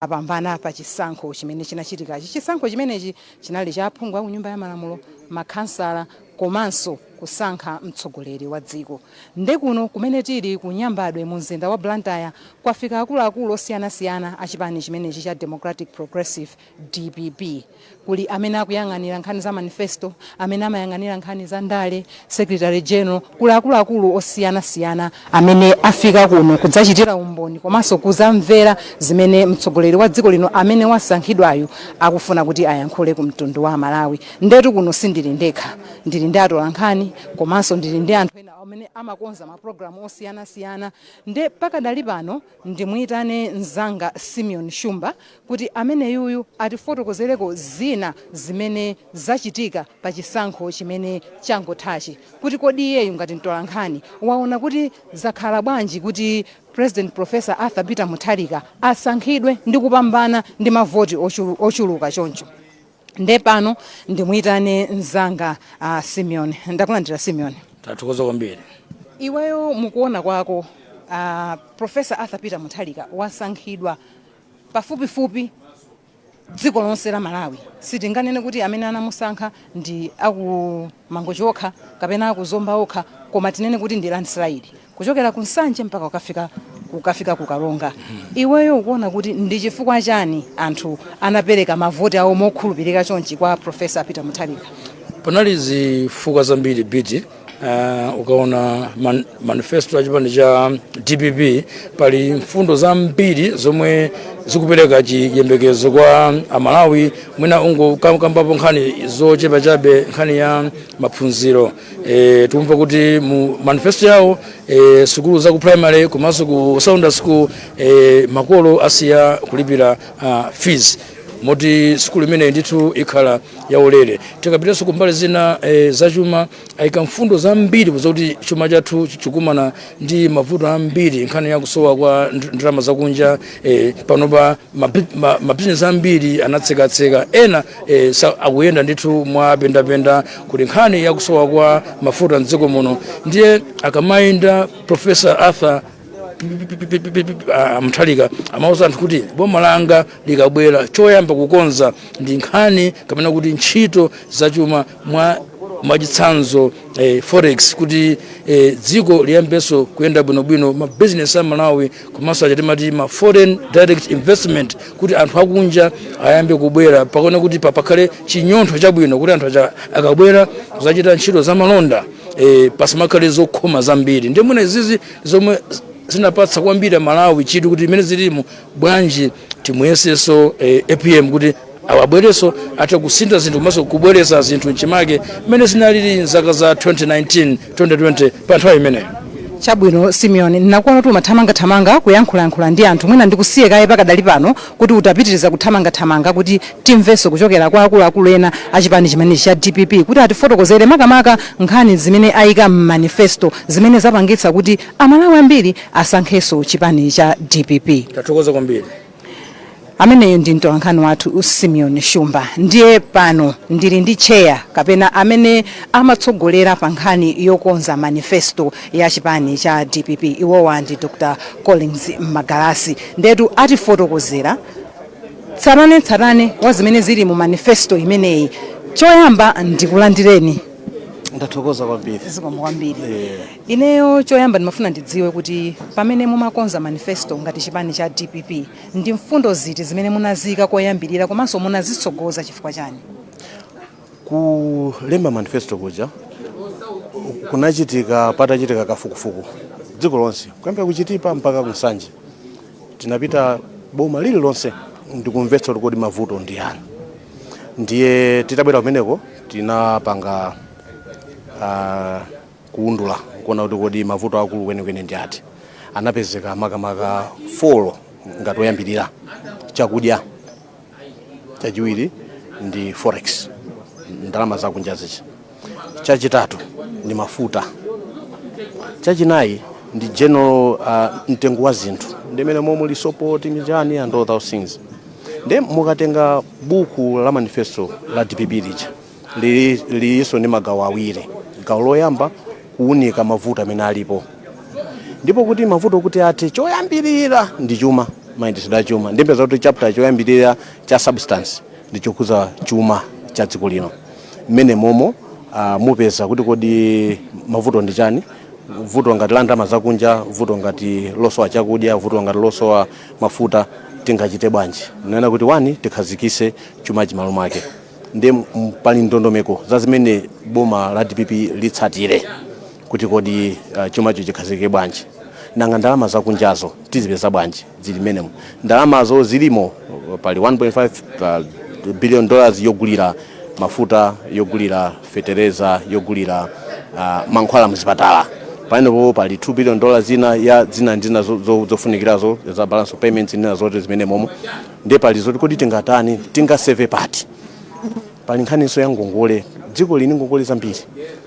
Apambana pa chisankho chimene chinachitikachi. Chisankho chimenechi chinali cha aphungu aku Nyumba ya Malamulo, makhansala komanso kusankha mtsogoleri wa dziko. Nde kuno kumene tili ku Nyambadwe mu mzinda wa Blantyre kwafika akuluakulu osiyanasiyana a chipani chimenechi cha Democratic Progressive, DPP. Kuli amene akuyang'anira nkhani za manifesto, amene amayang'anira nkhani za ndale, secretary general. Kuli akuluakulu osiyanasiyana amene afika kuno kudzachitira umboni komanso kuzamvera zimene mtsogoleri wa dziko lino amene wasankhidwayo akufuna kuti ayankhule ku mtundu wa Malawi. Ndetu kuno sindili ndekha, ndili ndi atolankhani komanso ndili ndi anthu ena amene amakonza mapulogalamu osiyanasiyana. Nde pakadali pano ndimuyitane mzanga Simeon Shumba kuti ameneyuyu atifotokozereko zina zimene zachitika pa chisankho chimene changothachi, kuti kodi iyeyu ngati mtolankhani waona kuti zakhala bwanji kuti President Professor Arthur Peter Mutharika asankhidwe ndi kupambana ndi mavoti ochuluka choncho. Nde pano ndimuyitane mzanga Simeon. Ndakulandira, Simeon. Tathokoza kwambiri. Iweyo mukuona kwako, Professor Arthur Peter Mutharika wasankhidwa pafupifupi dziko lonse la Malawi. Sitinganene kuti amene anamusankha ndi aku Mangochi okha kapena akuzomba okha, koma tinene kuti ndi landslide kuchokera ku Nsanje mpaka kukafika ku Karonga. Iweyo ukuona kuti ndi chifukwa chani anthu anapereka mavoti awo mokhulupirika chonchi kwa Professor Peter Mutharika? Panali zifukwa zambiri biti. Ukaona manifesto ya chipani cha DPP, pali mfundo zambiri zomwe zikupereka chiyembekezo kwa Amalawi. Mwina ungokambapo nkhani zochepa chabe. Nkhani ya maphunziro, tikumva kuti mu manifesto yawo, sukulu za ku primary komanso ku secondary school, makolo asiya kulipira fees, moti sukulu imeneyi ndithu ikhala yaulere. Tikapitanso kumbali zina, zachuma, ayika mfundo zambiri zakuti chuma chathu chikumana ndi mavuto ambiri, nkhani ya kusowa kwa ndalama zakunja. Panopa mabizinesi ambiri anatsekatseka, ena akuyenda ndithu mwapendapenda. Kuli nkhani ya kusowa kwa mafuta mdziko muno. Ndiye akamayenda Professor Arthur Mutharika, amauza anthu kuti boma langa likabwera, choyamba kukonza ndi nkhani kapena kuti ntchito zachuma, mwa mwachitsanzo forex, kuti dziko liyambenso kuyenda bwinobwino, mabizinesi a Malawi, komanso aja timati ma foreign direct investment, kuti anthu akunja ayambe kubwera, pakone kuti pakhale chinyontho chabwino, kuti anthu aja akabwera kuzachita ntchito za malonda, pasamakhale zokhoma zambiri. Ndiye mwina izizi zomwe zinapatsa kwambiri Malawi chidwi kuti imene zilimo bwanji timuyesenso APM kuti awabwereso athe kusintha zinthu komanso kubwereza zinthu mchimake mmene zinalili mzaka za 2019, 2020, pa nthawi imeneyo. Chabwino, Simeon, ndinakuona kuti umathamangathamanga kuyankhulayankhula ndi anthu. Mwina ndikusiye kaye pakadali pano kuti utapitiriza kuthamangathamanga, kuti timvenso kuchokera kwa akuluakulu ena achipani chimenechi cha DPP kuti atifotokozere makamaka nkhani zimene ayika m'manifesto zimene zapangitsa kuti Amalawi ambiri asankhenso chipani cha DPP. Tathokoza kwambiri. Ameneyo ndi mtolankhani wathu Simeon Shumba. Ndiye pano ndili ndi chair kapena amene amatsogolera pa nkhani yokonza manifesto ya chipani cha DPP. Iwowa ndi Dr Collins Magalasi. Ndetu atifotokozera tsatanetsatane wa zimene zili mu manifesto imeneyi. Choyamba ndikulandireni. Ndathokoza kwambiri. Zikomo kwambiri. Ineyo choyamba ndimafuna ndidziwe kuti pamene mumakonza manifesto ngati chipani cha DPP, ndi mfundo ziti zimene munazika koyambirira komanso munazitsogoza chifukwa chani? Kulemba manifesto kuja kunachitika patachitika kafukufuku dziko lonse, kuyambira kuchitipa mpaka kuNsanje. Tinapita boma lililonse ndikumvetsa kuti kodi mavuto ndi yani. Ndiye titabwera kumeneko tinapanga kuundula kuona kuti kodi mavuto akulu kwenikweni ndi ati. Anapezeka makamaka four ngati oyambirira: chakudya, chachiwiri ndi forex, ndalama zakunja zichi, chachitatu ndi mafuta, chachinayi ndi general mtengo wa zinthu, ndimene momwe support michani and all those things. Nde mukatenga buku la manifesto la DPP lija, lilinso ndi magawo awiri. Gawo loyamba kuunika mavuto amene alipo, ndipo kuti mavuto kuti athe, choyambirira ndi chuma. Mayendetsedwe a chuma, ndipeza kuti chapter choyambirira cha substance ndi chokhuza chuma cha dziko lino. Mmene momo mupeza kuti kodi mavuto ndi chani, vuto ngati la ndalama zakunja, vuto ngati losowa chakudya, vuto ngati losowa mafuta, tingachite bwanji? Nena kuti one, tikhazikise chuma chimalo mwake. Ndi pali ndondomeko za zimene boma la DPP litsatire kuti kodi chumacho chikhazikike bwanji, nanga ndalama zakunjazo tizipeza bwanji? Zili menemo ndalamazo zilimo. Pali 1.5 billion dollars yogulira mafuta, yogulira fetereza, yogulira mankhwala mzipatala. Pamenepo pali 2 billion dollars ina ya zina ndi zina zofunikirazo za balance of payments nina zote zimene momo. Ndiye pali zoti kodi tingatani, tingasave pati. Pali nkhaniso ya ngongole. Dziko lini ngongole zambiri,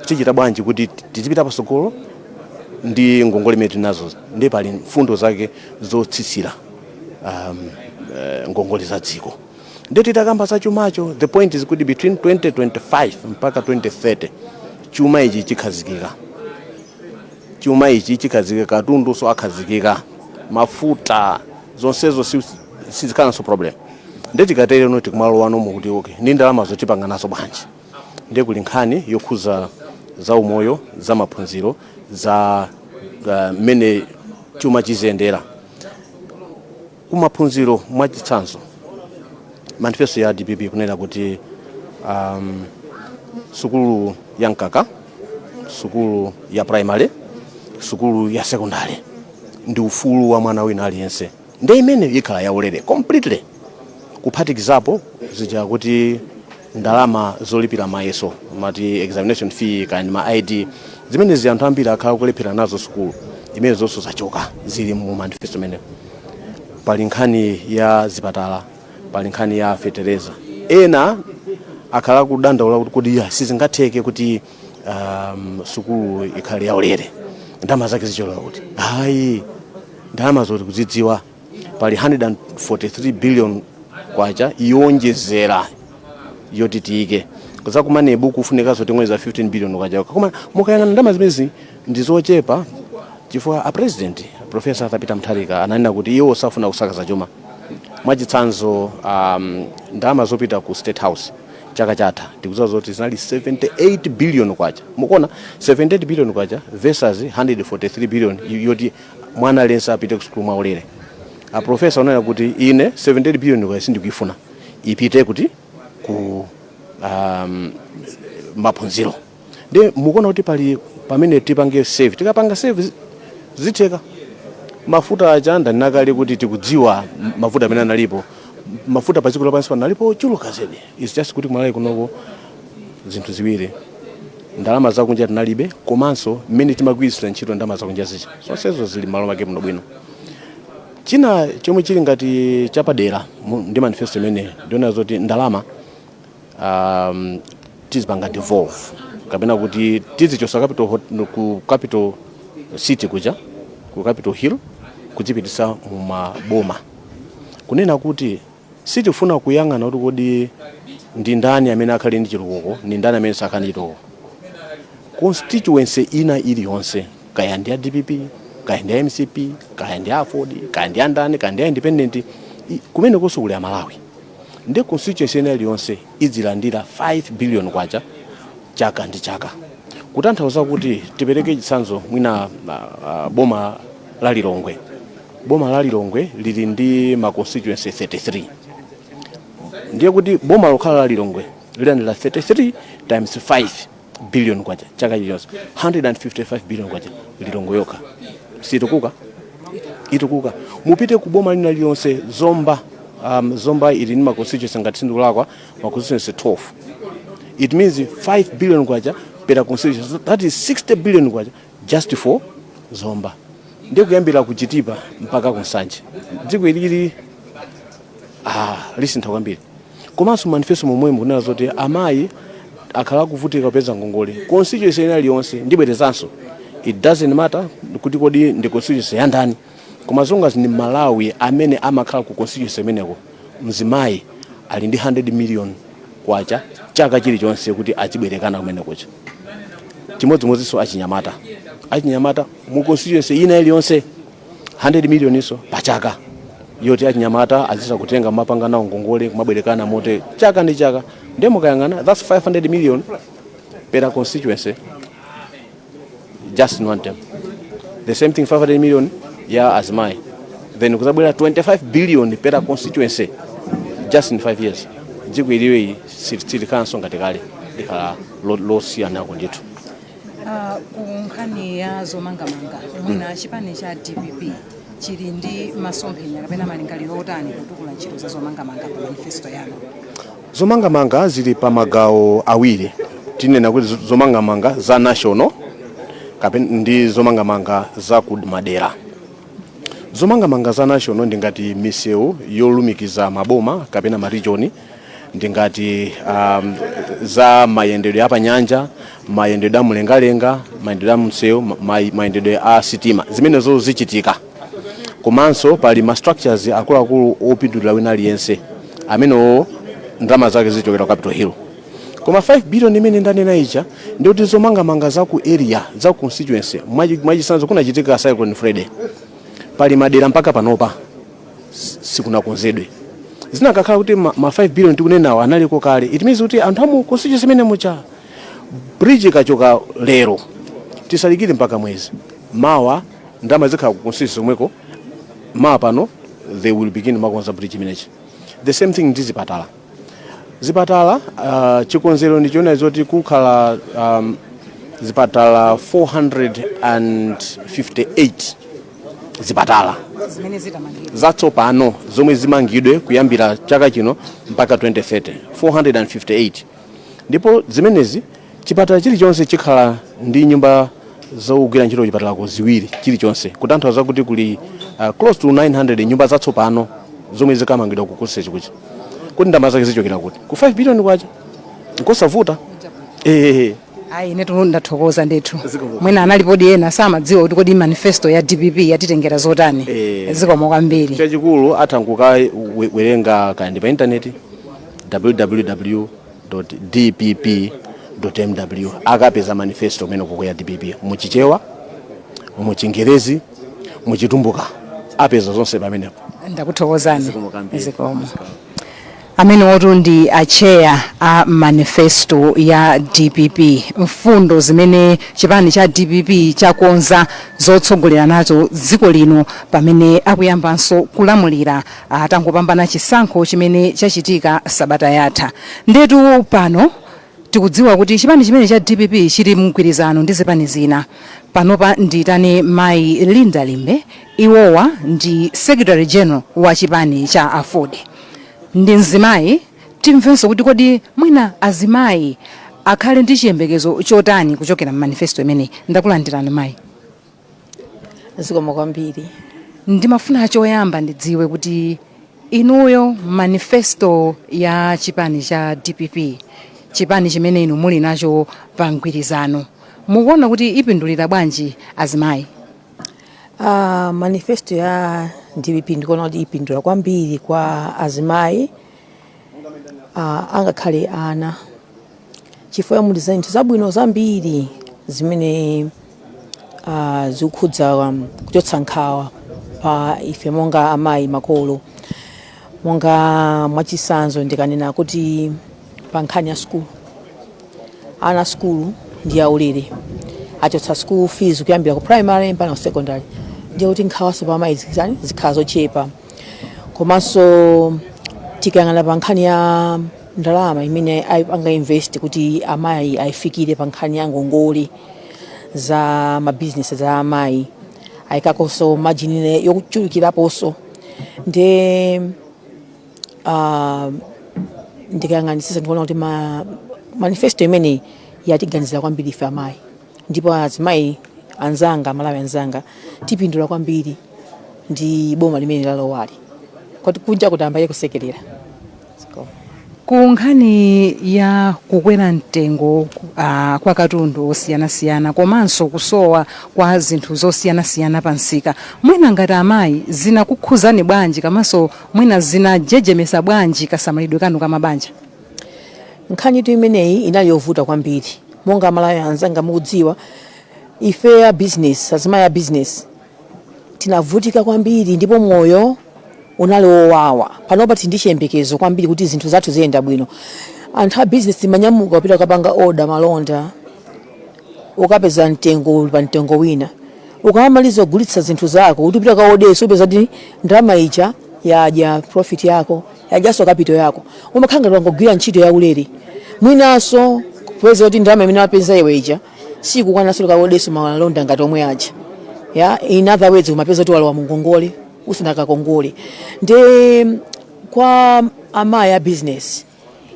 tichita bwanji kuti tizipita patsogolo ndi ngongole imene tinazo? Ndiye pali mfundo zake zotsitsira ngongole za dziko. Ndiye titakamba za chumacho, the point is kuti between 2025 mpaka 2030 chuma ichi chikhazikika, chuma ichi chikhazikika, katundu so akhazikika, mafuta, zonsezo sizikhalanso problem. Ndiye tikatere no tikumalowa mu kuti okay, ndi ndalama zotipanga nazo bwanji? Ndiye kuli nkhani yokhuza za umoyo, za maphunziro, za mmene chuma chiziyendera. Kumaphunziro, mwachitsanzo, manifesto ya DPP kunena kuti sukulu ya mkaka, sukulu ya primary, sukulu ya secondary ndi ufulu wa mwana wina aliyense, ndi imene ikhala yaulere completely, kuphatikizapo zija kuti ndalama zolipira mayeso, mati examination fee kaya ma ID, zimenezi anthu ambiri akhala kulephera nazo sukulu, imene zonso zachoka, zili mu manifesto imeneyo. Pali nkhani ya zipatala, pali nkhani ya fetereza. Ena akhala kudandaula kuti kodi ya sizingatheke kuti sukulu ikhale yaulere, ndalama zake zicholowa kuti? Hayi, ndalama zoti kuzidziwa, pali 143 billion kwacha yonjezera yoti tiyike zakumanebu, kufunikaso tingweza 15 billion kwacha. Koma mukayang'ana ndalama zimenezi ndi zochepa, chifukwa a President, Professor Arthur Peter Mutharika, ananena kuti iwo safuna kusakaza chuma. Mwachitsanzo, ndalama zopita ku State House chaka chatha tikudziwa zoti zinali 78 billion kwacha. Mukuona, 78 billion kwacha versus 143 billion yoti mwana aliyense apite ku sukulu mwaulere. A Professor ananena kuti ine 78 billion kwacha sindikuifuna, ipite kuti ku maphunziro. Ndi mukuona kuti pali pamene tipange save, tikapanga save zitheka. Mafuta aja ndanena kuti tikudziwa mafuta amene analipo, mafuta pa dziko lapansi pano alipo ochuluka zedi. It's just kuti kumalawi kunoko zinthu ziwiri: ndalama zakunja tinalibe, komanso mmene timagwiritsira ntchito ndalama zakunja zija. Zonsezo zili malo make muno bwino. China chomwe chili ngati chapadera ndi manifesto imene ndiona zoti ndalama tizipanga devolve, kapena kuti tizichosa capital, ku capital city kuja, ku Capital Hill, kudzipitisa mumaboma. Kunena kuti sitifuna kuyang'ana kuti kodi ndi ndani amene akhale ndi chitukuko, ndi ndani amene sakhale ndi chitukuko. Constituency ina iliyonse, kaya ndi ya DPP, kaya ndi ya MCP, kaya ndi ya AFORD, kaya ndi ya ndani, kaya ndi ya independent, kumene konso kuli Amalawi, ndi constituency ina iliyonse idzilandira 5 billion kwacha chaka ndi chaka. Kutanthauza kuti, tipereke chitsanzo mwina, boma la Lilongwe. Boma la Lilongwe lili ndi ma constituency 33. Ndiye kuti boma lokhala la Lilongwe lilandira 33 times 5 billion kwacha chaka chilichonse, 155 billion kwacha Lilongwe yokha. Situkuka? Itukuka. Mupite ku boma lina lililonse, Zomba, Zomba ili ndi ma constituency, ngati sindikulakwa, ma constituency 12. It means 5 billion kwacha per constituency, that is 60 billion kwacha just for Zomba. Ndiye kuyambira ku Chitipa mpaka ku Nsanje, dziko ilili lisintha kwambiri. Komanso manifesto momwe mukunena zoti amayi akhala kuvutika kupeza ngongole, constituency ina iliyonse, ndibwerezanso, it doesn't matter kuti kodi ndi constituency ya ndani, koma zonga ndi Malawi amene amakhala ku constituency imeneko, mzimayi ali ndi 100 million kwacha chaka chilichonse kuti azibwerekana kumene kucha. Chimodzimodzinso achinyamata, achinyamata mu constituency ina iliyonse 100 million iso pachaka. Yoti achinyamata azitha kutenga mapanga nawo ngongole kumabwerekana mote chaka ndi chaka. Ndiye mukayang'ana, that's 500 million per constituency just in one term. The same thing, 500 million ya azimayi, then kuzabwera 25 billion per constituency just in 5 years. Dziko iliwe silikhalanso ngati kale, likhala losiyanako ndithu. Ku nkhani ya zomangamanga, mwina chipani cha DPP chili ndi masomphenya kapena malingaliro otani kutukula ntchito za zomangamanga pa manifesto yanu? Zomangamanga zili pa magawo awiri. Tinena kuti zomangamanga za national kapena ndi zomangamanga za ku madera. Zomangamanga za national ndi ngati misewu yolumikiza maboma kapena ma region, ndi ngati za mayendedwe apanyanja, mayendedwe amlengalenga, mayendedwe a msewu, mayendedwe a sitima. Zimenezo zichitika. Komanso pali ma structures akuluakulu opindulira wina aliyense, amenewo ndalama zake zichokera ku Capitol Hill. Koma 5 billion imene ndanena ija ndikuti zomangamanga za ku area, za ku constituency. Mwachitsanzo, kunachitika Cyclone Freddy, pali madera mpaka panopa sikunakonzedwe. Zinakakhala kuti ma 5 billion tikunenawo analiko kale, it means kuti anthu amu constituency imene mucha, bridge ikachoka lero, tisalikire mpaka mwezi mawa, ndalama zikhala ku constituency omweko. Mawa pano they will begin makonza bridge imenechi. The same thing ndi zipatala. Zipatala, chikonzero ndichiona zoti kukhala zipatala 458 zipatala zimene zitamangidwe zatsopano zomwe zimangidwe kuyambira chaka chino mpaka 2030, 458. Ndipo zimenezi, chipatala chilichonse chikhala ndi nyumba zogwira ntchito chipatalako ziwiri chilichonse, kutanthauza kuti kuli close to 900 nyumba zatsopano zomwe zikamangidwa ku constituency kuchi. Kuti ndalama zake zichokera kuti? Ku 5 billion kwacha. Nkosavuta, eh. Ayi, inetu ndathokoza ndithu. Mwina analipodi ena samadziwa kuti kodi manifesto ya DPP yatitengera zotani. Zikomo kwambiri. Chachikulu atha kukawerenga kandi pa intaneti, www.dpp.mw, akapeza manifesto umene kuko ya DPP muchichewa, muchingerezi, muchitumbuka, apeza zonse pamenepo. Ndakuthokozani. Zikomo kwambiri. Zikomo. Amene wotu ndi acheya a manifesto ya DPP, mfundo zimene chipani cha DPP chakonza zotsogolera nazo dziko lino pamene akuyambanso kulamulira atangopambana chisankho chimene chachitika sabata yatha. Ndetu pano tikudziwa kuti chipani chimene cha DPP chili mgwirizano ndi zipani zina. Panopa ndiyitane mayi Linda Limbe. Iwowa ndi secretary general wa chipani cha AFORD, ndi mzimayi. Timvenso kuti kodi mwina azimayi akhale ndi chiyembekezo chotani kuchokera mmanifesto imeneyi. Ndakulandirani, mayi. Zikomo kwambiri. Ndimafuna choyamba ndidziwe kuti inuyo manifesto ya chipani cha DPP, chipani chimene inu muli nacho pa mgwirizano, mukuona kuti ipindulira bwanji azimayi? Manifesto ya DPP ndikuona kuti ipindula kwambiri kwa azimayi, angakhale ana, chifukwa muli zinthu zabwino zambiri zimene zikukhudza kuchotsa nkhawa pa ife monga amayi, makolo. Monga mwachitsanzo, ndikanena kuti pa nkhani ya sukulu, ana sukulu ndi yaulere, achotsa school fees kuyambira ku primary mpaka ku secondary, ndiye kuti nkhawaso pa amayi zikhala zochepa. Komanso tikayang'ana pa nkhani ya ndalama imene anga invest kuti amayi ayifikire pa nkhani ya ngongole za mabizinesi za amayi, ayikakonso margin yochulukiraponso. Ndiye ndikayang'anisisa ndikuona kuti manifesto imeneyi yatiganizira kwambiri ife amayi, ndipo azimayi anzanga, Amalawi anzanga, tipindula kwambiri ndi boma limene lalowali, kuti kunja kuti ambaye kusekerera. Ku nkhani ya kukwera mtengo kwa katundu osiyanasiyana komanso kusowa kwa zinthu zosiyanasiyana pa msika, mwina ngati amayi zinakukhuzani bwanji, komanso mwina zinajejemesa bwanji kasamalidwe kanu kamabanja? Nkhani itu imeneyi inali yovuta kwambiri. Monga Amalawi anzanga mukudziwa, ife ya business, azimayi a business, tinavutika kwambiri ndipo moyo Unali wowawa. Panopa tili ndi chiyembekezo kwambiri kuti zinthu zathu ziyenda bwino. Anthu a business manyamuka kupita kukapanga order malonda, ukapeza mtengo uli pa mtengo wina. Ukamaliza kugulitsa zinthu zako kuti upita kaodeso, upeza kuti ndalama ija yadya profit yako, yadyanso capital yako. Umakhala ngati wangogwira ntchito yaulere. Mwinanso kupeza kuti ndalama imene wapeza iwe ija sikukwananso kaodeso malonda ngati omwe aja ya. In other words, umapeza kuti walowa mungongole usanakakongole. Nde kwa amayi a business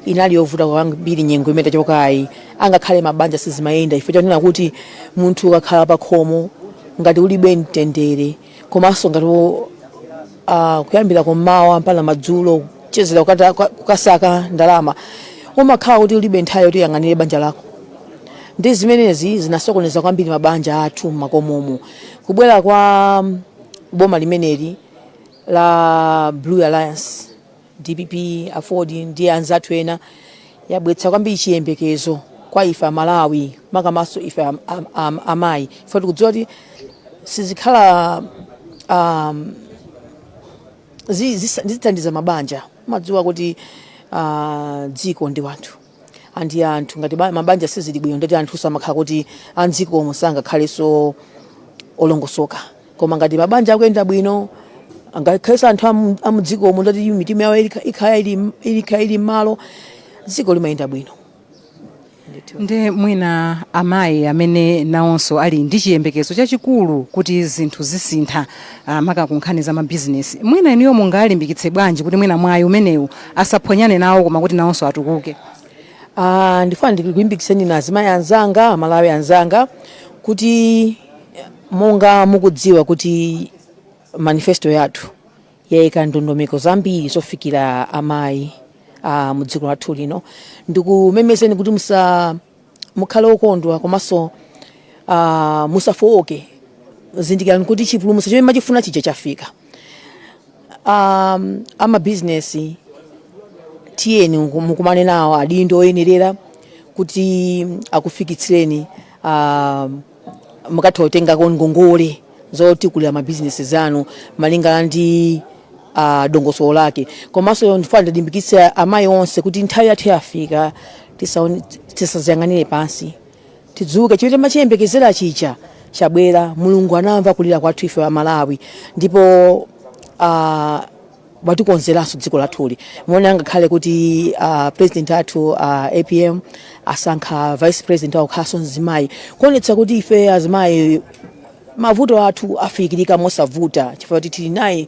inali yovuta kwambiri nyengo imene tachokayi. Angakhale mabanja sizimayenda. Ife chanena kuti munthu ukakhala pa khomo ngati ulibe mtendere, komanso ngati kuyambira kummawa mpaka madzulo kuchezera kukasaka ndalama, umakhala kuti ulibe nthawi yoti uyang'anire banja lako. Ndi zimenezi zinasokoneza kwambiri mabanja athu m'makomomo. Kubwera kwa boma limeneli la Blue Alliance, DPP, AFORD ndi anzathu ena, yabweretsa kwambiri chiyembekezo kwa ife Amalawi, makamaso ife amayi. Ife tikudziwa kuti sizikhala zithandiza mabanja. Madziwa kuti dziko ndi wanthu, andi anthu ngati mabanja sizili bwino, ndati anthu samakhala kuti andzikomo sangakhalenso olongosoka. Koma ngati mabanja akuyenda bwino, angakhalenso anthu amudzikomo, ndati mitima yawo ikhala ili m'malo, dziko limayenda bwino. Ndithu. Ndi mwina amayi amene nawonso ali ndi chiyembekezo chachikulu kuti zinthu zisintha, maka ku nkhani za mabizinesi, mwina inuyo mungalimbikitse bwanji kuti mwina mwayi umenewu asaphonyane nawo, koma kuti nawonso atukuke? Ndifuna ndikulimbikitseni na azimayi anzanga, Amalawi anzanga, kuti monga mukudziwa kuti manifesto yathu yayika ndondomeko zambiri zofikira amayi mu dziko lathu lino, ndikumemezeni kuti musa mukhale okondwa komanso musafowoke. Zindikirani kuti chipulumutso chimene machifuna chija chafika. Amabizinesi, tiyeni mukumane nawo adindo oyenerera kuti akufikitsireni, mukatha kutengako ngongole zotikulira mabizinesi zanu malingana ndi dongosolo lake. Komanso ndifuna ndilimbikitse amayi onse kuti nthawi yathu yafika, tisaziyang'anire pansi, tidzuke. Chimene timachiyembekezera chija chabwera. Mulungu anamva kulira kwathu ife Amalawi, ndipo watikonzeranso dziko lathuli. Muone, angakhale kuti president athu APM asankha vice president awo kukhalanso mzimayi, kuonetsa kuti ife azimayi mavuto athu afikirika mosavuta, chifukwa kuti tili naye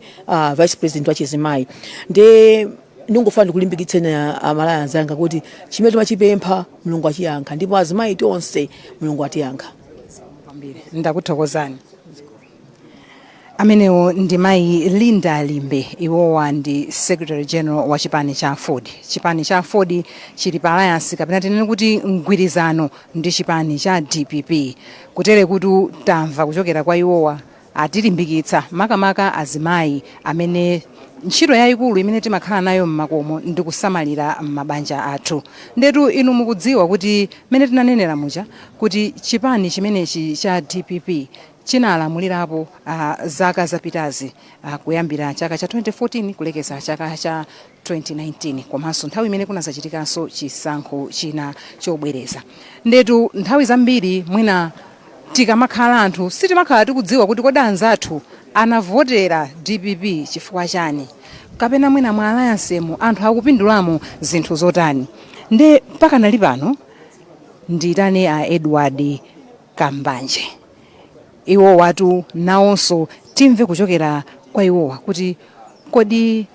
vice president wachizimayi. Nde ndingofuna ndikulimbikitseni Amalawi anzanga kuti chimene timachipempha Mulungu achiyankha, ndipo azimayi tonse Mulungu atiyankha. Kwambiri, ndakuthokozani. Amenewo ndi mayi Linda Limbe. Iwowa ndi secretary general wa chipani cha AFORD. Chipani cha AFORD chili pa alliance, kapena tinene kuti mgwirizano, ndi chipani cha DPP. Kutere kuti tamva kuchokera kwa iwowa, atilimbikitsa makamaka azimayi amene ntchito yayikulu imene timakhala nayo mmakomo ndi kusamalira mabanja athu. Ndetu inu mukudziwa kuti mene tinanenera muja kuti chipani chimenechi cha DPP chinalamulirapo zaka zapitazi, kuyambira chaka cha 2014 kulekeza chaka cha 2019, komanso nthawi imene kunazachitikanso chisankho china chobwereza. Ndetu nthawi zambiri mwina tikamakhala anthu sitimakhala tikudziwa kuti kodi anzathu anavotera DPP chifukwa chani, kapena mwina mwa alliance mu anthu akupindulamo zinthu zotani. Nde pakanali pano ndiyitane a Edward Kambanje. Iwo watu nawonso timve kuchokera kwa iwowa kuti kodi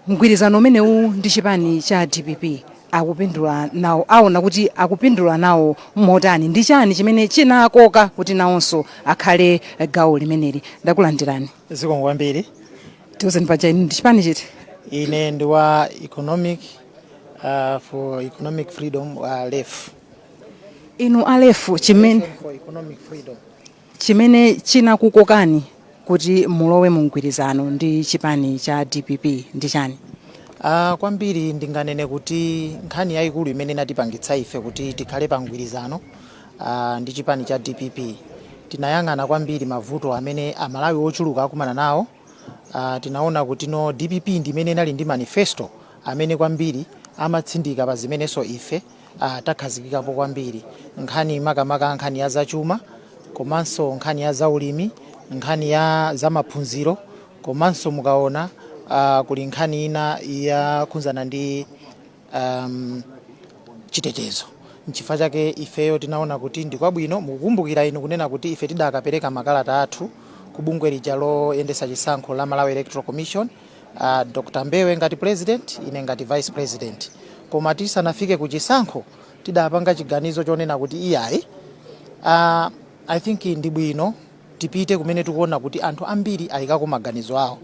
mgwirizano umenewu ndi chipani cha DPP akupindula nawo, aona kuti akupindula nawo motani, ndi chani chimene chinakoka kuti nawonso akhale gawo limeneli. Ndakulandirani. Zikomo kwambiri. Tiuzeni, paja inu ndi chipani chiti? Ine ndi wa Economic for Economic Freedom, LEF. Inu a LEF, chimene for Economic Freedom. Chimene chinakukokani kuti mulowe mu mgwirizano ndi chipani cha DPP ndi chani? Kwambiri ndinganene kuti nkhani yayikulu imene inatipangitsa ife kuti tikhale pa mgwirizano ndi chipani cha DPP, tinayang'ana kwambiri mavuto amene Amalawi ochuluka akumana nawo. Tinaona kuti no, DPP ndi imene inali ndi manifesto amene kwambiri amatsindika pa zimenenso ife takhazikikapo kwambiri, nkhani makamaka nkhani ya zachuma, komanso nkhani ya zaulimi, nkhani ya zamaphunziro, komanso mukaona kuli nkhani ina yakhudzana ndi chitetezo. Nchifukwa chake ifeyo tinaona kuti ndikwabwino. Mukukumbukira inu kunena kuti ife tidakapereka makalata athu ku bungwe lija loyendesa chisankho la Malawi Electoral Commission, Dr Mbewe ngati president, ine ngati vice president. Koma tisanafike ku chisankho tidapanga chiganizo chonena kuti iyayi, I think ndi bwino tipite kumene tikuona kuti anthu ambiri ayikako maganizo awo.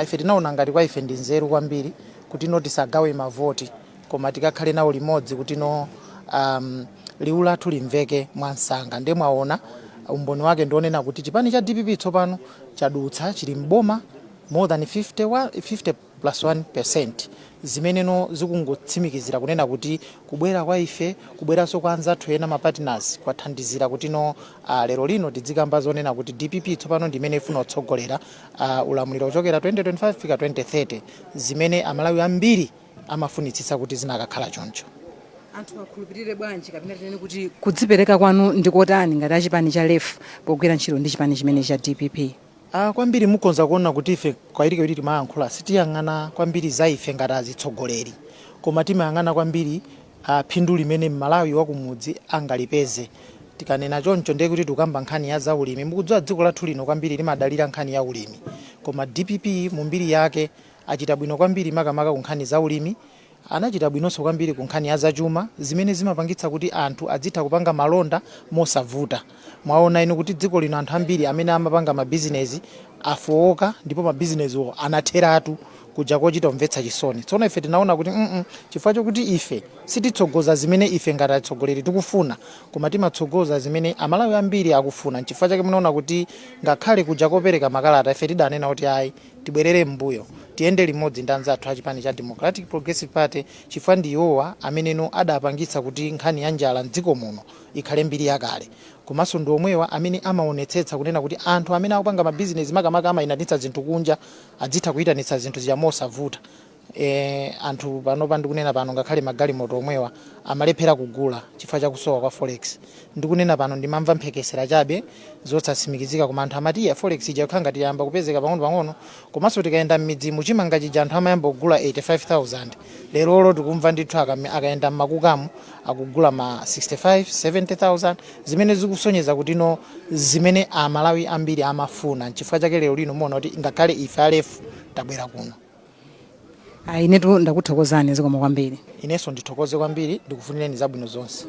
Ife tinaona ngati kwa ife ndi nzeru kwambiri kuti no, tisagawe mavoti, koma tikakhale nawo limodzi kuti no, liwu lathu limveke mwansanga. Ndiye mwaona umboni wake ndionena kuti chipani cha DPP tsopano chadutsa, chili mboma more than 50 plus 1%, zimeneno zikungotsimikizira kunena kuti kubwera kwa ife, kubweranso kwa anzathu ena, ma partners, kwathandizira kuti no, lero lino tidzikamba zonena kuti DPP tsopano ndimene ifuna kutsogolera ulamuliro kuchokera 2025 fika 2030, zimene Amalawi ambiri amafunitsitsa kuti zinakakhala choncho. Anthu akhulupirire bwanji, kapena tinene kuti kudzipereka kwanu ndikotani ngati achipani cha LEF pogwira ntchito ndi chipani chimene cha DPP? Kwambiri mukhoza kuona kuti ife kawirikawiri timayankhula, sitiyang'ana kwambiri za ife ngati azitsogoleri, koma timayang'ana kwambiri phindu limene Mmalawi wakumudzi angalipeze. Tikanena choncho ndiye kuti tikukamba nkhani ya zaulimi. Mukudziwa dziko lathu lino kwambiri limadalira nkhani ya ulimi, koma DPP mu mbiri yake achita bwino kwambiri makamaka ku nkhani za ulimi. Anachita bwinonso kwambiri ku nkhani ya zachuma, zimene zimapangitsa kuti anthu adzitha kupanga malonda mosavuta. Mwaona inu kuti dziko lino anthu ambiri amene amapanga mabizinesi afowoka, ndipo mabizinesiwo anatheratu kuja kochita kumvetsa chisoni. Tsono ife tinaona kuti chifukwa chokuti ife sititsogoza zimene ife ngati atsogoleri tikufuna, koma timatsogoza zimene Amalawi ambiri akufuna. Nchifukwa chake munaona kuti ngakhale kuja kopereka makalata ife tidanena kuti ayi, tibwerere m'mbuyo, tiyende limodzi ndi anzathu a chipani cha Democratic Progressive Party, chifukwa ndi iwowa ameneno adapangitsa kuti nkhani ya njala mdziko muno ikhale mbiri yakale, komanso ndi omwewa amene amaonetsetsa kunena kuti anthu amene akupanga mabizinesi, makamaka amayitanitsa zinthu kunja, adzitha kuyitanitsa zinthu zija mosavuta. Anthu panopa, ndikunena pano, ngakhale magalimoto omwewa amalephera kugula chifukwa chakusowa kwa forex. Ndikunena pano ndimamva mphekesera chabe zosatsimikizika, koma anthu amati iya, forex ija kukhala ngati yamba kupezeka pang'ono-pang'ono. Komanso tikayenda m'midzimu, chimanga chija anthu amayamba kugula 85,000, lerolo tikumva ndithu akayenda m'makukamu akugula ma 65 70,000, zimene zikusonyeza kuti no, zimene Amalawi ambiri amafuna. Nchifukwa chake lero lino muona kuti ngakhale ife a LEF tabwera kuno. Ayi, inetu ndakuthokozani, zikomo kwambiri. Inenso ndithokoze kwambiri, ndikufunireni zabwino zonse.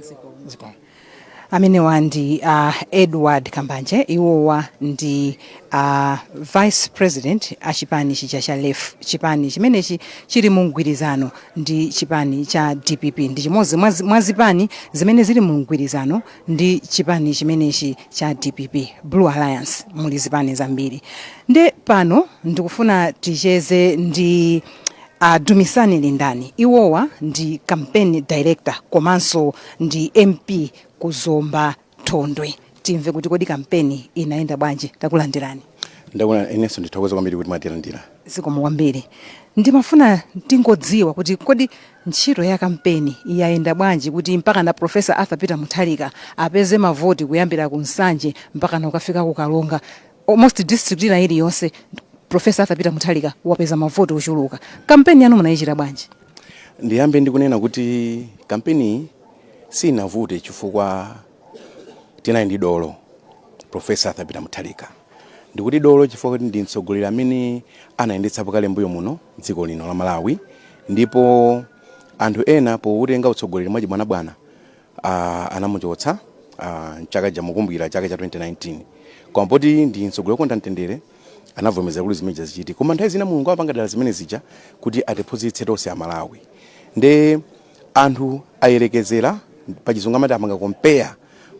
Zikomo. Amenewa ndi Edward Kambanje. Iwowa ndi vice president a chipani chija cha LEF, chipani chimenechi chili mu mgwirizano ndi chipani cha DPP. Ndi chimodzi mwa zipani zimene zili mu mgwirizano ndi chipani chimenechi cha DPP. Blue Alliance muli zipani zambiri. Nde pano ndikufuna ticheze ndi Dumisani Lindani. Iwowa ndi campaign director komanso ndi MP kuzomba Thondwe. Timve kuti kodi kampeni inayenda bwanji. Takulandirani. Ndakuna, inenso ndithokoza kwambiri kuti mwatilandira. Zikomo kwambiri. Ndimafuna tingodziwa kuti kodi ntchito ya kampeni yayenda bwanji kuti mpaka na Professor Arthur Peter Mutharika apeze mavoti kuyambira ku Nsanje mpaka na kukafika ku Karonga, almost district ina iliyonse Professor Arthur Peter Mutharika wapeza mavoti ochuluka? Kampeni yanu munayichita bwanji? Ndiyambe ndikunena kuti kampeni sinavute chifukwa tinali ndi dolo, Professor Arthur Peter Mutharika. Ndikuti dolo chifukwa kuti ndi mtsogoleri amene anayendetsapo kale mbuyo muno dziko lino la Malawi, ndipo anthu ena powutenga utsogoleri mwachibwanabwana anamuchotsa mchaka jamukumbukira chaka cha 2019. Koma poti ndi mtsogoleri wokonda mtendere, anavomereza kuti zimene zichitike. Koma nthawi zina Mulungu amapanga dala zimene zija kuti atiphunzitse tonse Amalawi. Nde anthu ayerekezera, pachizungu amati amanga compare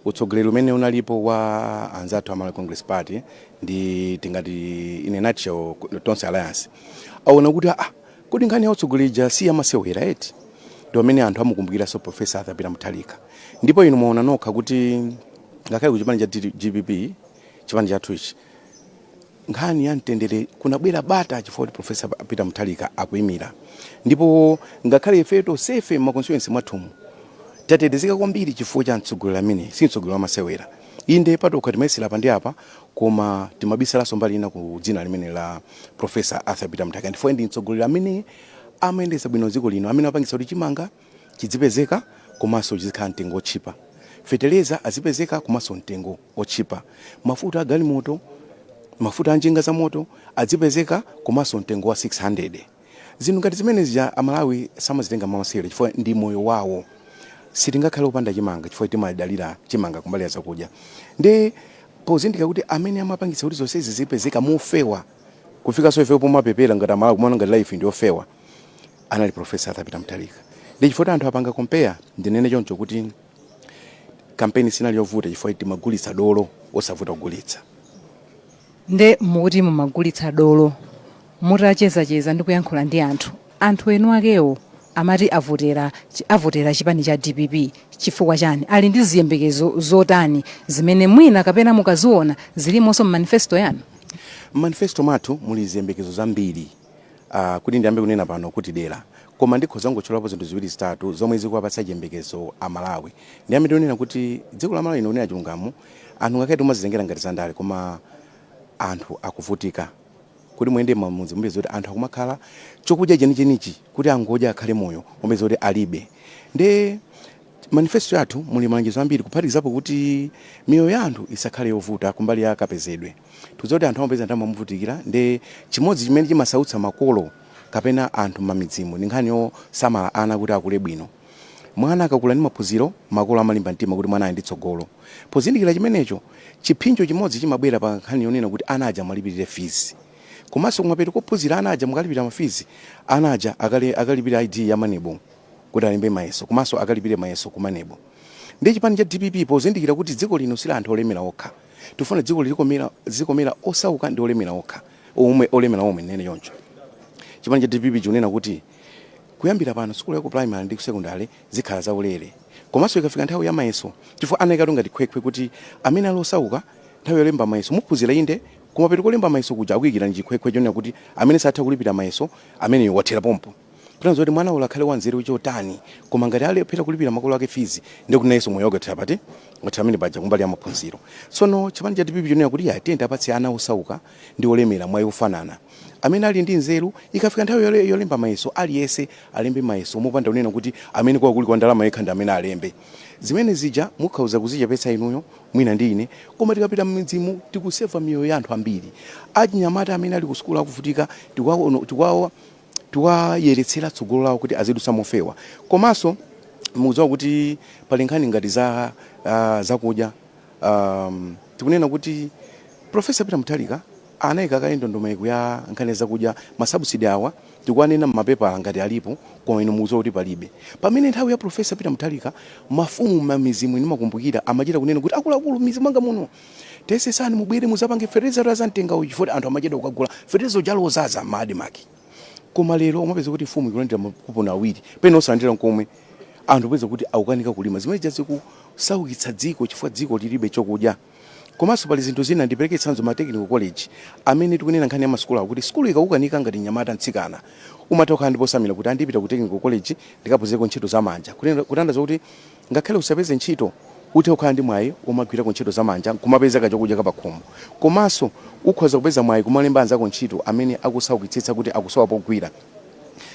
utsogoleri umene unalipo wa anzathu a Malawi Congress Party ndi tingati in a nutshell Tonse Alliance, aona kuti kodi nkhani ya utsogoleri ija si yamasewera eti? Ndi pamene anthu amukumbukiranso Professor Arthur Peter Mutharika. Ndipo inu mwaona nokha kuti ngakhale ku chipani cha DPP, chipani chathu ichi, Nkhani ya mtendere, kunabwera bata chifukwa kuti Professor Peter Mutharika akuyimira, ndipo ngakhale ife tonsefe ma constituency mwathumu tatetezeka kwambiri chifukwa cha mtsogoleri amene si mtsogoleri wamasewera. Inde, patokha timayesera apa ndi apa, koma timabisalanso mbali ina ku dzina limene la Professor Arthur Peter Mutharika, ndipo ndi mtsogoleri amene amayendetsa bwino dziko lino, amene apangitsa kuti chimanga chidzipezeka komanso chizikhala mtengo otchipa, feteleza azipezeka komanso mtengo otchipa, mafuta a galimoto, mafuta a njinga za moto azipezeka komanso mtengo wa 600. Zinthu ngati zimene zija Amalawi samazitenga mamasewera chifukwa ndi moyo wawo. Sitingakhale opanda chimanga chifukwa timadalira chimanga kumbali ya zakudya. Ndi pozindikira kuti amene amapangitsa kuti zonsezi zipezeka mofewa, kufikanso ife pomapepera ngati Amalawi kumaona ngati life ndi yofewa, anali Professor Arthur Peter Mutharika. Ndi chifukwa kuti anthu apanga compare, ndinene choncho kuti kampeni sinali yovuta chifukwa timagulitsa dolo osavuta kugulitsa. Nde mukuti mumagulitsa dolo. Mutachezacheza ndi kuyankhula ndi anthu, anthu enu akewo amati avotera chipani cha DPP chifukwa chani? Ali ndi ziyembekezo zotani zimene mwina kapena mukaziona zilimonso mmanifesto yanu? Manifesto mwathu muli ziyembekezo zambiri, kuti ndiyambe kunena pano kuti dera, koma ndikhoza kungotchulapo zinthu ziwiri zitatu zomwe zikuwapatsa chiyembekezo Amalawi. Ndiyambe ndikunena kuti dziko la Malawi lino, kunena chilungamo, anthu ngakhale timazitengera ngati zandale, koma anthu akuvutika. Kuti muyende mamudzi mupeza kuti anthu akumakhala chokudya chenichenichi kuti angodya akhale moyo, mupeza kuti alibe. Ndi manifesto yathu muli malangizo ambiri, kuphatikizapo kuti miyoyo ya anthu isakhale yovuta kumbali ya kapezedwe. Tikudziwa kuti anthu amapeza ndalama movutikira, ndi chimodzi chimene chimasautsa makolo kapena anthu m'mamidzimu ndi nkhani yosamala ana kuti akule bwino. Mwana akakula ndi maphunziro, makolo amalimba mtima kuti mwana ali ndi tsogolo. Pozindikira chimenecho, chipsinjo chimodzi chimabwera pa nkhani yonena kuti ana aja mwalipirire fees, komanso kumapeto kophunzira ana aja mukalipira ma fees, ana aja akalipira ID ya MANEB kuti alembe mayeso, komanso akalipire mayeso ku MANEB. Ndi chipani cha DPP, pozindikira kuti dziko lino si la anthu olemera okha, tifuna dziko lizikomera osauka ndi olemera okha omwe, olemera omwe, nene choncho, chipani cha DPP chikunena kuti kuyambira pano sukulu ya ku primary ndi ku secondary zikhala zaulere, komanso ikafika nthawi ya mayeso, chifukwa anayikatu ngati khwekhwe kuti amene ali osauka, nthawi yolemba mayeso muphunzira inde, kumapeto kolemba mayeso kuja akuyikirani chikhwekhwe chonena kuti amene satha kulipira mayeso ameneyo wathera pompo, kutanthauza kuti mwana ulo akhale wanzeru chotani, koma ngati alephera kulipira makolo ake fees, ndi kuti nayenso moyo wake wathera pati? Wathera pamene paja kumbali ya maphunziro. Tsono chipani cha DPP chonena kuti ya, tiye tapatse ana osauka ndi olemera mwayi ofanana. Amene ali ndi nzeru, ikafika nthawi yolemba mayeso, aliyense alembe mayeso mopanda kunena kuti amene kwa kuli kwa ndalama yekha ndi amene alembe. Zimene zija mukhauza kuzichepetsa inuyo mwina ndi ine, koma tikapita m'midzimu tikuseva miyoyo ya anthu ambiri. Achinyamata amene ali ku sukulu akuvutika, tikuwayeretsera tsogolo lawo kuti azidutsa mofewa. Komanso mukudziwa kuti pali nkhani ngati za zakudya. Tikunena kuti Professor Peter Mutharika anayika kale ndondomeko ya nkhani ya zakudya. Ma subsidy awa tikuwanena m'mapepala ngati alipo, koma inu mukudziwa kuti palibe. Pamene nthawi ya Professor Peter Mutharika, mafumu m'mamidzimu, ndimakumbukira amachita kunena kuti, "Akuluakulu, m'midzi mwanga muno tiyesesani mubwere muzapange fetereza za mtenga uyu," chifukwa anthu amachedwa kukagula fetereza uja lozaza ma ADMARC. Koma lero umapeza kuti mfumu ikulandira makuponi awiri, pena osalandira nkomwe. Anthu upeza kuti akukanika kulima, zimene zikusaukitsa dziko chifukwa dziko lilibe chokudya. Komanso pali zinthu zina. Ndipereke chitsanzo, ma technical college amene tikunena nkhani ya masukulu awo, kuti sukulu ikakukanika ngati mnyamata, mtsikana, umatha kukhala ndi posamira kuti andipita ku technical college ndikaphunzireko ntchito zamanja. Kutanthauza kuti ngakhale usapeze ntchito, uthe kukhala ndi mwayi umagwirako ntchito zamanja kumapeza kachokudya kapakhomo, komanso ukhoza kupeza mwayi kumalemba anzako ntchito amene akusaukitsitsa kuti akusowa pogwira.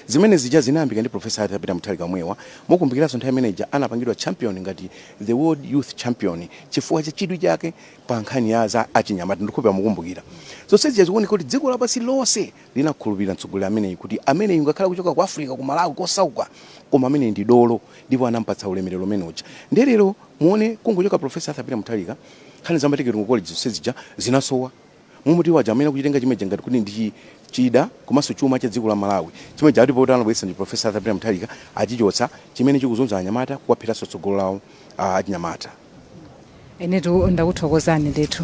Zimene zija zinayambika ndi Professor Arthur Peter Mutharika omwewa. Mukumbukiranso nthawi imeneja anapangidwa champion ngati the World Youth Champion chifukwa cha chidwi chake pa nkhani ya za achinyamata. Ndikhulupirira mukumbukira. Zonse zija zikuoneka kuti dziko lapansi lonse linakhulupirira mtsogoleri ameneyi, kuti ameneyi ngakhale kuchoka ku Africa, ku Malawi kosauka, koma ameneyi ndi dolo, ndipo anampatsa ulemerero umene uja. Ndiye lero muone, kungochoka Professor Arthur Peter Mutharika, nkhani za ma technical college zonse zija zinasowa. Mumuti waja amene akuchitenga chimeja ngati kuti ndi chida komanso chuma cha dziko la Malawi, chimene alipo kuti anabweretsa ndi Professor Arthur Peter Mutharika, achichotsa, chimene chikuzunza anyamata, kuwapheranso tsogolo lawo achinyamata. Inetu ndakuthokozani ndithu.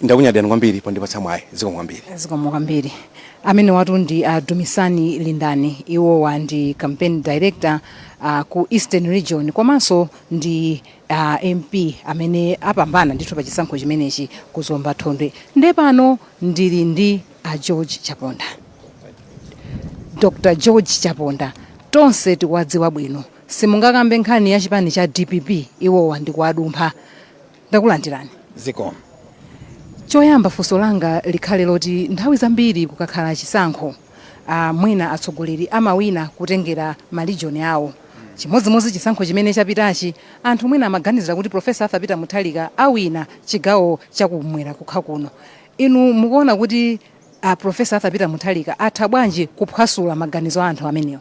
Ndakunyadirani kwambiri pondipatsa mwayi. Zikomo kwambiri. Zikomo kwambiri. Amene watu ndi Dumisani Lindani. Iwowa ndi campaign director ku Eastern Region, komanso ndi MP amene apambana ndithu pa chisankho chimenechi kuzomba Thondwe. Nde pano ndili ndi George Chaponda, Dr George Chaponda. Tonse tikuwadziwa bwino, simungakambe nkhani ya chipani cha DPP iwowa ndikuwadumpha. Ndakulandirani. Zikomo. Choyamba, funso langa likhale loti nthawi zambiri kukakhala chisankho, mwina atsogoleri amawina kutengera ma region awo. Chimodzimodzi chisankho chimene chapitachi, anthu mwina amaganizira kuti Professor Arthur Peter Mutharika awina chigawo chakumwera kukha kuno. Inu mukuona kuti Professor Arthur Peter Mutharika atha bwanji kuphwasula maganizo a anthu amenewo?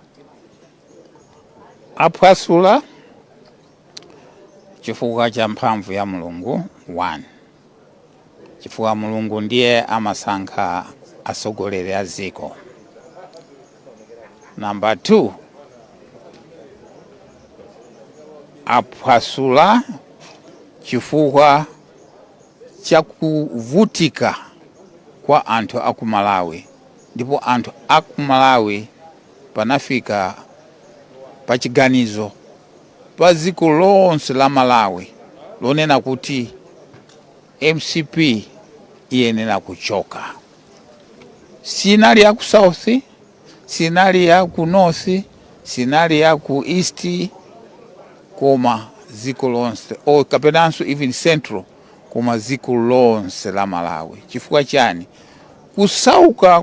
Aphwasula chifukwa cha mphamvu ya Mulungu, 1, chifukwa Mulungu ndiye amasankha atsogoleri a dziko. Namba 2, aphwasula chifukwa cha kuvutika kwa anthu aku Malawi, ndipo anthu aku Malawi panafika pa chiganizo pa dziko lonse la Malawi lonena kuti MCP iyenera kuchoka. Sinali ya ku South, sinali ya ku North, sinali ya ku East, koma dziko lonse, o kapenanso even Central, koma dziko lonse la Malawi. Chifukwa chani? Kusauka,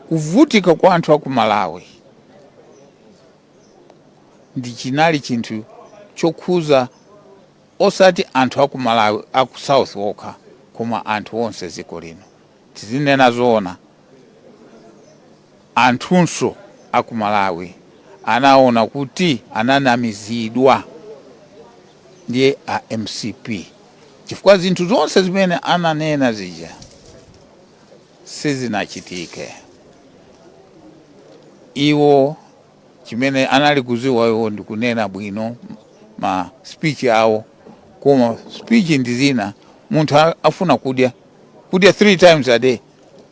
kuvutika kwa anthu aku Malawi ndi chinali chinthu chokhuza osati anthu aku Malawi aku South okha, koma anthu onse dziko lino. Tizinena zoona, anthunso aku Malawi anaona kuti ananamizidwa ndiye a MCP, chifukwa zinthu zonse zimene ananena zija sizinachitike. Iwo chimene anali kuziwa iwo ndikunena bwino ma speech awo, koma speech ndi zina. Munthu afuna kudya 3 times a day,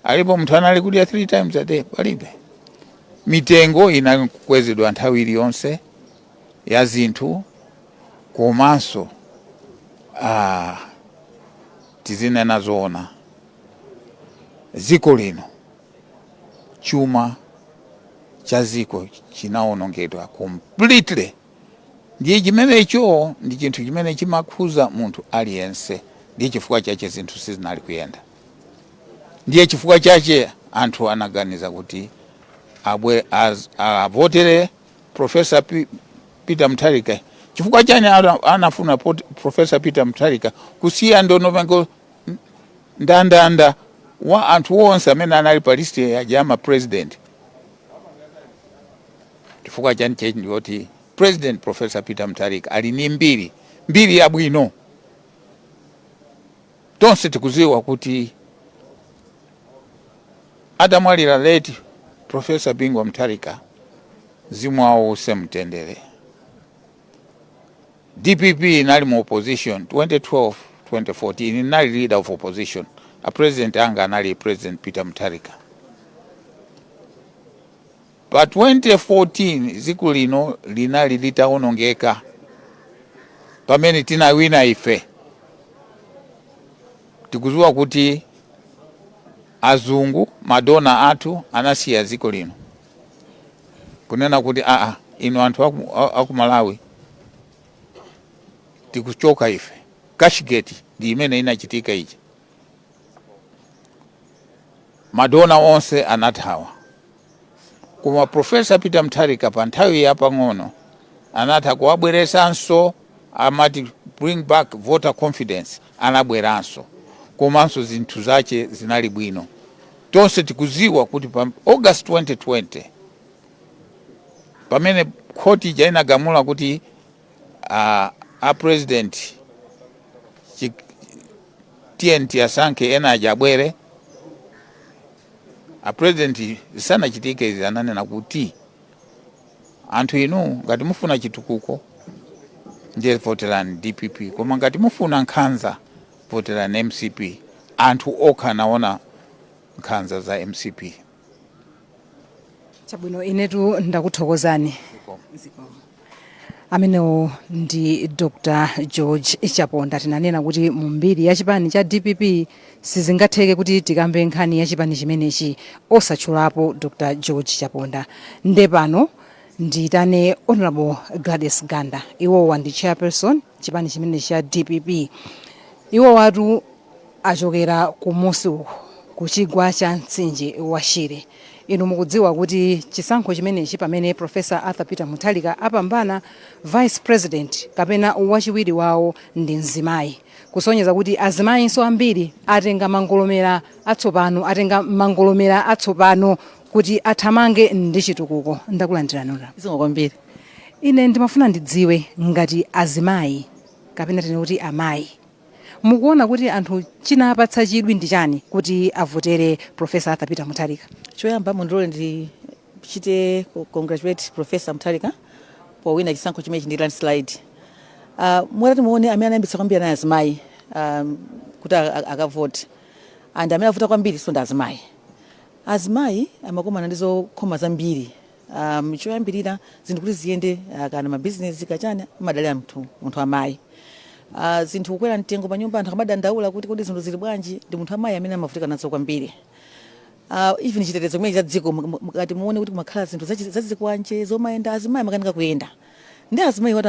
alipo munthu anali kudya 3 times a day? Palibe. Mitengo inali kukwezedwa nthawi iliyonse ya zinthu. Komanso tizinena zoona, dziko lino, chuma cha dziko chinawonongedwa completely. Ndiye chimenecho ndi chinthu chimene chimakhuza munthu aliyense. Ndiye chifukwa chache zinthu sizinali kuyenda. Ndiye chifukwa chache anthu anaganiza kuti abwe avotere Professor Peter Mutharika. Chifukwa chani anafuna Professor Peter Mutharika kusiya ndondomeko, ndandanda wa anthu onse amene anali pa list ya jama president? Chifukwa chani? Chechi ndiyoti President Professor Peter Mutharika ali ni mbiri yabwino. Tonse tikuziwa kuti atamwalira late Professor Bingu wa Mutharika, mzimu wawo use mtendere, DPP inali mu opposition 2012, 2014, inali leader of opposition. A president anga anali President Peter Mutharika. Pa 2014 dziko lino linali litawonongeka. Pamene tinawina ife, tikuziwa kuti azungu, ma donor athu, anasiya dziko lino kunena kuti, "Aa, inu anthu aku Malawi, tikuchoka ife." Cashgate ndi imene inachitika ija, ma donor onse anathawa. Koma Professor Peter Mutharika pa nthawi yapang'ono anatha kuwabweresanso, amati bring back voter confidence, anabweranso. Komanso zinthu zache zinali bwino. Tonse tikuziwa kuti pa August 2020, pamene khoti ija inagamula kuti a president TNT asankhe ena aja abwere, a president zisanachitike izi ananena kuti, "Anthu inu, ngati mufuna chitukuko ndiye voterani DPP, koma ngati mufuna nkhanza voterani MCP." Anthu okha anaona nkhanza za MCP. Chabwino, inetu ndakuthokozani. Amenewo ndi Dr George Chaponda. Tinanena kuti mu mbiri ya chipani cha DPP sizingatheke kuti tikambe nkhani ya chipani chimenechi osatchulapo Dr George Chaponda. Nde pano ndiyitane Honorable Gladys Ganda. Iwowa ndi chairperson chipani chimenechi cha DPP. Iwowatu achokera kumusi uku kuchigwa cha mtsinje wa Shire. Inu mukudziwa kuti chisankho chimenechi, pamene Professor Arthur Peter Mutharika apambana, vice president kapena wachiwiri wawo ndi mzimayi, kusonyeza kuti azimayinso ambiri atenga mangolomera atsopano, atenga mangolomera atsopano kuti athamange ndi chitukuko. Ndakulandirani, Honorable. Zikomo kwambiri. Ine ndimafuna ndidziwe, ngati azimayi kapena tine kuti amayi, mukuona kuti anthu chinapatsa chidwi ndi chani kuti avotere Professor Arthur Peter Mutharika? Choyamba mundilole ndichite congratulate Professor Mutharika powina chisankho chimenechi ndi landslide. Mutati muone, amene anayambitsa kwambiri anali azimayi kuti akavote, and amene avota kwambiri so ndi azimayi. Azimayi amakumana ndi zokhoma zambiri. Choyambirira, zinthu kuti ziyende, kana mabizinesi kachani, amadalira munthu amayi. Zinthu kukwera mtengo pa nyumba, anthu amadandaula kuti kodi zinthu zili bwanji, ndi munthu amayi amene amavutika nazo kwambiri. Even chitetezo chimene cha dziko, mukati muone kuti kumakhala zinthu zazikwanje zomayenda, azimayi amakanika kuyenda. Ndi azimayi watu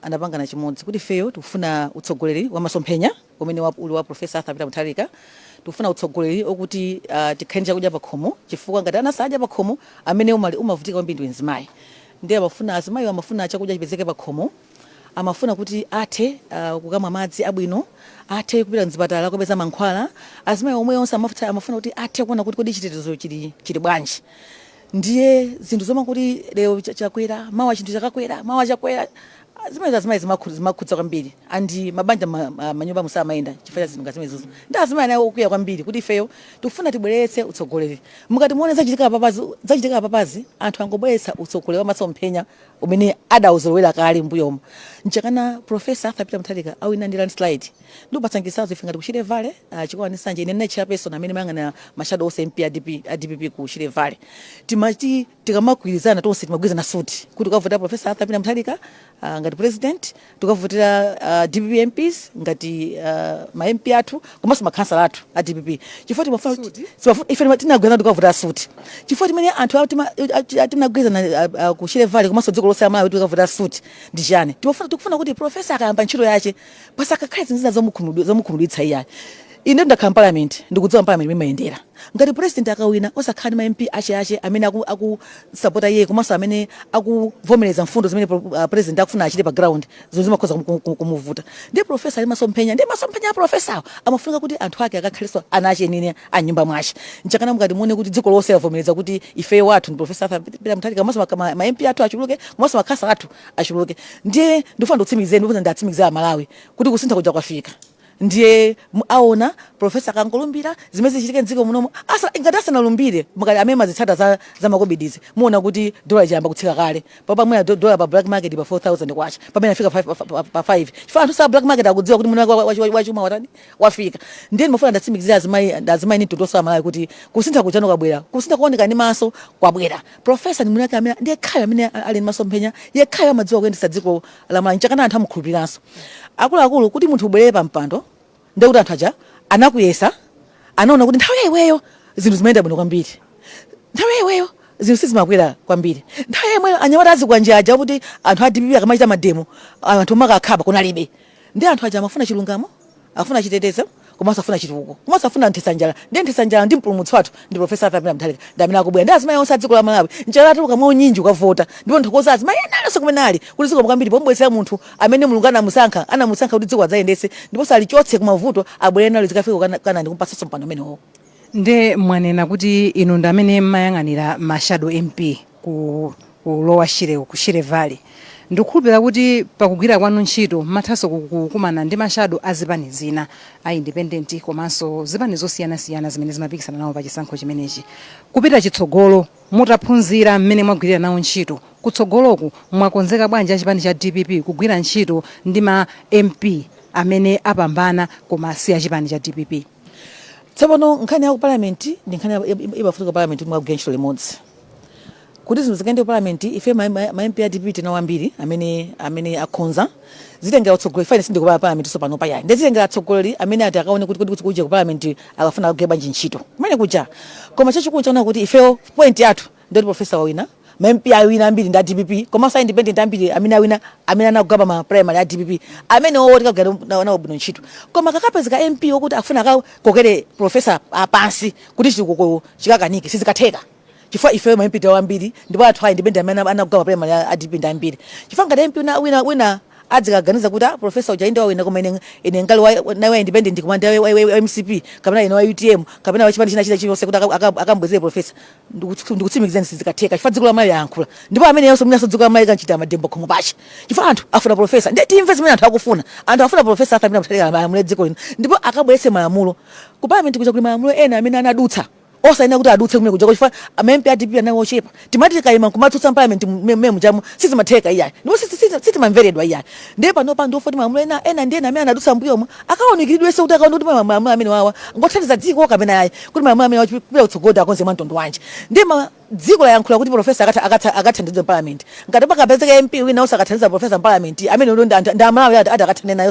anapangana chimodzi kuti ifeyo tikufuna utsogoleri wa masomphenya umene uli wa Professor Arthur Peter Mutharika. Tikufuna utsogoleri okuti tikhale ndi chakudya pakhomo, chifukwa ngati ana sadya pakhomo, amene umavutika kwambiri ndi mzimayi. Ndi amafuna, azimayi amafuna chakudya chipezeke pakhomo, amafuna kuti athe kukamwa madzi abwino, athe kupita mzipatala kupeza mankhwala. Azimayi omwe onse amafuna kuti athe kuona kuti kodi chitetezo chili bwanji. Ndiye zinthu zomwe kuti lero chakwera, mawa chinthu chakakwera, mawa chakwera, zimene azimayi zimakhudza kwambiri, and mabanja manyumba musamayenda chifukwa cha zinthu ngati zimenezozo. Ndi azimayi anayo okwiya kwambiri kuti ifeyo tikufuna tibweretse utsogoleri. Mukati muone zachitika papazi, anthu angobweretsa utsogoleri wa masomphenya umene adawuzolowera kale mbuyomo. Nchakana Professor Arthur Peter Mutharika awina ndi landslide. Ndikupatsa chitsanzo, ife ngati ku Shire Valley, Chikwawa ndi Nsanje, ine ndine chairperson amene mayang'anira ma shadow onse MP a DP, a DPP ku Shire Valley. Timati tikamagwirizana tonse, timagwirizana suti kuti tukavotera Professor Arthur Peter Mutharika ngati president, tukavotera DPP MPs ngati ma MP athu komanso makhansala athu a DPP, chifukwa timafuna ife tinagwirizana tukavotera suti, chifukwa timene anthu awo tinagwirizana ku Shire Valley komanso dziko lonse la Malawi tikavotera suti ndi chani? Tikufuna kuti professor akayamba ntchito yache pasakakhale zinthu zina zomukhumudwitsa iyayi. Ine ndakhala m'parliament, ndikudziwa m'parliament imayendera. Ngati president akawina osakhala ndi ma MP ache amene akusapota iye komanso amene akuvomereza mfundo zimene president akufuna achite pa ground, zinthu zimakhoza kumuvuta. Ndiye professor ali masomphenya, ndiye masomphenya a professor amafunika kuti anthu ake akakhalenso ana ache nene a nyumba mwache. Nchakana mukati muone kuti dziko lonse lavomereza kuti ifeyo wathu ndi Professor Arthur Peter Mutharika, komanso ma MP athu achuluke, komanso makhansala athu achuluke. Ndiye ndifuna ndikutsimikizeni, ndifuna ndatsimikizira Amalawi kuti kusintha kuja kwafika. Ndiye aona professor akangolumbira zimene zichitike mdziko munomo. Ngati asanalumbire, mukati amene mazitsata za makobidizi, muona kuti dola ichayamba kutsika kale. Papa mwina dola pa black market pa 4000 kwacha, pamene afika pa 5, chifukwa anthu sa black market akudziwa kuti mwini wake wachuma watani, wafika. Ndiye ndimafuna ndatsimikizira azimayi ndi mtundu wonse wa Malawi kuti kusintha kuchano kwabwera, kusintha kuoneka ndi maso kwabwera. Professor ndi mwini wake amene ndiye yekhayo amene ali ndi masomphenya, yekhayo amadziwa kuyendetsa dziko la Malawi. Nchakana anthu amukhulupiriranso. Akuluakulu, kuti munthu ubwerere pa mpando, ndiye kuti anthu aja anakuyesa, anaona kuti nthawi yaiweyo zinthu zimayenda bwino kwambiri, nthawi yaiweyo zinthu sizimakwera kwambiri, nthawi yaiweyo anyamata azikwanje aja kuti anthu a DPP akamachita ma demo anthu makakhapa kunalibe. Ndi anthu aja amafuna chilungamo, afuna chitetezo, komanso afuna chitukuko, komanso afuna nthetsa njala. Ndiye nthetsa njala ndi mpulumutsi wathu ndi Professor Arthur Peter Mutharika, ndi amene akubwera. Ndi azimayi onse a dziko la Malawi njala atuluka mwaunyinji kukavota. Ndipo nthokoza azimayi ena alionse kumene ali kuti zikomo kwambiri pomubweretsera munthu amene Mulungu anamusankha kuti dziko adzayendetse, ndiponso alichotse kumavuto, abwere nalo zikafika Kanani kumpatsanso mpando umenewo. Nde mwanena kuti inu ndi amene mmayang'anira ma shadow MP ku Lower Shire, ku Shire Valley. Ndikukhulupirira kuti pakugwira kwanu ntchito mmathanso kukumana ndi ma shadow a zipani zina, a independent komanso zipani zosiyanasiyana zimene zimapikisana nawo pa chisankho chimenechi. Kupita chitsogolo, mutaphunzira mmene mwagwirira nawo ntchito kutsogoloku, mwakonzeka bwanji achipani cha DPP kugwira ntchito ndi ma MP amene apambana koma si achipani cha DPP? Tsopano nkhani ya ku parliament ndi nkhani imafunika parliament kuti mukagwire ntchito limodzi kuti zinthu zikayende ku parliament. Ife ma MP a DPP tinawo ambiri amene akhonza zitengera utsogoleri. Fine, sindikupa parliament so pano payayi, ndizitengera atsogoleri amene ati akaone kuti kuja ku parliament akafuna akagwire bwanji ntchito kumene kuja. Koma chachikulu chaona kuti ifeyo point yathu ndoti professor wawina, ma MP awina ambiri ndi a DPP, komanso a independent ambiri amene awina, amene anagwapa ma primary a DPP, amene owo tikagwira nawo bwino ntchito. Koma kakapezeka MP wokuti afuna akakokere professor apansi kuti chitukuko chikakanike, sizikatheka, chifukwa ife ma MP tawo ambiri ndipo athu a independent amene anagwapa primary a DPP ndi ambiri. Chifukwa ngati MP wina adzikaganiza kuti, ah, professor uja inde wawina, koma ine ngali nawe wa independent, koma ndi wa MCP kapena ine wa UTM kapena wa chipani china china chilonse, kuti akambwezere professor, ndikutsimikizani sizikatheka, chifukwa dziko la Malawi yayankhula. Ndipo amene yonso mwinaso dziko la Malawi kanchita madembo khomo pache, chifukwa anthu afuna professor. Ndiye timve zimene anthu akufuna. Anthu afuna professor Arthur Peter Mutharika alamule dziko lino ndipo akabweretse malamulo ku parliament kuja. Kuli malamulo ena amene anadutsa osayenera kuti adutse kumene kuja, chifukwa ama MP a DPP anali ochepa. Timati tikayima kumatsutsa parliament mmene mujamu, sizimatheka iyayi, ndipo sitimamveredwa iyayi. Ndiye panopa ndofoti malamulo ena ndi ena amene anadutsa mbuyomo akaonekeredwenso, kuti akaone kuti malamulo amene wawa ngothandiza dziko kapena ayi, kuti malamulo amene kupita kutsogolo akonze mwa mtundu wanji. Ndiye dziko layankhula kuti professor akathandiza parliament. Ngati pakapezeka MP wina osakathandiza professor parliament, amene ulo ndi Amalawi ati akathane naye,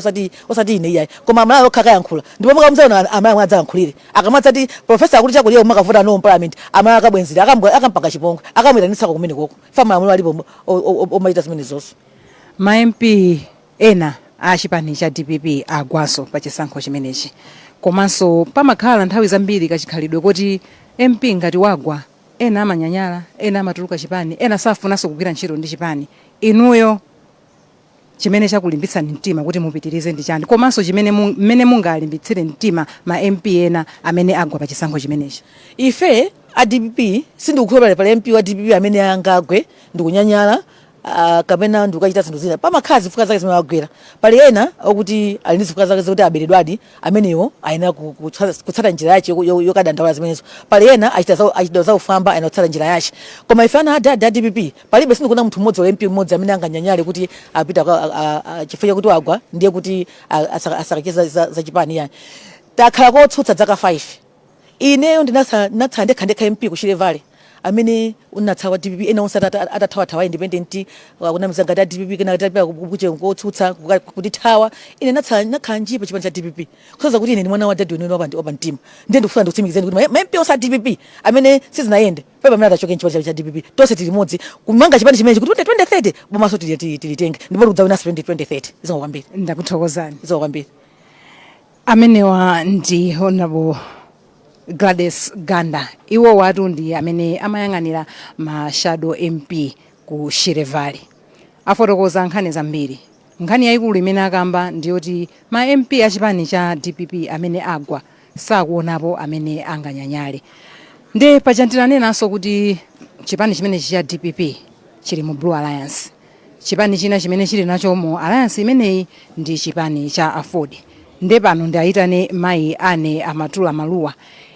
osati ine iyayi, koma Amalawi okha akayankhula. Ndipo mukamzaona Amalawi adzayankhulire akamadzati professor akuti chakulira makavuta no parliament, Amalawi akabwenzera, akampanga chipongwe, akamwitanitsako kumene koko fa malamulo alipo omachita zimenezonso. Ma MP ena a chipani cha DPP agwanso pa chisankho chimenechi, komanso pamakhala nthawi zambiri kachikhalidwe kuti MP ngati wagwa, ena amanyanyala, ena amatuluka chipani, ena safunanso kugwira ntchito ndi chipani. Inuyo chimene chakulimbitsani mtima kuti mupitirize ndi chani, komanso chimene mmene mungalimbitsire mtima ma MP ena amene agwa pa chisankho chimenechi? Ife a DPP sindikukhulupirira pali MP wa DPP amene angagwe ndikunyanyala kapena ndikukachita zinthu zina. Pamakhala zifukwa zake zimene wagwera. Pali ena okuti ali ndi zifukwa zake zokuti aberedwadi, amenewo ayenera kutsata njira yache yokadandaula zimenezo. Pali ena achita za ufamba, ayenera kutsata njira yache. Koma ife ana a DPP palibe, sindikuona munthu mmodzi wa MP mmodzi amene anganyanyale kuti apita chifukwa chakuti wagwa ndiye kuti asakachite za chipani yani. Takhala kotsutsa zaka 5. Ineyo ndinatsala ndekha ndekha MP ku Shire Valley amene unatsala wa DPP, ena onse atathawathawa independent, kunamiza ngati a DPP, kena atapita kuche kotsutsa kutithawa. Ine natsala, nakhala njipa chipani cha DPP, kusonyeza kuti ine ndi mwana wa dadi weniweni wapa mtima. Ndiye ndikufuna ndikutsimikizeni kuti ma MP onse a DPP amene sizinayende palibe amene atachoke mchipani cha DPP. Tonse tili limodzi kumanga chipani chimenechi kuti 2030 bomaso tilitenge ndipo tikudzawinanso 2030. Zikomo kwambiri. Ndakuthokozani. Zikomo kwambiri. Amenewa ndi Honorable Gladys Ganda. Iwo watu ndi amene amayang'anira ma shadow MP ku Shire Valley. Afotokoza nkhani zambiri. Nkhani yayikulu imene akamba ndiyoti ma MP achipani cha DPP amene agwa sakuonapo amene anganyanyale. Ndi paja tinanenanso kuti chipani chimenechi cha DPP chili mu Blue Alliance. Chipani china chimene chili nacho mu alliance imeneyi ndi chipani cha AFORD. Nde pano ndiayitane mayi Ane Amatula Maluwa.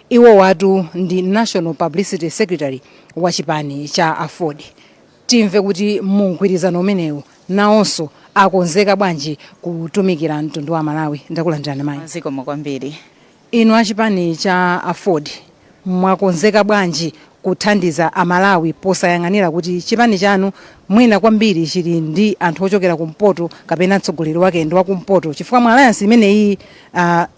Iwo watu ndi National Publicity Secretary wa chipani cha AFORD. Timve kuti mu mgwirizano umenewu nawonso akonzeka bwanji kutumikira mtundu wa Malawi. Ndakulandirani mayi. Zikomo kwambiri. Inu achipani cha AFORD mwakonzeka bwanji kuthandiza Amalawi posayang'anira kuti chipani chanu mwina kwambiri chili ndi anthu ochokera kumpoto kapena mtsogoleri wake ndi wakumpoto, chifukwa mu alliance imeneyi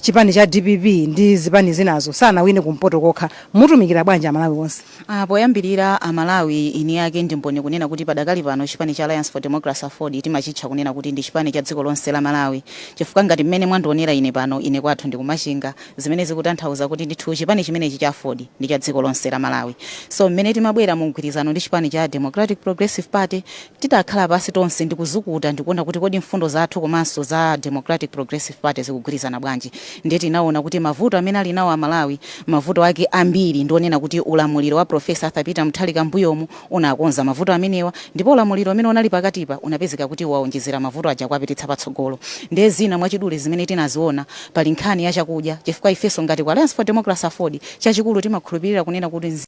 chipani cha DPP ndi zipani zinazo sanawine kumpoto kokha? Mutumikira bwanji Amalawi onse? Poyambirira, Amalawi ini yake ndi mboni kunena kuti padakali pano chipani cha Alliance for Democracy, AFORD, timachitcha kunena kuti ndi chipani cha dziko lonse la Malawi, chifukwa ngati mmene mwandionera ine pano, ine kwathu ndi kumachinga, zimene zikutanthauza kuti ndithu chipani chimenechi cha AFORD ndi cha dziko lonse la Malawi. So mmene timabwera mu mgwirizano ndi chipani cha Democratic Progressive Party, tidakhala pasi tonse ndikuzukuta ndikuona kuti kodi mfundo zathu komanso za Democratic Progressive Party zikugwirizana bwanji. Ndiye tinaona kuti mavuto amene ali nawo Amalawi, mavuto ake ambiri ndionena kuti ulamuliro wa Professor Arthur Peter Mutharika mbuyomu unakonza mavuto amenewa, ndipo ulamuliro umene unali pakatipa unapezeka kuti waonjezera mavuto aja kuwapititsa patsogolo. Ndiye zina mwachidule zimene tinaziona, pali nkhani ya chakudya, chifukwa ifenso ngati ku Alliance for Democracy, AFORD, chachikulu timakhulupirira kunena kuti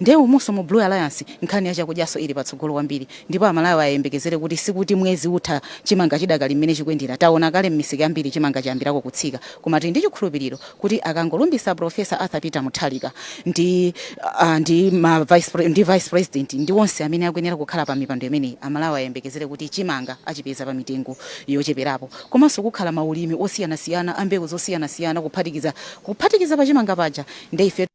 Ndiye umunso mu Blue Alliance nkhani ya chakudyaso ili patsogolo kwambiri, ndipo Amalawi ayembekezere kuti sikuti mwezi utha chimanga chidakali mmene chikuyendera. Taona kale m'misika yambiri chimanga chayambirako kutsika, koma tili ndi chikhulupiriro kuti akangolumbisa Professor Arthur Peter Mutharika ndi vice president ndi onse amene akuyenera kukhala pa mipando imeneyi, Amalawi ayembekezere kuti chimanga achipeza pa mitengo yocheperapo, komanso kukhala maulimi osiyanasiyana a mbewu zosiyanasiyana kuphatikiza pa chimanga paja. Ndiye ife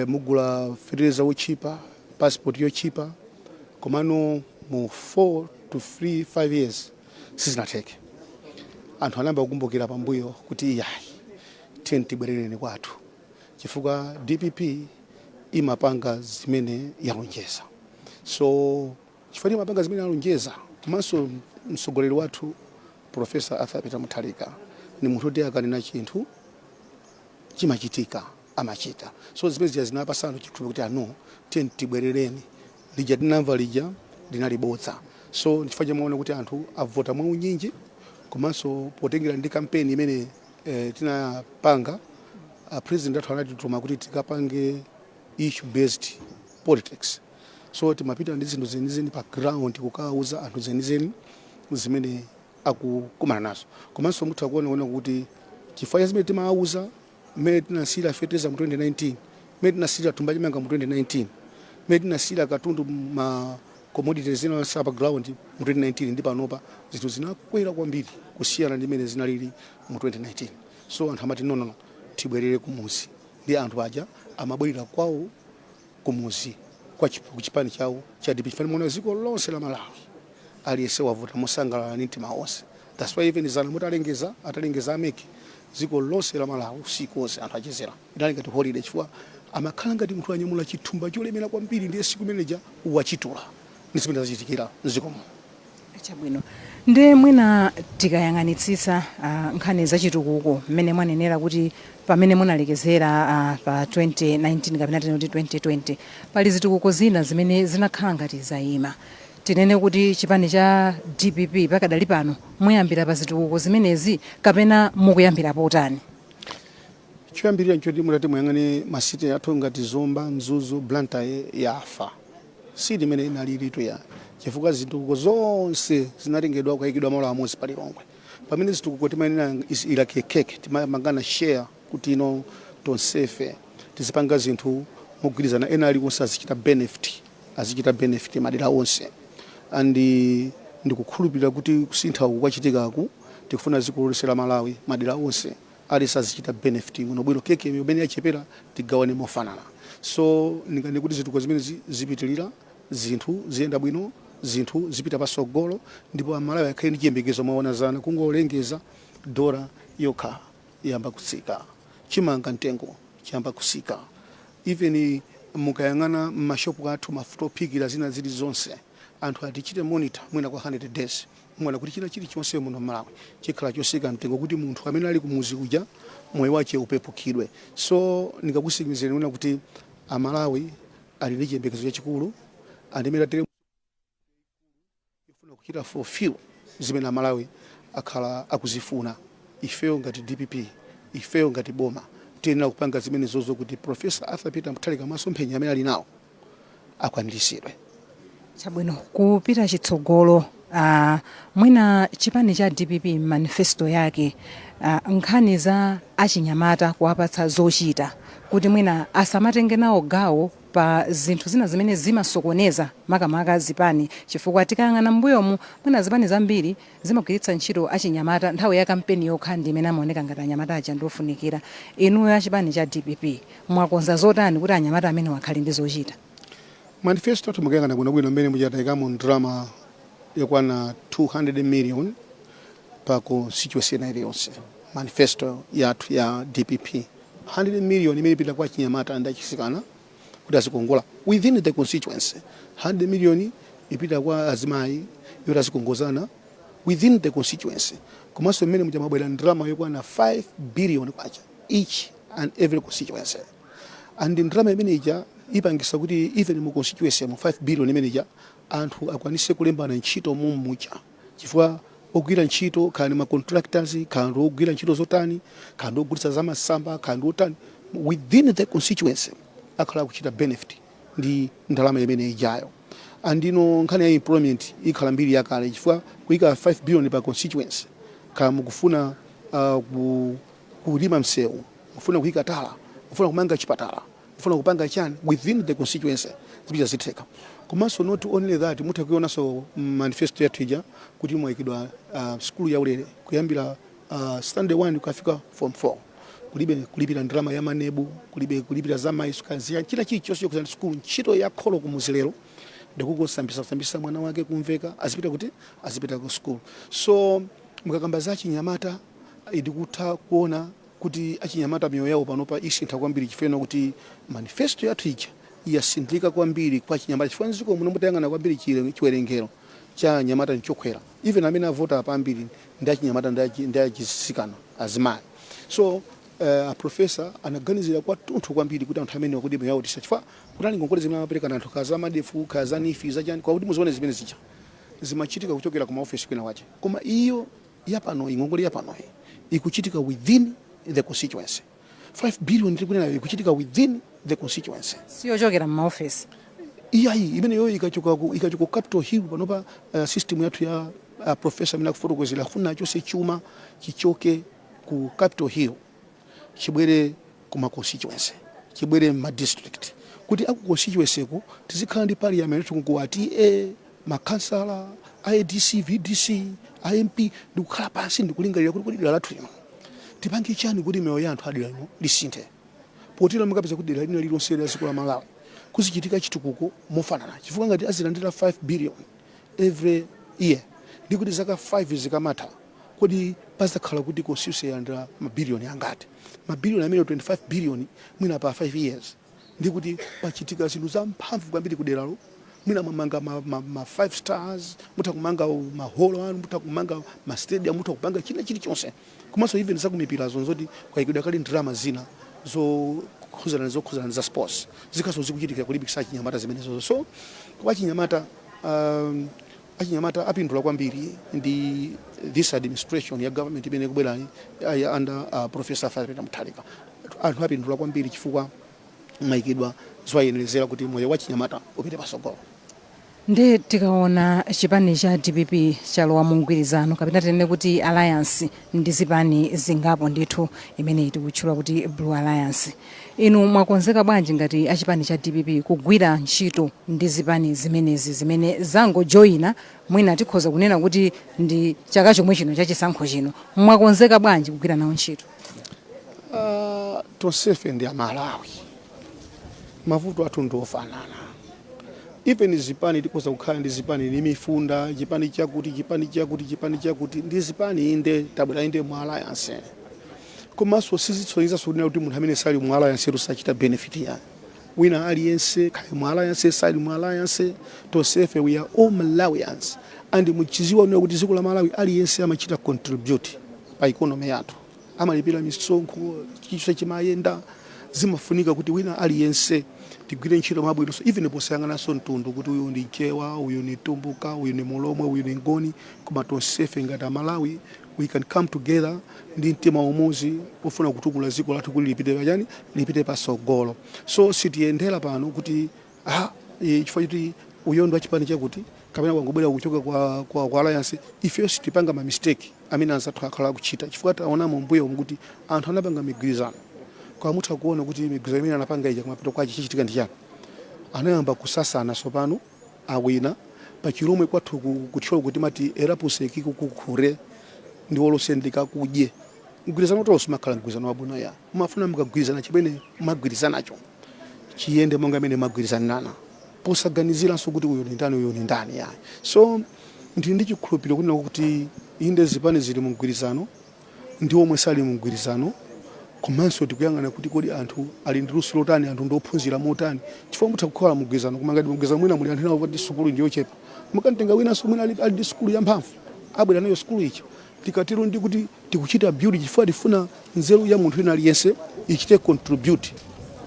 Mugula fertilizer wochipa, passport yochipa, komano mu 4 to 3 5 years sizinatheke. Anthu anayamba kukumbukira pambuyo kuti iyayi, tiyeni tibwerereni kwathu, chifukwa DPP imapanga zimene yalonjeza. So chifukwa imapanga zimene yalonjeza, komanso mtsogoleri wathu Professor Arthur Peter Mutharika ni munthu woti akanena chinthu chimachitika, amachita. So zimene zija zinapasa anthu chikhulupiriro kuti ano tiyeni tibwerereni, lija tinamva lija linali bodza. So chifukwa chamaona kuti anthu avota mwaunyinji, komanso potengera ndi kampeni imene tinapanga, president athu anatituma kuti tikapange issue based politics. So timapita ndi zinthu zenizeni pa ground kukauza anthu zenizeni zimene akukumana nazo. Komanso mutha kuona kuti chifukwa cha zimene timawauza, mmene tinasiyira fertilizer mu 2019, mmene tinasiyira thumba chimanga mu 2019, mmene tinasiyira katundu ma commodities ena onse pa ground mu 2019, ndi panopa zinthu zinakwera kwambiri kusiyana ndi mmene zinalili mu 2019. So anthu amati no, no, no, tibwerere kumuzi, ndi anthu aja amabwerera kwawo kumuzi kwa chipani chawo cha DPP. Chifani muona dziko lonse la Malawi aliyense wavota mosangalala ndi mtima wonse. That's why even zana mutalengeza, atalengeza a MEC, dziko lonse la Malawi usiku wonse anthu achezera, inali ngati holiday, chifukwa amakhala ngati munthu anyamula chithumba cholemera kwambiri, ndiye siku imeneja wachitula. Ndi zimene zachitikira mdziko muno. Chabwino, ndiye mwina tikayang'anitsitsa nkhani zachitukuko, mmene mwanenera kuti pamene munalekezera pa 2019 kapena tinene kuti 2020, pali zitukuko zina zimene zinakhala ngati zayima. Tinene kuti chipani cha DPP pakadali pano muyambira pa zitukuko zimenezi kapena mukuyambira potani? Choyambirira nchoti mutati muyang'ane ma city athu ngati Zomba, Mzuzu, Blantyre yafa, city imene inalilitu ya, chifukwa zitukuko zonse zinatengedwa kukayikidwa malo amodzi pa Lilongwe, pamene zitukuko timayenera is like a cake, timamangana share kuti ino tonsefe tizipanga zinthu mogwirizana, ena aliwonse azichita benefit madera onse. And ndikukhulupirira kuti kusintha uku kwachitikaku, tikufuna dziko lonse la Malawi, madera onse, aliyense azichita benefit bwinobwino. Keke imene yachepera tigawane mofanana. So ndingani kuti zitukuko zimene zipitirira, zinthu ziyenda bwino, zinthu zipita pasogolo, ndipo Amalawi akhale ndi chiyembekezo. Mwaona zana kungolengeza, dola yokha yamba kutsika, chimanga mtengo chiyamba kusika, even mukayang'ana m'mashopu athu mafuta ophikira, zina zili zonse, anthu atichite monitor mwina kwa 100 days, muona kuti china chilichonse muno Malawi chikhala chosika mtengo, kuti munthu amene ali kumuzi kuja moyo wache upepukidwe. So ndingakusimikizireni mwina kuti Amalawi ali ndi chiyembekezo chachikulu, andimene atere ifuna kuchita fulfill zimene Amalawi akhala akuzifuna. Ifeyo ngati DPP, ifeyo ngati boma, tiyenera kupanga zimene zozo kuti Professor Arthur Peter Mutharika masomphenya amene ali nawo akwaniritsidwe. Chabwino, kupita chitsogolo, mwina chipani cha DPP manifesto yake, nkhani za achinyamata kuwapatsa zochita kuti mwina asamatenge nawo gawo Pa zinthu zina zimene zimasokoneza makamaka zipani, chifukwa tikayang'ana m'mbuyomu, mwina zipani zambiri zimagwiritsa ntchito achinyamata nthawi ya kampeni yokha, ndi imene amaoneka ngati anyamata aja ndiofunikira. Inuyo achipani cha DPP mwakonza zotani kuti anyamata amene wakhale ndi zochita? Manifesto athu, mukayang'ana bwinobwino mmene muchatayikamo ndalama yokwana 200 million pa constituency ina iliyonse. Manifesto yathu ya DPP, 100 million imene ipita kwa achinyamata ndi achisikana kuti azikongola within the constituency, 100 million ipita kwa azimayi yoti azikongozana within the constituency. Komanso mmene muchamabwera ndalama yokwana 5 billion kwacha each and every constituency, and ndalama imene ija ipangisa kuti even mu constituency mu 5 billion imene ija anthu akwanise kulembana ntchito mumucha, chifukwa ogwira ntchito, kaya ndi ma contractors, kaya ndi ogwira ntchito zotani, kaya ndi ogulitsa zamasamba, kaya ndi otani, within the constituency akhala akuchita benefit ndi ndalama imene ijayo. Andino nkhani ya employment ikhala mbiri yakale, chifukwa kuyika 5 billion pa constituency, kaya mukufuna kulima msewu, mufuna kuyika tala, mufuna kumanga chipatala, mufuna kupanga chani within the constituency, zipita zitheka. Komanso not only that, mutha kuionanso manifesto yathu ija kuti mwayikidwa skulu yaulere kuyambira standard 1 kukafika form 4. Kulibe kulipira ndalama ya MANEB, kulibe kulipira za maiso kaziya, china chilichonse chokuzana skulu. Ntchito ya kholo kumuzi lero ndikungosambisa kusambisa mwana wake, kumveka, azipita kuti azipita ku school. So mukakamba za achinyamata, ndikutha kuona kuti achinyamata miyoyo yawo panopa isintha kwambiri, chifukwa kuti manifesto yathu ija yasinthika kwambiri kwa achinyamata, chifukwa mdziko muno mutayang'ana kwambiri chiwerengero cha anyamata nchokwera. Even amene avota pambiri ndi achinyamata ndi achisikana, azimayi. So professor anaganizira kwathunthu kwambiri kuti anthu amene wakuti miyoyo yawo tisa, chifukwa kunali ngongole zimene amapereka anthu, kaya za MARDEF, kaya za NEEF, zachani, kwakuti muzione zimene zija zimachitika kuchokera ku maofesi kwina wache. Koma iyo yapano, ingongole yapanoyi ikuchitika within the constituency. 5 billion tiri kunenayo ikuchitika within the constituency. Siyochokera m'maofesi. Iyayi, imeneyo ikachoka ku Capitol Hill. Panopa system yathu ya professor amene akufotokozera, afuna chonse chuma chichoke ku Capitol Hill, chibwere kuma constituency, chibwere ma district, kuti aku constituency ku tizikhala ndi parliament, ku TA, makansala, ADC, VDC, IMP, ndikukhala pansi ndikulingalira kuti dera lathu lino tipange chani kuti miyoyo ya anthu adera lino lisinthe. Potero mukapeza kuti dera lina lililonse la dziko la Malawi kuzichitika chitukuko mofanana, chifukwa ngati azilandira 5 billion every year, ndikuti zaka 5 zikamatha, kodi pazakhala kuti constituency yalandira mabiliyoni angati? Mabiliyoni amene 25 billion mwina pa 5 years, ndikuti pachitika zinthu zamphamvu kwambiri kuderalo. Mwina mwamanga ma 5 stars, mutha kumanga maholo anu, mutha kumanga ma stadium, mutha kupanga china chilichonse. Komanso even zakumipira zonzoti kwayikidwa kale ndalama zina zokhuzana za sports, zikhaso zikuchitika kulimbikitsa achinyamata zimenezo. So kwa achinyamata, achinyamata apindula kwambiri ndi this administration ya government imene ikubwera under Professor Arthur Mutharika. Anthu apindula kwambiri chifukwa mwayikidwa zowayenerezera kuti moyo wa chinyamata upite pasogolo. Ndi tikaona chipani cha DPP chalowa mu mgwirizano, kapena tinene kuti alliance, ndi zipani zingapo ndithu imene tikutchula kuti Blue Alliance, inu mwakonzeka bwanji ngati achipani cha DPP kugwira ntchito ndi zipani zimenezi zimene zangojoyina, mwina tikhoza kunena kuti ndi chaka chomwe chino chachisankho chino? Mwakonzeka bwanji kugwira nawo ntchito? Tonsefe ndi Amalawi, mavuto athu ndi ofanana. Even zipani, tikhoza kukhala ndi zipani ni mifunda, chipani chakuti, chipani chakuti, chipani chakuti, ndi zipani, inde tabwera inde mu alliance, komanso sizitsonyezanso kunena kuti munthu amene sali mu alliance yetu sachita benefit yani. Wina aliyense, kaya mu alliance, sali mu alliance, tonsefe we are all Malawians, and muchiziwa kunena kuti dziko la Malawi aliyense amachita contribute pa economy yathu, amalipira misonkho, chilichonse chimayenda. Zimafunika kuti wina aliyense tigwire ntchito mwabwino. So even posayang'ananso mtundu kuti uyu ndi Mchewa, uyu ni Tumbuka, uyu ni Mulomwe, uyu ni Ngoni, koma tonsefe ngati Amalawi we can come together ndi mtima umodzi pofuna kutukula dziko lathu kuti lipite pachani, lipite pasogolo. So sitiyendera pano kuti ah, chifukwa choti uyo ndi wachipani chakuti kapena wangobwera kuchoka kwa alliance. Ifeyo sitipanga ma mistake amene anzathu akhala akuchita, chifukwa taonamo mbuyo kuti anthu anapanga migwirizano, kwa mutha kuona kuti migwirizano imene anapanga ija kumapeto kwache chichitika ndi chani. Anayamba kusasana. Sopano awina pachilomwe kwathu kuthyolo kuti mati erapuseki kukukhure ndi wolosendeka kudye. Mgwirizano tonse umakhala mgwirizano wabwino ya mumafuna mukagwirizana, chimene mumagwirizanacho chiyende monga imene magwirizanirana, posaganiziranso kuti uyu ni ndani, uyu ni ndani ya. So ndili ndi chikhulupiriro kunena kuti inde, zipani zili mu mgwirizano ndi omwe sali mu mgwirizano, komanso tikuyang'ana kuti kodi anthu ali ndi luso lotani, anthu ndi ophunzira motani, chifukwa mutha kukhala mgwirizano, koma ngati mgwirizano mwina muli anthu ena kuti sukulu ndi yochepa, mukantenga winanso mwina ali ndi sukulu yamphamvu, abwera nayo sukulu icha. Tikatero ndi kuti tikuchita build, chifukwa tifuna nzeru ya munthu wina aliyense ichite contribute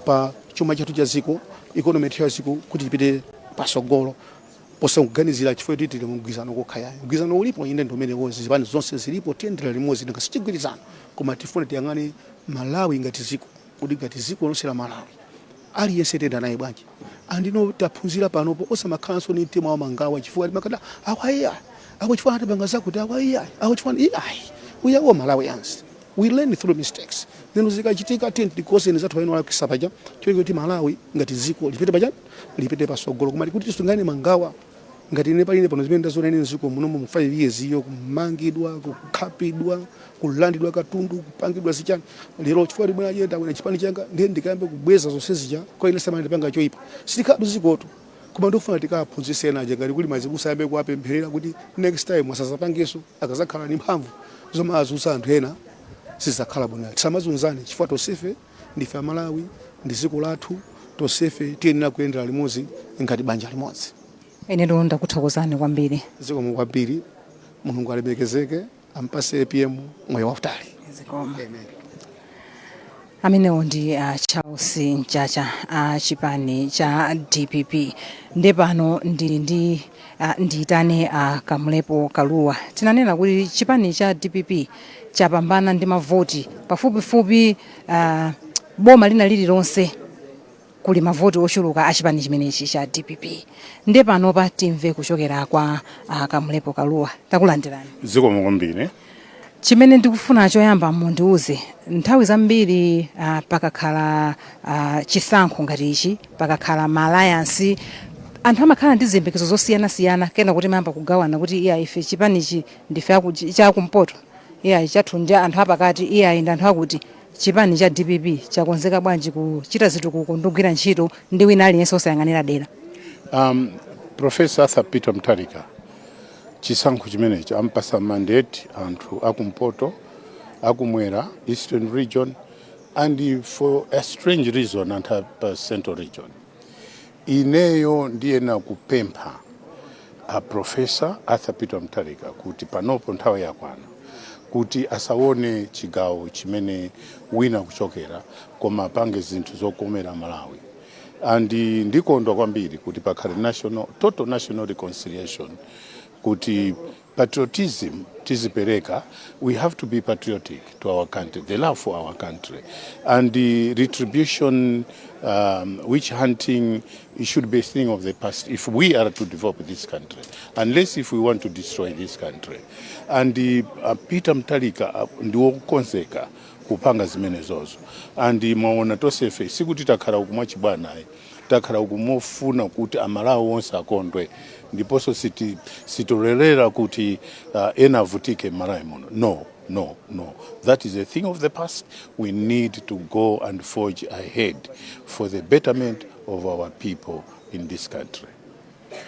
pa chuma chathu cha ziko, economy yathu ya ziko, kuti ipite pasogolo, posakuganizira chifukwa kuti tili mu mgwirizano kokha yayi. Mgwirizano ulipo inde, ndi umenewo, zipani zonse zilipo, tiyendera limodzi, nanga sichigwirizano, koma tifuna tiyang'ane Malawi ngati ziko, kuti ngati ziko lonse la Malawi aliyense tiyenda naye bwanji. Andino taphunzira panopo osamakhalanso ni mtima wa mangawa, chifukwa timakada awa iya awa, chifukwa atipanga zakuti awa iya awa, chifukwa iyayi. We are all Malawians, we learn through mistakes. Zinthu zikachitika, tiye tikonzeni zathu pamene walakwisa paja, chifukwa kuti Malawi ngati ziko lipite paja, lipite pasogolo. Koma kuti tisungane mangawa ngati ine paline pano, zimene ndaziona ine mdziko munomu mu 5 years iyo, kumangidwa, kukhapidwa, kulandidwa katundu, kupangidwa zichani, lero chifukwa libwera ayenda wina chipani changa, ndiye ndikayambe kubweza zonse zija kwa ine samene ndipanga choyipa, sitikhala zikotu. Koma ndikufuna tikaphunzitse ena aja, ngati kuli mazibusa, ayambe kuwapempherera kuti next time asazapangenso. Akazakhala ndi mphamvu zomwe azunza anthu ena, sizakhala bwino. Tisamazunzane, chifukwa tonsefe ndife Amalawi, ndi dziko lathu, tonsefe tiyenera kuyendera limodzi ngati banja limodzi. Inetu ndakuthokozani kwambiri. Zikomo kwambiri. Mulungu alemekezeke, ampase APM moyo wautali. Zikomo. Amenewo ndi Charles Mchacha a chipani cha DPP. Nde pano ndili ndi ndiyitane Kamlepo Kaluwa. Tinanena kuti chipani cha DPP chapambana ndi mavoti pafupifupi boma lina lililonse kuli mavoti ochuluka a chipani chimenechi cha DPP. Nde panopa timve kuchokera kwa Kamlepo Kaluwa. Takulandirani. Zikomo kwambiri. Chimene ndikufuna choyamba mundiuze, nthawi zambiri pakakhala chisankho ngati ichi, pakakhala ma alliance, anthu amakhala ndi ziyembekezo zosiyanasiyana, kena kuti mayamba kugawana kuti iya, ife chipanichi ndife chakumpoto, iya, chathu ndi anthu apakati, iya, ndi anthu akuti. Chipani cha DPP chakonzeka bwanji kuchita zitukuko ndi kugwira ntchito ndi wina aliyense osayang'anira dera? Professor Arthur Peter Mutharika, chisankho chimenechi ampasa mandate anthu akumpoto, akumwera, Eastern Region, and for a strange reason anthu apa Central Region. Ineyo ndiyena kupempha a Professor Arthur Peter Mutharika kuti panopo nthawi yakwana kuti asaone chigawo chimene wina kuchokera, koma apange zinthu zokomera Malawi. And ndikondwa kwambiri kuti pakhale national, total national reconciliation, kuti patriotism tizipereka. We have to be patriotic to our country, the love for our country, and the retribution, witch hunting, it should be a thing of the past if we are to develop this country, unless if we want to destroy this country. And Peter Mutharika ndiwokonzeka kupanga zimenezozo. And mwaona tonsefe sikuti takhala uku mwachibwana ayi, takhala uku mofuna kuti Amalawi onse akondwe, ndiponso sitolelera kuti ena avutike m'Malawi muno. No, no, no, that is a thing of the past. We need to go and forge ahead for the betterment of our people in this country.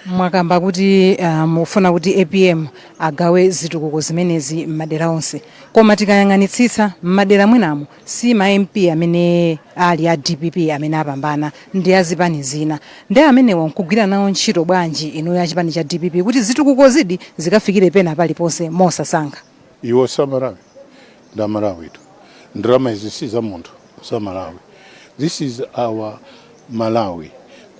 Mwakamba kuti mufuna kuti APM agawe zitukuko zimenezi m'madera onse, koma tikayang'anitsitsa m'madera mwinamo si ma MP amene ali a DPP amene apambana, ndi azipani zina. Ndi amenewa nkugwira nawo ntchito bwanji inuyo achipani cha DPP kuti zitukuko zidi zikafikire pena paliponse mosasankha? Iwo samalawi, ndi Amalawi tu. Ndalama izi si za munthu, za Malawi. This is our Malawi.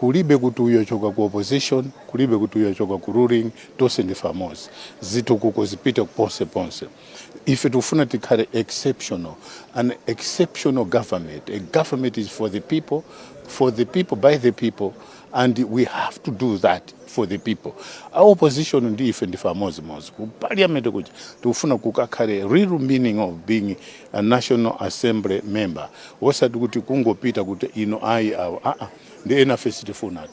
Kulibe kuti uyo achoka ku opposition, kulibe kuti uyo achoka ku ruling, tonse ndife amodzi. Zitukuko zipite ponse ponse. Ife tikufuna tikhale exceptional, an exceptional government. A government is for the people, for the people, by the people, and we have to do that for the people. Our opposition ndi ife ndife amodzimodzi. Ku parliament kuja tikufuna kukakhale real meaning of being a National Assembly member, osati kuti kungopita kuti ino ayi awo aa ndi ena fe sitifunatu.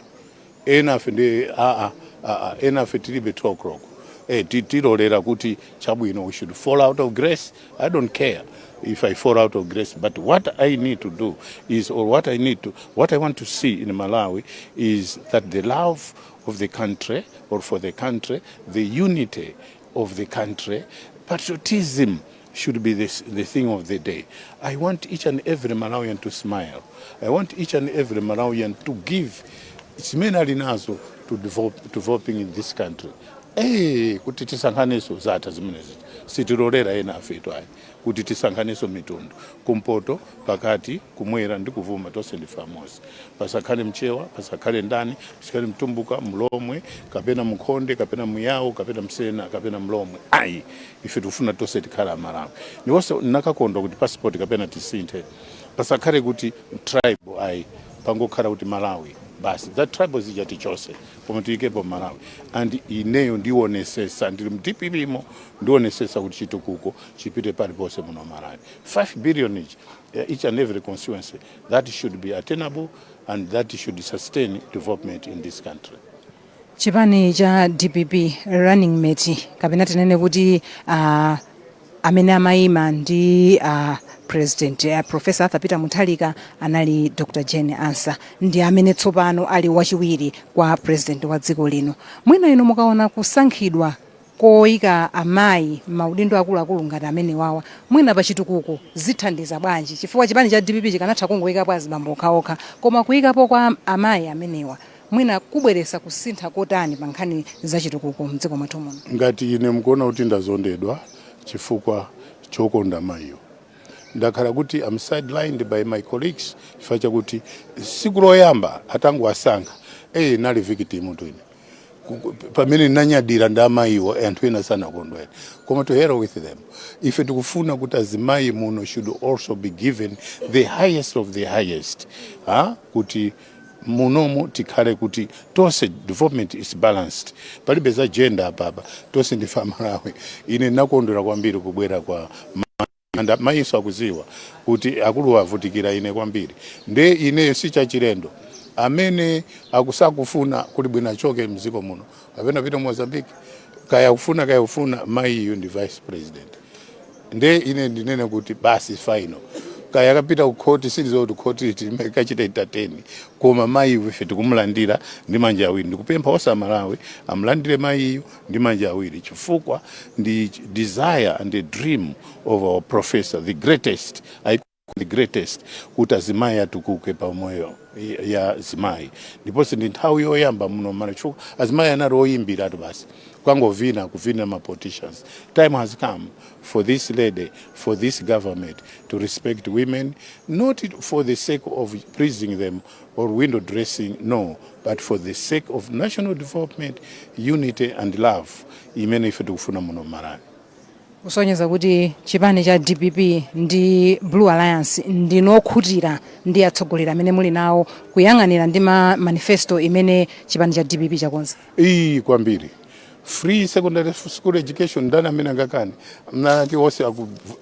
Enafe ndi aa aa, enafe tilibe 2 o'clock. Tilolera kuti chabwino, we should fall out of grace. I don't care if I fall out of grace, but what I need to do is, or what I need to, what I want to see in Malawi is that the love of the country, or for the country, the unity of the country, patriotism should be the thing of the day. I want each and every Malawian to smile. I want each and every Malawian to give zimene ali nazo to developing in this country. Kuti tisankhaneso zatha zimenezi, sitilolera ena afetu ayi kuti tisankhaneso mitundu, kumpoto, pakati, kumwera ndi kuvuma, tonse ndife amodzi. Pasakhale Mchewa, pasakhale ndani, pasakhale Mtumbuka, Mlomwe kapena Mkhonde kapena Muyawo kapena Msena kapena Mlomwe, ayi. Ife tikufuna tonse tikhala Amalawi. Ndiponso nakakondwa kuti passport kapena tisinthe, pasakhale kuti tribe ayi, pangokhala kuti Malawi basi. That tribe zija tichose, koma tiyikepo Malawi. And ineyo ndionesesa, ndili mu DPP mo, ndionesesa kuti chitukuko chipite paliponse muno Malawi. 5 billion each and every constituency, that should be attainable and that should sustain development in this country. Chipani cha DPP, running mate kapena tinene kuti amene amayima ndi President Professor Arthur Peter Mutharika anali Dr Jane Ansah, ndi amene tsopano ali wachiwiri kwa president wa dziko lino. Mwina inu mukaona kusankhidwa koyika amayi maudindo akuluakulu ngati amene wawa, mwina pachitukuko zithandiza bwanji? Chifukwa chipani cha DPP chikanatha kungoyikapo azibambo okhaokha, koma kuyikapo kwa amayi amenewa mwina kubweresa kusintha kotani pa nkhani zachitukuko mdziko mwathu muno? Ngati ine mukuona kuti ndazondedwa chifukwa chokonda mayiyo, ndakhala kuti am sidelined by my colleagues chifukwa chakuti siku loyamba atangowasankha, nali victim tu ine. Pamene nanyadira ndi amayiwo, anthu ena sanakondwere, koma to hell with them. Ife tikufuna kuti azimayi muno should also be given the highest of the highest, ha? Kuti munomu tikhale kuti tonse development is balanced, palibe za gender apapa, tonse ndife Amalawi. Ine ndinakondwera kwambiri kubwera kwa mayinso, akuziwa kuti akulu avutikira ine kwambiri, nde ineyo si chachilendo. Amene akusakufuna kuli bwino achoke mdziko muno kapena pita Mozambique, kaya kufuna kaya kufuna, mayiyu ndi vice president. Nde ine ndinene kuti basi, final. Kaya akapita ku khoti, sindizo kuti khoti kachita entertain, koma mayiyu ife tikumulandira ndi manja awiri. Ndikupempha onse Amalawi amulandire mayiyu ndi manja awiri, chifukwa ndi desire and the dream of our professor, the greatest, I the greatest, kuti azimayi atukuke pamoyo ya azimayi. Ndiponso ndi nthawi yoyamba muno Malawi, chifukwa azimayi anali oyimbiratu basi, kwangovina, kuvina ma politicians. Time has come for this lady, for this government to respect women, not for the sake of pleasing them or window dressing, no, but for the sake of national development, unity and love imene ife tikufuna muno Malawi. Kusonyeza kuti chipani cha DPP ndi Blue Alliance ndinokhutira ndi atsogoleri amene muli nawo kuyang'anira ndi ma manifesto imene chipani cha DPP chakonza? Iyi, kwambiri. Free secondary school education, ndani amene angakane? Mnati onse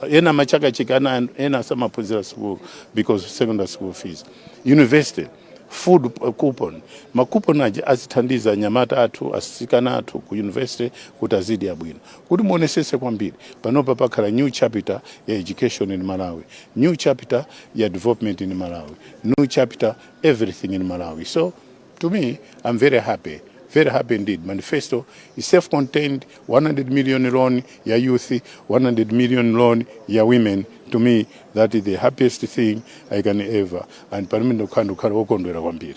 ena machakachika, ena samaphunzira school because of secondary school fees. University food coupon, ma coupon aja azithandiza anyamata athu, asikana athu ku university kuti azidya bwino. Kuti muonesese kwambiri, panopa pakhala new chapter ya education in Malawi, new chapter ya development in Malawi, new chapter everything in Malawi. So to me, I'm very happy, very happy indeed. Manifesto is self-contained. 100 million loan ya youth, 100 million loan ya women. To me, that is the happiest thing I can ever, and pamene ndikhala wokondwera kwambiri.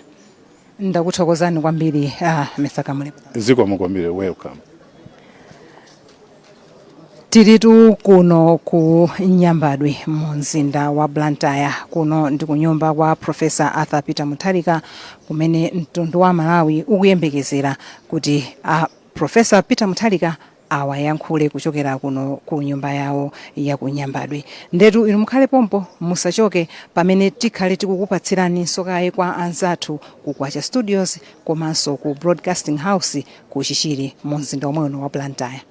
Ndakuthokozani kwambiri, Mr Kamlepo. Zikomo kwambiri, welcome. Tiritu kuno ku Nyambadwe mu mzinda wa Blantyre. Kuno ndi kunyumba kwa Professor Arthur Peter Mutharika, kumene mtundu wa Malawi ukuyembekezera kuti a Professor Peter Mutharika awayankhule kuchokera kuno ku nyumba yawo ya ku Nyambadwe. Ndetu inu mukhale pompo, musachoke, pamene tikhale tikukupatsiraninso kaye kwa anzathu ku Kwacha Studios komanso ku Broadcasting House ku Chichiri mu mzinda omwe uno wa Blantyre.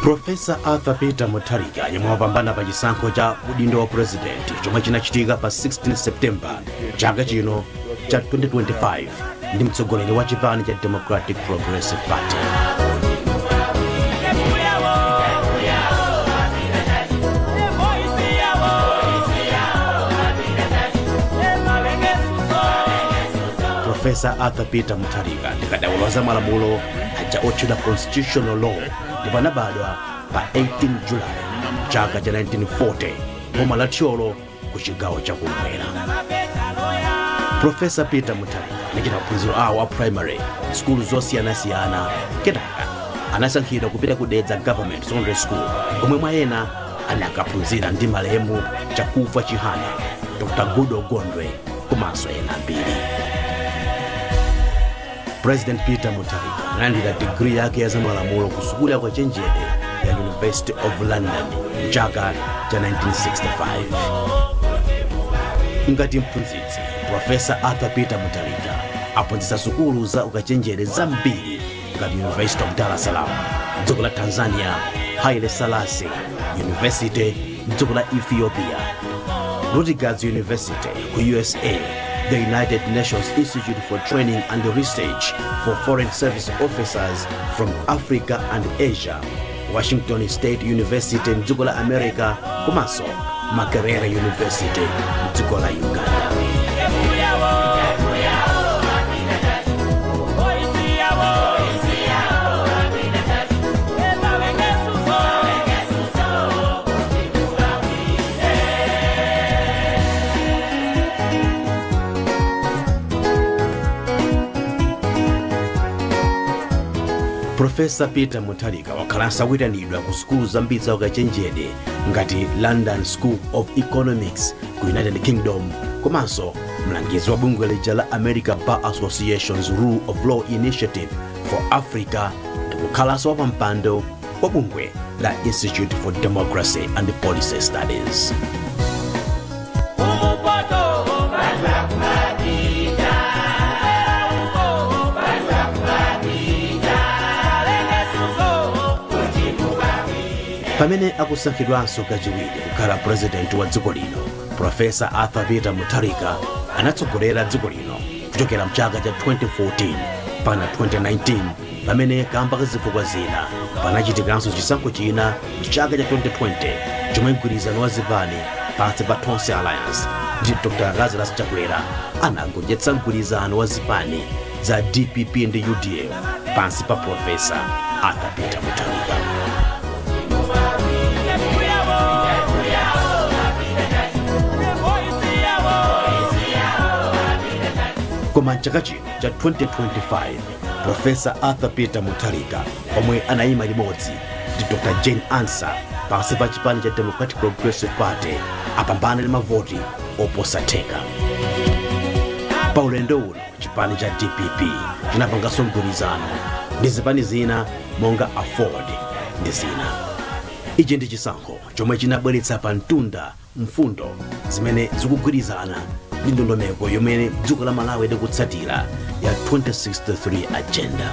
Profesa Arthur Peter Mutharika, yemwe wapambana pa chisankho cha udindo wa purezidenti chomwe chinachitika pa 16 Septemba chaka chino cha 2025, ndi mtsogoleri wa chipani cha Democratic Progressive Party. Profesa Arthur Peter Mutharika ndi kadaulo za malamulo aja otchedwa constitutional law, ndipo anabadwa pa 18 Julayi chaka cha 1940, boma la Thyolo ku chigawo chakumwera. Profesa Peter Mutharika anachita maphunziro awo a primary sukulu zosiyanasiyana, kenaka anasankhidwa kupita ku Dedza Government Secondary School, komwe mwa ena anakaphunzira ndi malemu Chakufwa Chihana, Dr Goodall Gondwe komanso ena ambiri. President Peter Mutharika analandira digiri yake ya zamalamulo ku sukulu ya ukachenjede ya University of London mchaka cha 1965. Ngati mphunzitsi, Profesa Arthur Peter Mutharika aphunzitsa sukulu za ukachenjede zambiri ngati University of Dar es Salaam dziko la Tanzania, Haile Selassie University dziko la Ethiopia, Rutgers University ku USA, the United Nations Institute for Training and Research for Foreign Service Officers from Africa and Asia, Washington State University mdziko la America, komanso Makerere University mdziko la Uganda. Profesa Peter Mutharika wakhalanso akuyitanidwa ku sukulu zambiri za ukachenjede ngati London School of Economics ku United Kingdom, komanso mlangizi wa bungwe lija la America Bar Association's Rule of Law Initiative for Africa, ndi kukhalanso wapampando wa bungwe la Institute for Democracy and Policy Studies. Pamene akusankhidwanso kachiwiri kukhala purezidenti wa dziko lino, Profesa Arthur Peter Mutharika anatsogolera dziko lino kuchokera mchaka cha 2014 mpaka 2019, pamene kamba ka zifukwa zina panachitikanso chisankho china mchaka cha 2020, chomwe mgwirizano wa zipani pansi pa Tonse Alliance ndi Dr Lazarus Chakwera anagonjetsa mgwirizano wa zipani za DPP ndi UDF pansi pa Profesa Arthur Peter Mutharika. Koma mchaka chino cha 2025, Profesa Arthur Peter Mutharika, omwe anayima limodzi ndi Dr Jane Ansah pansi pa chipani cha Democratic Progressive Party, apambana ndi mavoti oposa theka. Pa ulendo uno chipani cha DPP chinapanganso mgwirizano ndi zipani zina monga AFORD ndi zina. Ichi ndi chisankho chomwe chinabweretsa pa mtunda mfundo zimene zikugwirizana ndi ndondomeko yomwe dziko la Malawi likutsatira ya 2063 Agenda.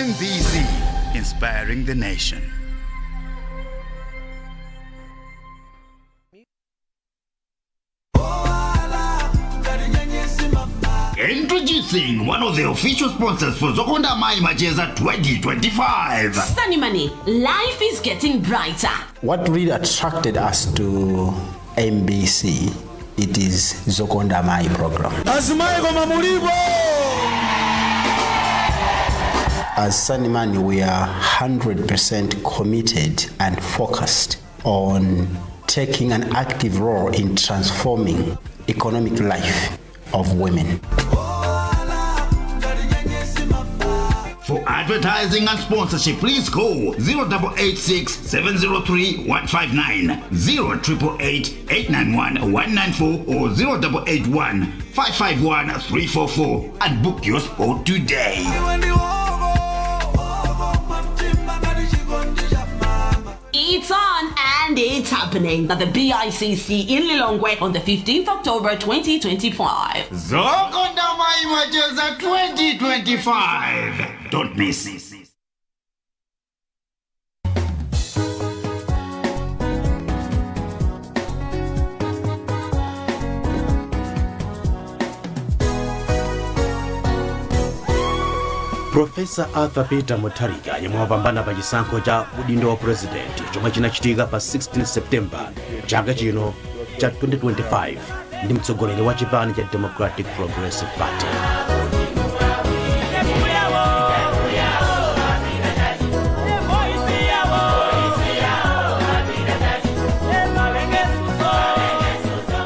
MBC, inspiring the nation. Introducing one of the official sponsors for Zokonda Mai Macheza 2025. Sunny Money, life is getting brighter. What really attracted us to MBC, it is Zokonda Mai program. Azimayi koma mulipo? As Sunny Money, we are 100% committed and focused on taking an active role in transforming economic life of women. For advertising and sponsorship, please call 0886 703 159, 0888 891 194 or 0881 551 344 and book your spot today. It's on and it's happening at the BICC in Lilongwe on the 15th October 2025. Zokonda Mai Macheza 2025. Don't miss. Profesa Arthur Peter Mutharika, yemwe wapambana pa chisankho cha udindo wa purezidenti chomwe chinachitika pa 16 Septemba chaka chino cha 2025, ndi mtsogoleri wa chipani cha Democratic Progressive Party.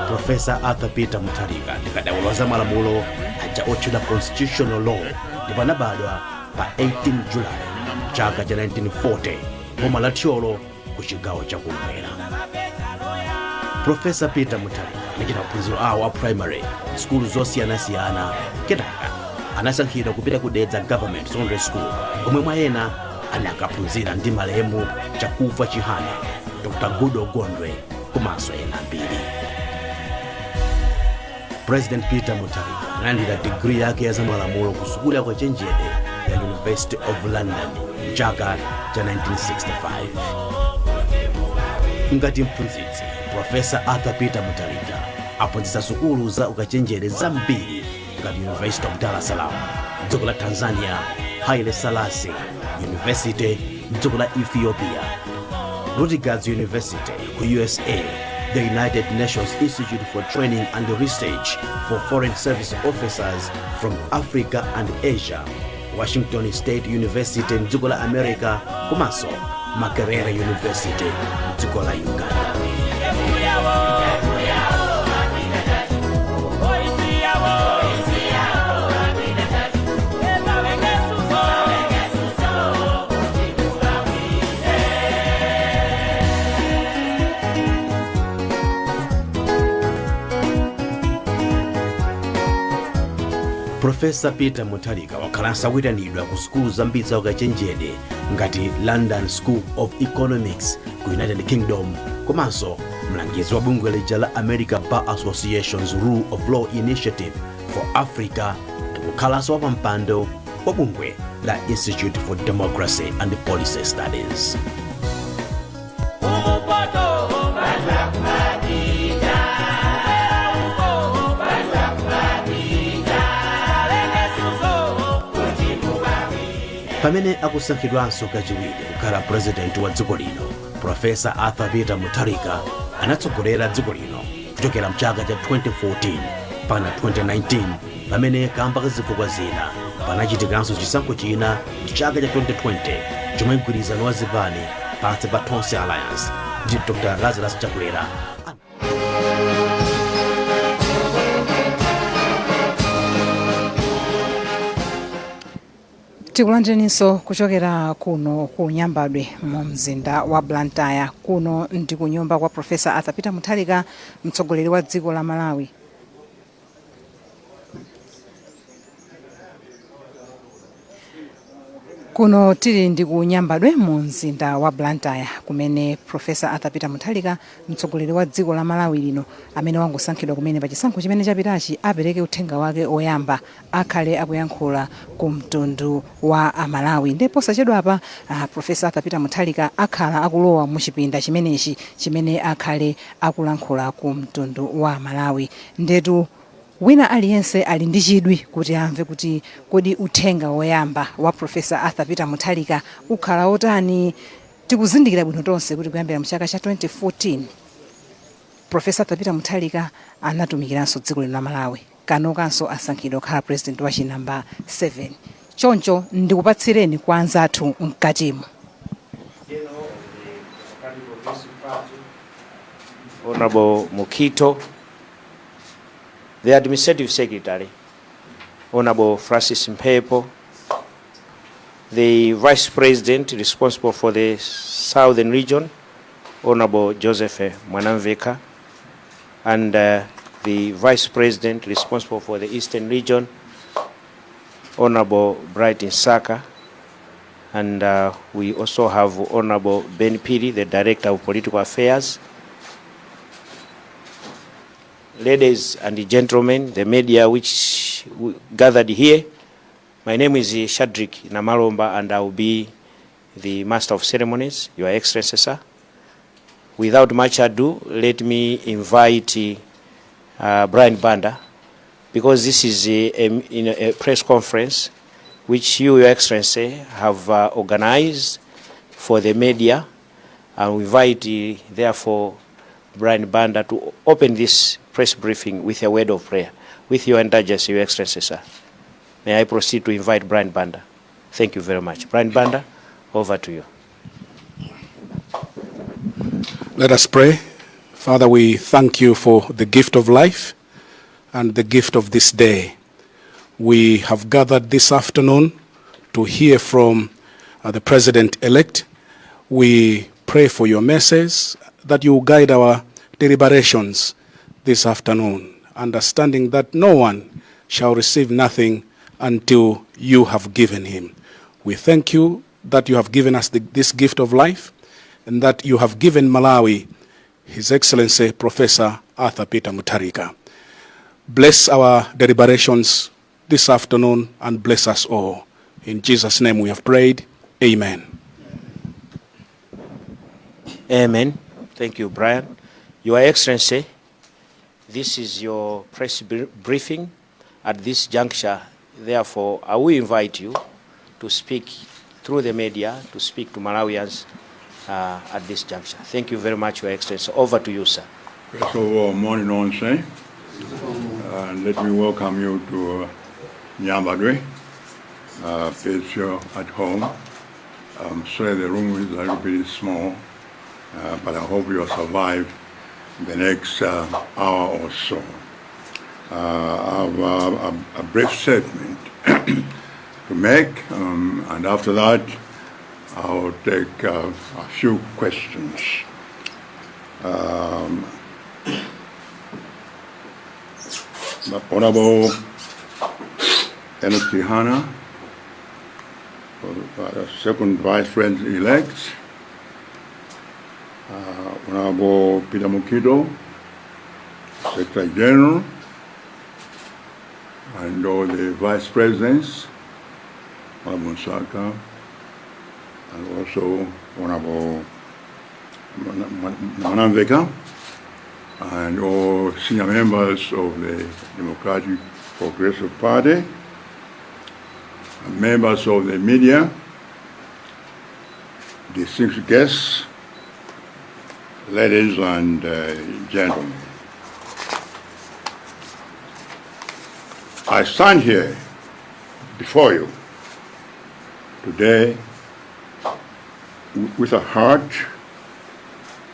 Profesa Arthur Peter Mutharika ndi kadaulo za malamulo aja otchedwa constitutional law, ndipo anabadwa pa 18 Julayi chaka cha 1940 boma la Thyolo ku chigawo chakumwera. Profesa Peter Mutharika anachita maphunziro awo a primary sukulu zosiyanasiyana, kenaka anasankhidwa kupita ku Dedza Government Secondary School, komwe mwa ena anakaphunzira ndi malemu Chakufwa Chihana, Dr Goodall Gondwe komanso ena ambiri. President Peter Mutharika analandira digiri yake ya zamalamulo ku sukulu ya ukachenjede ya University of London mchaka cha 1965. Ngati mphunzitsi, Profesa Arthur Peter Mutharika aphunzitsa sukulu za ukachenjede zambiri ngati University of Dar es Salaam dziko la Tanzania, Haile Selassie University dziko la Ethiopia, Rutgers University ku USA, the United Nations Institute for Training and Research for Foreign Service Officers from Africa and Asia, Washington State University mdziko la America, komanso Makerere University mdziko la Uganda. Profesa Peter Mutharika wakhalanso akuyitanidwa ku sukulu zambiri za ukachenjede ngati London School of Economics ku United Kingdom, komanso mlangizi wa bungwe lija la America Bar Association's Rule of Law Initiative for Africa, ndikukhalanso wapampando wa bungwe la Institute for Democracy and Policy Studies. Pamene akusankhidwanso kachiwiri kukhala purezidenti wa dziko lino, Profesa Arthur Peter Mutharika anatsogolera dziko lino kuchokera mchaka cha 2014 mpaka 2019, pamene kamba ka zifukwa zina panachitikanso chisankho china mchaka cha 2020, chomwe mgwirizano wa zipani pansi pa Tonse Alliance ndi Dr Lazarus Chakwera. Tikulandireninso kuchokera kuno ku Nyambadwe mu mzinda wa Blantyre. Kuno ndi kunyumba kwa Profesa Arthur Peter Mutharika, mtsogoleri wa dziko la Malawi. Kuno tili ndi ku Nyambadwe mu mzinda wa Blantyre, kumene Professor Arthur Peter Mutharika, mtsogoleri wa dziko la Malawi lino amene wangosankhidwa kumene pa chisankho chimene chapitachi, apereke uthenga wake oyamba, akhale akuyankhula ku mtundu wa Amalawi. Ndipo posachedwapa Professor Arthur Peter Mutharika akhala akulowa mu chipinda chimenechi chimene akhale akulankhula ku mtundu wa Malawi. Ndetu wina aliyense ali ndi chidwi kuti amve kuti kodi uthenga woyamba wa Professor Arthur Peter Mutharika ukhala otani. Tikuzindikira bwino tonse kuti kuyambira mu chaka cha 2014 Professor Arthur Peter Mutharika anatumikiranso dziko lino la Malawi. Kanokanso asankhidwa kukhala president wa chinamba 7. Choncho ndikupatsireni kwa anzathu mkatimo. Honorable Mukito, the Administrative Secretary, Honorable Francis Mphepo, the Vice President responsible for the Southern Region, Honorable Joseph Mwanamveka, and the Vice President responsible for the Eastern Region, Honorable Bright Msaka, and we also have Honorable Ben Phiri, the Director of Political Affairs. Ladies and gentlemen, the media which gathered here, my name is Shadrick Namalomba and I will be the Master of Ceremonies, Your Excellency, sir. Without much ado, let me invite Brian Banda, because this is a press conference which you, Your Excellency, have organized for the media. And we invite, therefore, Brian Banda to open this press briefing with a word of prayer. With your indulgence, Your Excellency, sir. May I proceed to invite Brian Banda? Thank you very much. Brian Banda, over to you. Let us pray. Father, we thank you for the gift of life and the gift of this day. We have gathered this afternoon to hear from the President-elect. We pray for your message, that you guide our deliberations this afternoon, understanding that no one shall receive nothing until you have given him. We thank you that you have given us this gift of life and that you have given Malawi His Excellency Professor Arthur Peter Mutharika. Bless our deliberations this afternoon and bless us all. In Jesus' name we have prayed. Amen. Amen. Thank you, Brian. Your Excellency, this is your press briefing. At this juncture, therefore, I will invite you to speak through the media, to speak to Malawians at this juncture. Thank you very much, Your Excellency. Over to you, sir. First of all, morning nonse. Let me welcome you to Nyambadwe. Feel sure at home. I'm sorry the room is a little bit small, but I hope you'll survive the next hour or so. I have a brief statement to make, and after that, I'll take a few questions. Honorable Enoch Chihana, second Vice President-elect, Honorable Peter Mukhito, Secretary General, and all the Vice Presidents, Honorable Msaka, and also Honorable Mwanamvekha, and all senior members of the Democratic Progressive Party, and members of the media, distinguished guests, ladies and gentlemen. I stand here before you today with a heart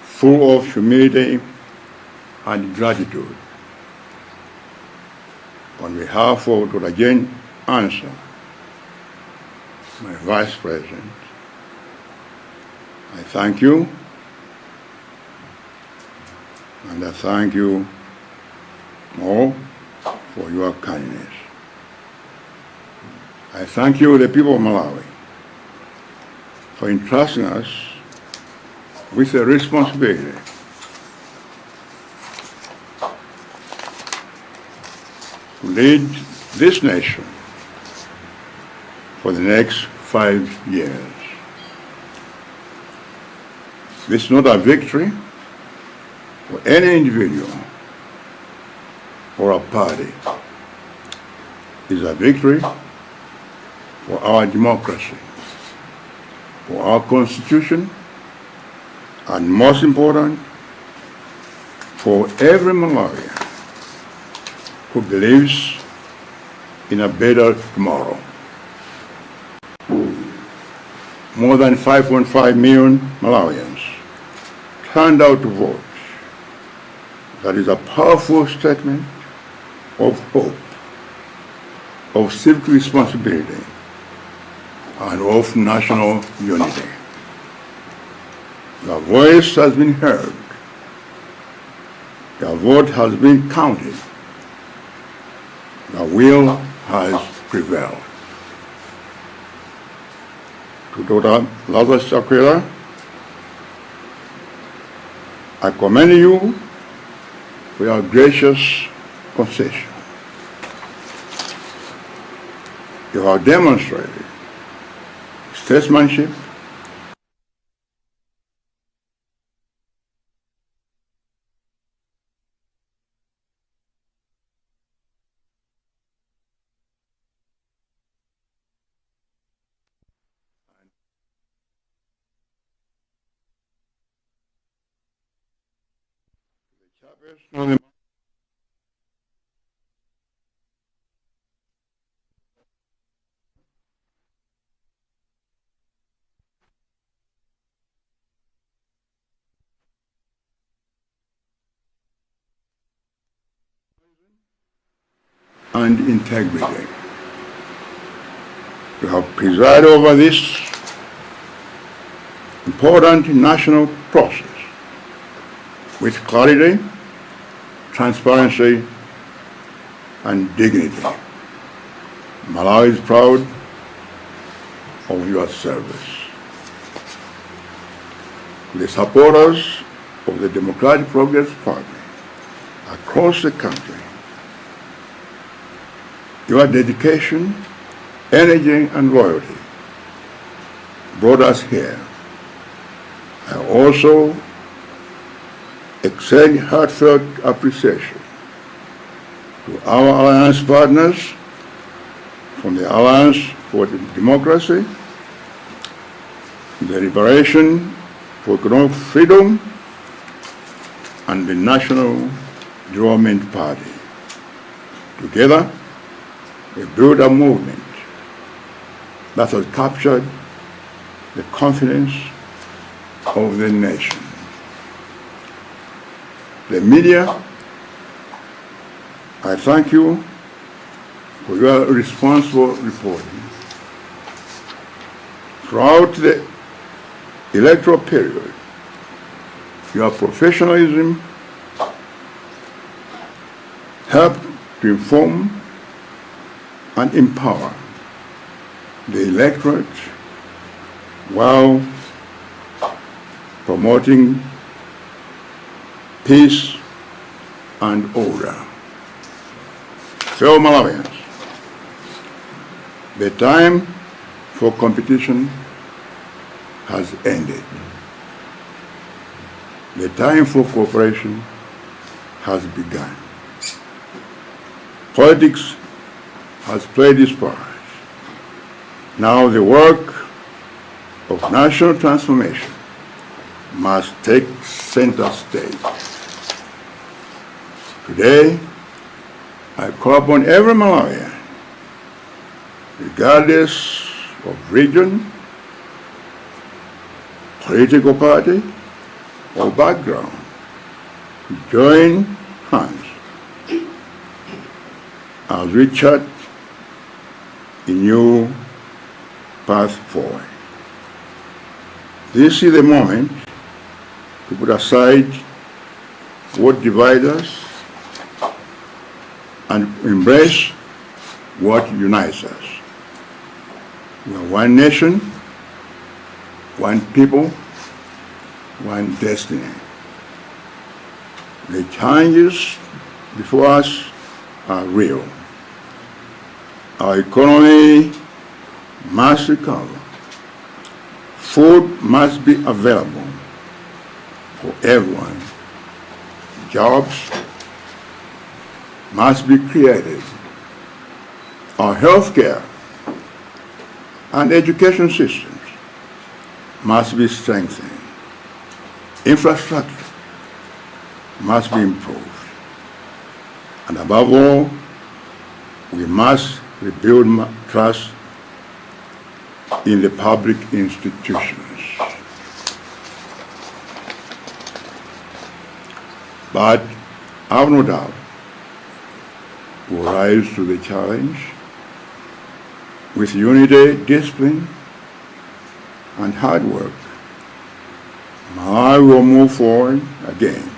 full of humility and gratitude. On behalf of Dr. Jane Ansah, my Vice President, I thank you, and I thank you all for your kindness. I thank you, the people of Malawi, for entrusting us with the responsibility to lead this nation for the next 5 years. This is not a victory for any individual or a party. It is a victory for our democracy, for our constitution, and most important, for every Malawian who believes in a better tomorrow. More than 5.5 million Malawians turned out to vote. That is a powerful statement of hope, of civic responsibility, and of national unity. Your voice has been heard. Your vote has been counted. Your will has prevailed. To Dr. Lazarus Chakwera, I commend you for your gracious concession. You have demonstrated statesmanship, of the and integrity. You have presided over this important national process with clarity, transparency, and dignity. Malawi is proud of your service. The supporters of the Democratic Progressive Party across the country, your dedication, energy, and loyalty brought us here. I also extend heartfelt appreciation to our alliance partners from the Alliance for Democracy, the Liberation for Economic Freedom, and the National Development Party. Together, we built a movement that has captured the confidence of the nation. The media, I thank you for your responsible reporting. Throughout the electoral period, your professionalism helped to inform and empower the electorate while promoting peace and order. Fellow Malawians, the time for competition has ended. The time for cooperation has begun. Politics has played its part. Now the work of national transformation must take center stage. Today, I call upon every Malawian, regardless of region, political party, or background, to join hands as we chart a new path forward. This is the moment to put aside what divides us and embrace what unites us. We are one nation, one One people, one destiny. The challenges before us are real. Our economy must recover. Food must be available for everyone. Jobs must be created. Our healthcare and education systems must be strengthened. Infrastructure must be improved. And above all, we must rebuild trust in the public institutions. But I have no doubt we'll rise to the challenge with unity, discipline, and hard work. I will move forward again.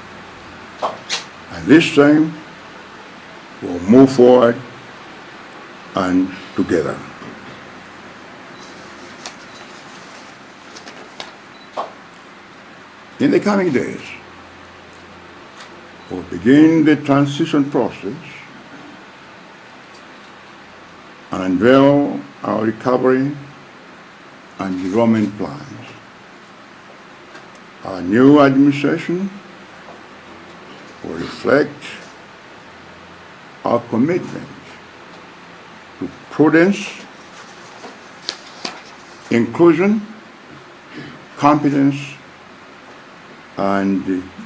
And this time, we'll move forward and together. In the coming days, we'll begin the transition process and unveil our recovery and development plans. Our new administration will reflect our commitment to prudence, inclusion, competence, and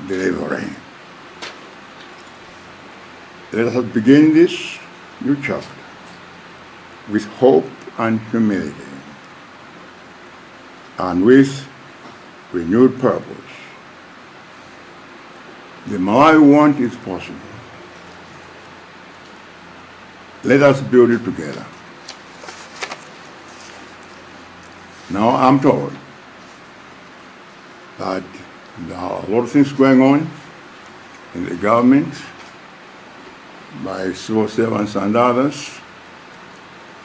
delivery. Let us begin this new chapter with hope and humility, and with renewed purpose. The Malawi we want is possible. Let us build it together. Now I'm told that there are a lot of things going on in the government by civil servants and others.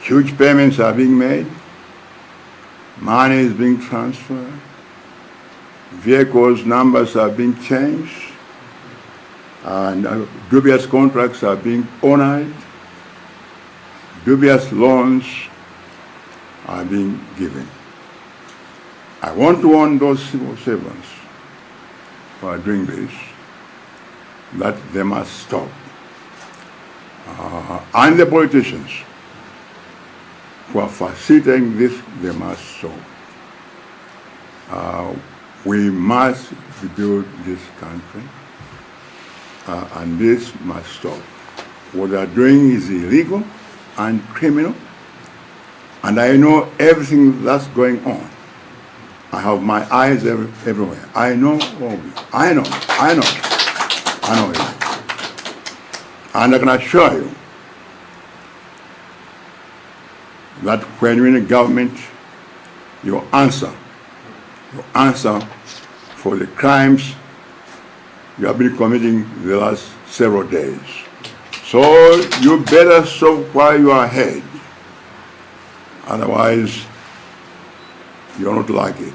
Huge payments are being made. Money is being transferred. Vehicles numbers are being changed. And dubious contracts are being honored. Dubious loans are being given. I want to warn those civil servants who are doing this that they must stop. And the politicians who are facilitating this, they must stop. We must rebuild this country, and this must stop. What they are doing is illegal and criminal, and I know everything that's going on. I have my eyes everywhere. I know all of it. I know, I know, I know it. And I can assure you that when you're in a government, you answer for the crimes you have been committing the last several days. So you better stop while you are ahead. Otherwise, you're not like it.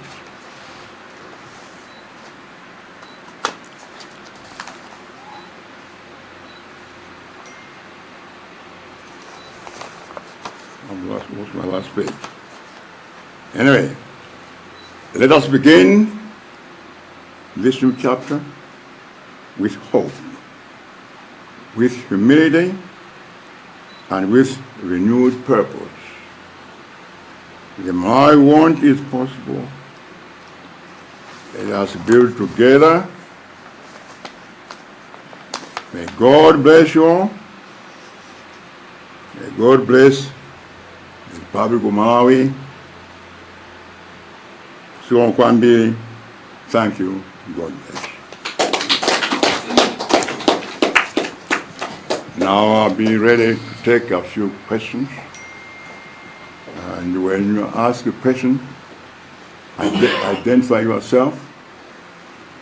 I've lost my last page. Anyway, let us begin this new chapter with hope, with humility, and with renewed purpose. The Malawi we want is possible. Let us build together. May God bless you all. May God bless the Republic of Malawi. Zikomo kwambiri, thank you. God bless. Now I'll be ready to take a few questions. And when you ask a question, identify yourself.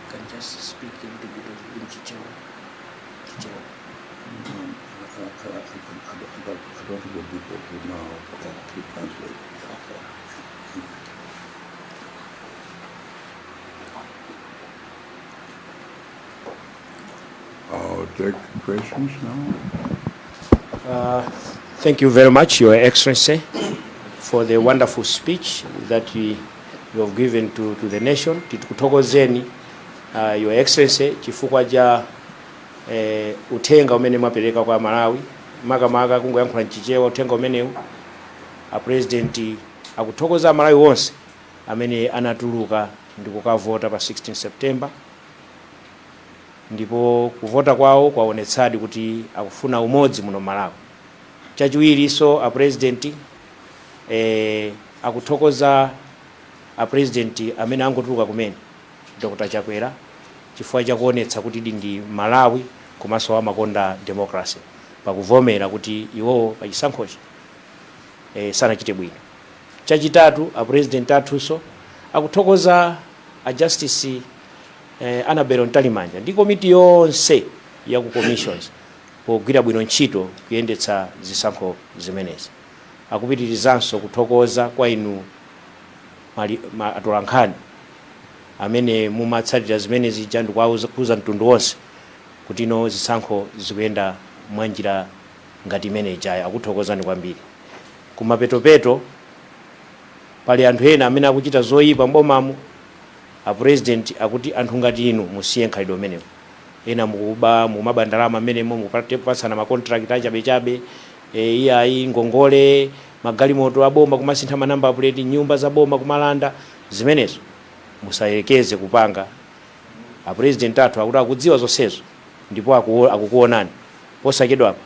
Can just speak a little bit of in Chichewa. Chichewa. I don't think the people would know how to translate. Take questions now. Thank you very much, Your Excellency, for the wonderful speech that you have given to the nation. Tikuthokozeni, Your Excellency, chifukwa cha uthenga umene mwapereka kwa Malawi, makamaka kungoyankhula mchichewa uthenga umenewu. A President akuthokoza Malawi onse amene anatuluka ndi kukavota pa 16 September, ndipo kuvota kwawo kwaonetsadi kuti akufuna umodzi muno Malawi. Chachiwirinso, a President akuthokoza a President amene angotuluka kumene, Dr. Chakwera, chifukwa chakuonetsa kuti ili ndi Malawi komanso amakonda democracy, pakuvomera kuti iwowo pachisankhochi sanachite bwino. Chachitatu, a President athunso akuthokoza a Justice Annabel Mtalimanja ndi komiti yonse ya ku commissions pogwira bwino ntchito kuyendetsa zisankho zimenezi. Akupitirizanso kuthokoza kwa inu atolankhani amene mumatsatira zimenezi zija ndikuuza mtundu wonse kuti ino zisankho zikuyenda mwanjira ngati imene ijayo. Akuthokozani kwambiri. Kumapetopeto, pali anthu ena amene akuchita zoyipa mbomamo. A President akuti anthu ngati inu musiye nkhalidwe umenewo. Ena mukuba, mukumaba ndalama amenemo, mukupatsana ma contract achabechabe, iyayi, ngongole, magalimoto aboma kumasintha ma number plate, nyumba za boma kumalanda. Zimenezo musayelekeze kupanga. A President athu akuti akudziwa zonsezo ndipo akukuonani. Posachedwapa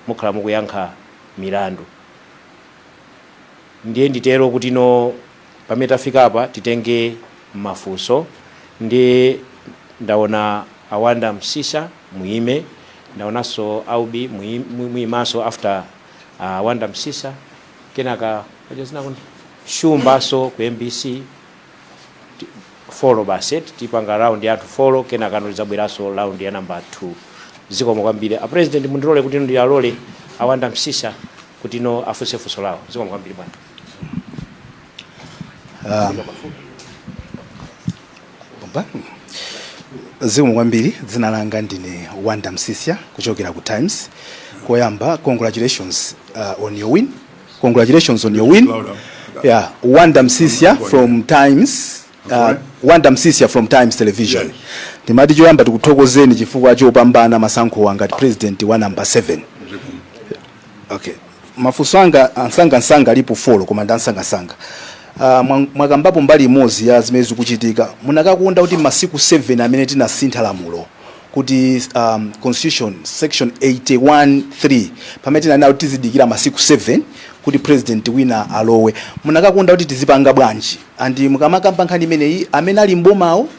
mukhala mukuyankha milandu. Ndiye nditero kuti no, pamene tafika apa titenge mafunso. Ndi ndaona Awanda Msisa, muime. Ndaonanso Aubi, muimanso after Awanda Msisa. Kenaka paja zinako Shumbaso ku MBC. Four basi, tipanga round yathu four, kenaka tizabweranso round ya number 2. Zikomo kwambiri. A President, mundilole kuti ndiyalole Awanda Msisa kuti no afunse funso lawo. Zikomo kwambiri, bwana. Bomba. Zikomo kwambiri. Dzina langa ndine Wanda Msisya kuchokera ku Times. Koyamba, congratulations on your win. Congratulations on your win. Louder. Yeah, Wanda Msisya from Times. Sorry? Wanda Msisya from Times Television. Yes. Ndimati choyamba tikuthokozeni chifukwa chopambana masankho ngati president wa number 7. Okay, mafunso anga ansangansanga alipo four, koma ndansangansanga. Mwakambapo mbali imodzi ya zimene zikuchitika. Munakakonda kuti masiku 7 amene tinasintha lamulo kuti constitution section 81(3), pamene tinanena kuti tizidikira masiku 7 kuti president wina alowe, munakakonda kuti tizipanga bwanji? And mukamakamba nkhani imeneyi, amene ali mbomawo,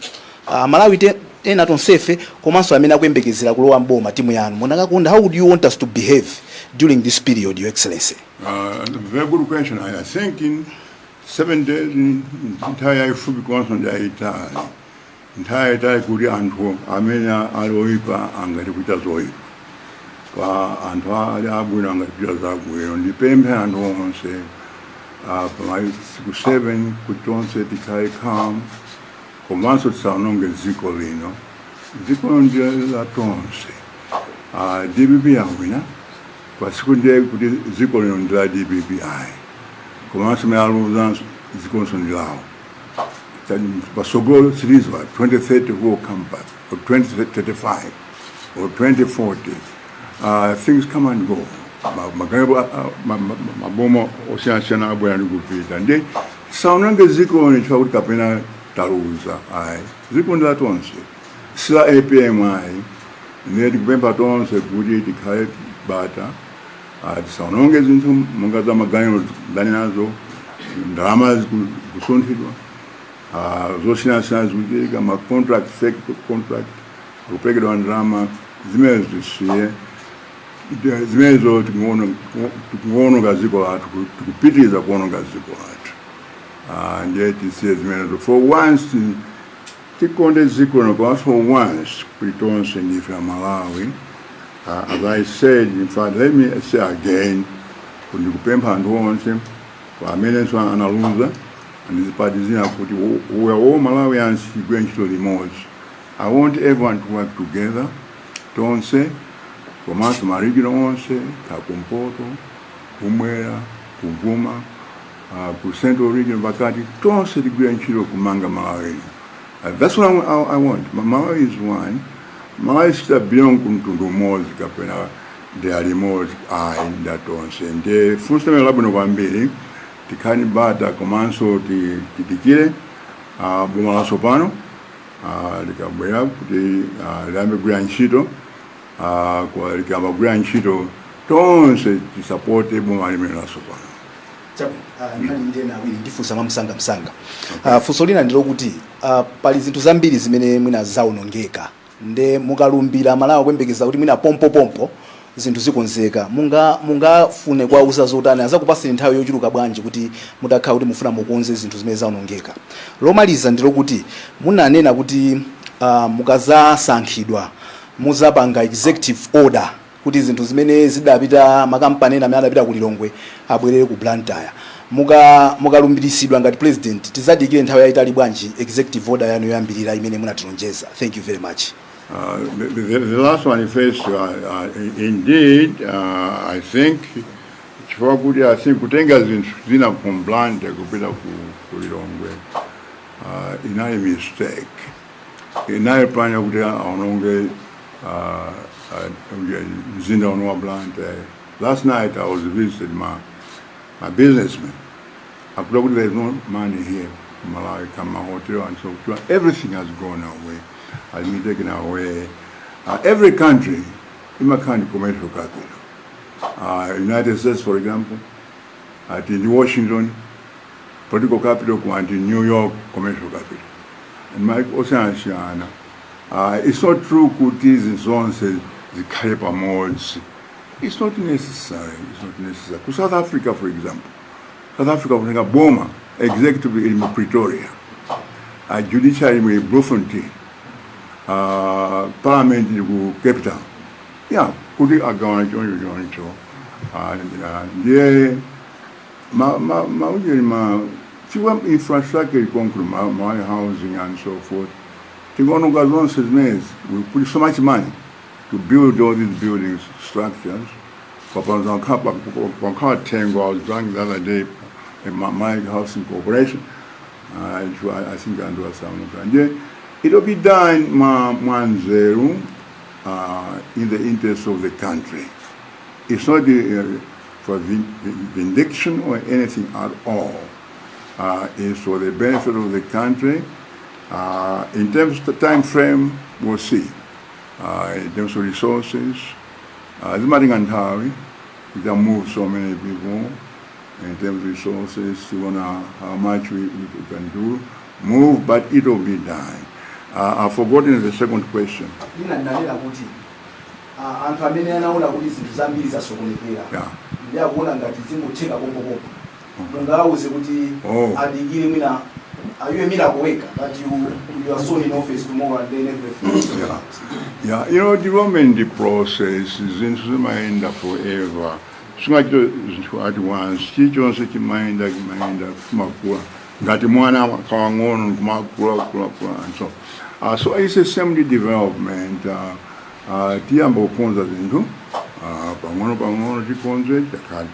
Malawi ena tonsefe, komanso amene akuyembekezera kulowa mboma, timu yanu, munakakonda, how would you want us to behave during this period, Your Excellency? Very good question. I think in 7 days, nthawi yayifupi komanso ndi yayitali. Nthawi yayitali kuti anthu amene ali oyipa angati kuchita zoyipa, pa anthu ali abwino angati kuchita zabwino. Ndipemphe anthu onse pa masiku 7 kuti tonse tikhale calm, komanso tisaononge dziko lino. Dziko lino ndi la tonse. DPP yawina pasiku, ndiye kuti dziko lino ndi la DPP ayi, komanso mene aluzanso dzikonso ndi lawo. Pasogolo silizwa 2030 who will come back, or 2035 or 2040. Things come and go. Maboma osiyanasiyana abwera ndi kupita. Ndi saonange dziko lino chifukwa kuti kapena taluza ayi. Dziko ndi la tonse, sila APM ayi. Ndiye tikupempha tonse kuti tikhale bata, tisaononge zinthu monga za magalimoto ndani nazo, ndalama kusunthidwa, zosiyanasiyana zikuchitika, ma contract, fake contract, akuperekedwa ndalama. Zimene zisiye zimenezo. Tikuononga dziko lathu, tikupitiriza kuononga dziko lathu. Ndiye tisiye zimenezo for once. Tikonde dziko lino, koma for once kuti tonse ndife Amalawi. As I said, in fact, let me say again kuti ndikupempha anthu onse amenenso analuza ndi zipati zina kuti we are all Malawians, tigwire ntchito limodzi. I want everyone to work together, tonse. Komanso ma region onse, kakumpoto, kumwera, kuvuma, ku central region, pakati, tonse tigwira ntchito kumanga Malawi. That's what I want. Malawi is one. Malawi sita belong ku mtundu umodzi kapena dera limodzi, ayi, ndatonse. Ndiye funso limene labwino kwambiri. Tikhani bata komanso tidikire boma latsopano likabwera kuti liyambe kugwira ntchito. Likayamba kugwira ntchito, tonse tisapote boma limene latsopano. Nkhani ndena awiri ndifunsa mwamsangamsanga. Funso lina ndilokuti pali zinthu zambiri zimene mwina zawonongeka, nde mukalumbira, Malawi kuyembekeza kuti mwina pompopompo zinthu zikonzeka. Mungafune kuwauza zotani? Azakupaseni nthawi yochuluka bwanji kuti mutakhala kuti mufuna mukonze zinthu zimene zawonongeka? Lomaliza ndilokuti munanena kuti mukazasankhidwa muzapanga executive order kuti zinthu zimene zidapita, makampani ena amene adapita ku Lilongwe, abwerere ku Blantyre. Mukalumbiritsidwa ngati president, tizadikire nthawi yayitali bwanji executive order yanu yoyambirira imene munatilonjeza? Thank you very much. The last one first, indeed, I think, chifukwa kuti I think kutenga zinthu zina from Blantyre kupita ku Lilongwe inali mistake. Inali plan yakuti aononge mzinda uno wa Blantyre. Last night I was visited my businessmen. Akuti kuti there is no money here in Malawi, kama hotel and so on. Everything has gone away, has been taken away. Every country imakhala ndi commercial capital. United States, for example, at in Washington, political capital, and in New York, commercial capital. And maiko osiyanasiyana. It's not true kuti zinthu zonse zikhale pamodzi. It's not necessary. It's not necessary. Ku South Africa, for example, South Africa kutenga boma, executive ili mu Pretoria, judiciary mu Bloemfontein, parliament ili ku Cape Town. Yeah, kuti agawana choncho choncho. Ndiye ma ujeni ma chifukwa infrastructure ili konkuno, ma housing and so forth. Tingononga zonse zimenezi, we put so much money to build all these buildings, structures. Pankhala thengo. I was drunk the other day at my housing corporation. I think anthu asamuka. Ndiye it'll be done mwanzeru, in the interest of the country. It's not for vindication or anything at all. It's for the benefit of the country. In terms of the time frame, we'll see. In terms of resources, zimatenga nthawi, we can move so many people. In terms of resources, we wanna how much we can do, move, but it will be done. I've forgotten the second question. Ina ndinanena kuti anthu amene anaona kuti zinthu zambiri zasokonekera ndi akuona ngati zingotheka pompopompo, mungawauze kuti Oh. adikire mwina, are you a miracle worker that you are soon in office tomorrow and then everything is Yeah, development process, zinthu zimayenda forever. Singachito zinthu at once, chilichonse chimayenda, chimayenda, kumakula. Ngati mwana kawang'ono kumakula, kula, kula, and so. So it's a same development. Tiyamba kukonza zinthu, pang'ono pang'ono tikonze,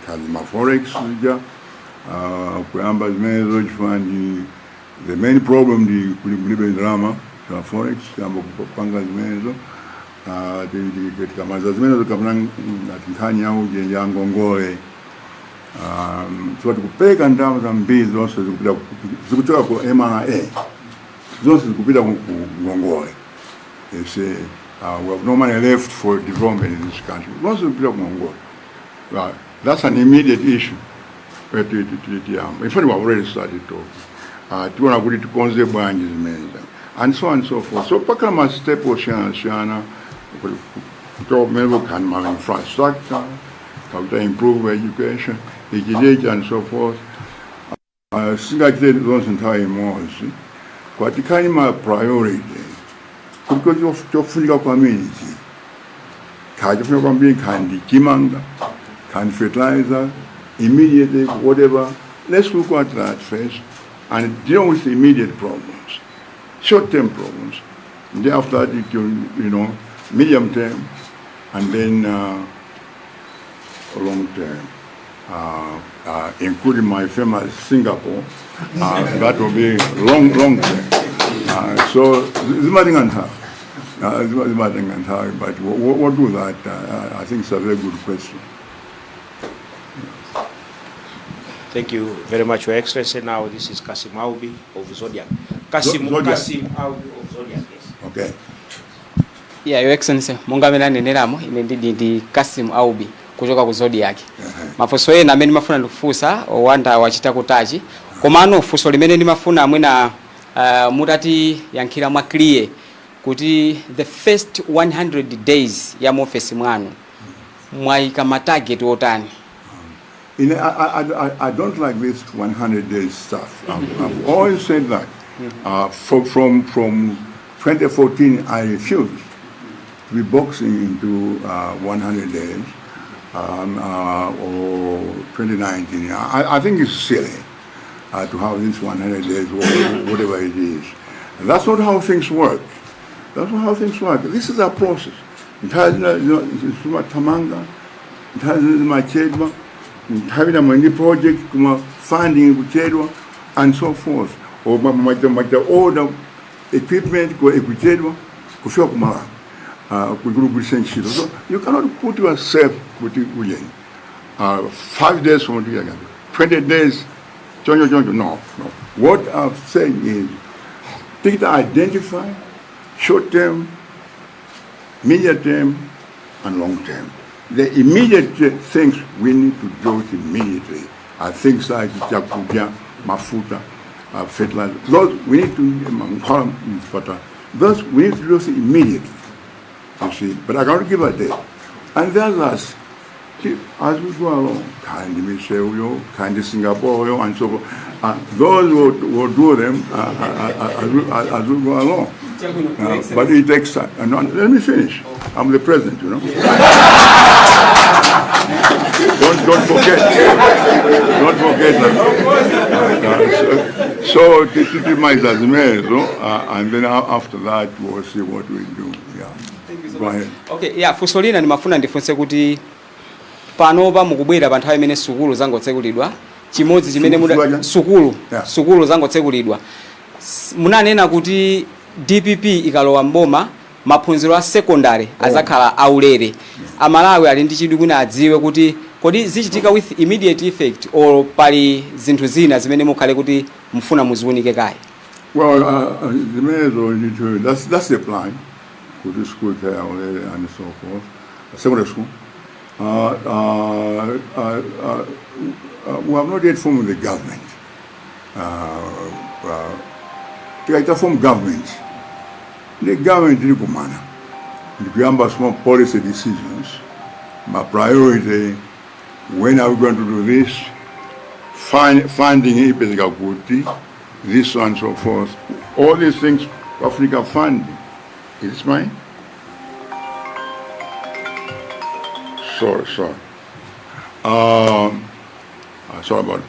khali ma forex zija, kuyamba zimenezo chifukwa ndi the main problem ndi kuli kulibe ndalama za forex. Tiyamba kupanga zimenezo. Tikamaliza zimenezo, kapena ngati nkhani yauje ya ngongole, chifukwa tikupereka ndalama zambiri, zonse zikupita zikuchoka ku MRA, zonse zikupita ku ngongole. They say we have no money left for development in this country. Zonse zikupita ku ngongole. Right. That's an immediate issue. Tiyamba. In fact, we have already started talking. Tiona kuti tikonze bwanji zimenezi and so on and so forth. So pakhala ma step osiyana-siyana kutoka kumene khani ma infrastructure, kakuta improve education, ichi ndichi and so forth. Singachite zonse nthawi imodzi, kwa tikhani ma priority kuti chofunika kwambiri ichi, kha chofunika kwambiri khandi chimanga, khandi fertilizer immediately, whatever. Let's look at that first and deal with the immediate problems, short term problems, and then after that, you know, medium term. And then long term, including my famous Singapore, that will be long, long term. So zimatenga nthawi. Zimatenga nthawi, but we'll do that. I think it's a very good question. Thank you very much, Your Excellency. Now this is Kasim Aubi of Zodiak. Kasim, Zodiak. Kasim Aubi of Zodiak, yes. Okay. Yeah, Your Excellency, monga amene aneneramo, ine ndi Kasim Aubi kuchoka ku Zodiak. Mafunso ena amene ndimafuna ndikufunsa owanda wachita kutachi, komano funso limene ndimafuna mwina mutatiyankhira mwa clear kuti the first 100 days ya muofesi mwanu mwayika ma target otani? I don't like this 100 days stuff. I've always said that. From 2014, I refused to be boxing into 100 days or 2019. I think it's silly to have this 100 days or whatever it is. And that's not how things work. That's not how things work. This is a process. Tamanga, machedwa, nthawi na mwengi project kuma funding kuchedwa and so forth, or maita order equipment kwa ikuchedwa kufika kumala kugulugulisa ntchito. So you cannot put yourself kuti ujeni 5 days from 20 days, choncho choncho. No, what I'm saying is take to identify short term, medium term and long term. The immediate things we need to do it immediately are things like chakudya, mafuta, fertilizer. Those we need to, those we need to do it immediately. You see, but I cannot give a date. And the others, as we go along, kind misewu, kind Singapore, and so forth. Those will do them as we go along. But it takes time. And let me finish. I'm the president. Don't forget. Don't forget that. So, so zimenezo, and then after that we'll see what we do. Yeah. Go ahead. Okay, yeah, funso lina ndimafuna ndifunse kuti panopa mukubwera pa nthawi imene sukulu zangotsekulidwa, chimodzi chimene muda sukulu sukulu zangotsekulidwa. Munanena kuti DPP ikalowa mboma maphunziro a secondary azakhala aulere. Amalawi ali ndi chidwi kwina adziwe kuti kodi zichitika with immediate effect or pali zinthu zina zimene mukhale kuti mufuna muziwunike kaye? Well, zimenezo ndithu, that's the plan. Go to school there and so forth. Secondary school. We have not yet formed the government. Tikaita form government, the government iri kumana ndikuyamba small policy decisions, my priority, when are we going to do this, funding ipezeka kuti, this and so forth. All these things, Africa funding. Is this mine? Sorry, sorry. Sorry about it.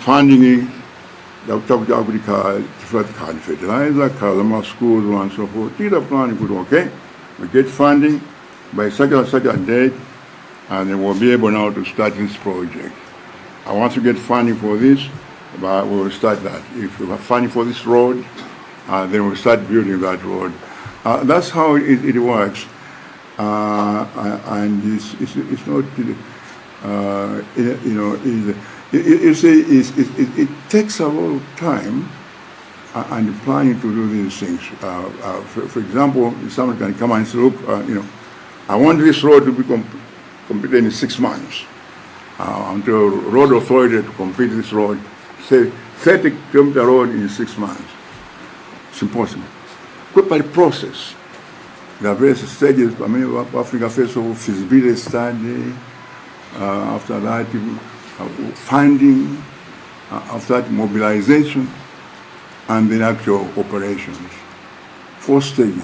Funding kuti ka fertilizer, ka schools and so forth. Tita plan kuti okay, we get funding by such and such a date, and then we'll be able now to start this project. I want to get funding for this, but we will start that. If we have funding for this road, then we'll start building that road. That's how it works. And it's not, you know, it, it, it, it takes a lot of time and planning to do these things. For example, someone can come and say, look, I want this road to be completed in 6 months. Until road authority to complete this road, say 30-kilometer road in 6 months. It's impossible. Quick by process. There are various stages. I mean, Africa first of all, feasibility study. After that, funding. After that, mobilization, and then actual operations. Four stages.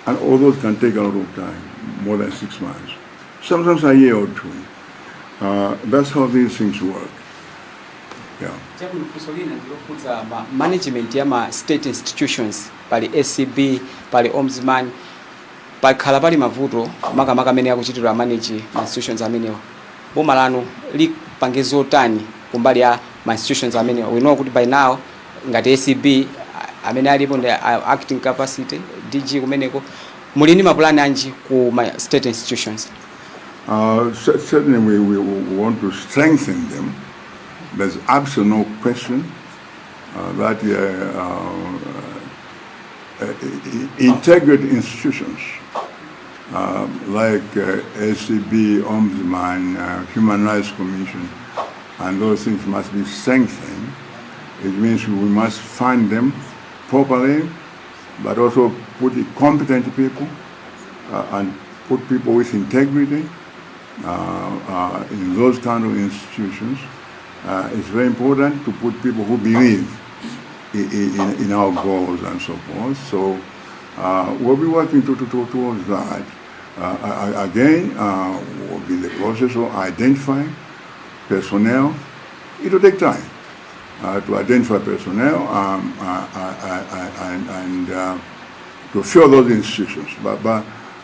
And all those can take a lot of time, more than 6 months. Sometimes a year or two. That's how these things work. Yeah. Chabwino, funso lina ndilokhudza ma management ya ma state institutions. Pali ACB, pali ombudsman. Pakhala pali mavuto, makamaka amene akuchitidwa manage ma institutions amenewa. Boma lanu lipange zotani kumbali ya ma institutions amenewa? We know kuti by now ngati ACB, amene alipo ndi acting capacity DG kumeneko. Muli ndi mapulani anji ku ma state institutions? Certainly we want to strengthen them. There's absolutely no question that integrity institutions like ACB, Ombudsman, Human Rights Commission, and those things must be strengthened. It means we must fund them properly, but also put the competent people and put people with integrity in those kind of institutions. It's very important to put people who believe in our goals and so forth. So we'll be working towards that. Again, we'll be in the process of identifying personnel. It will take time to identify personnel and to fill those institutions. But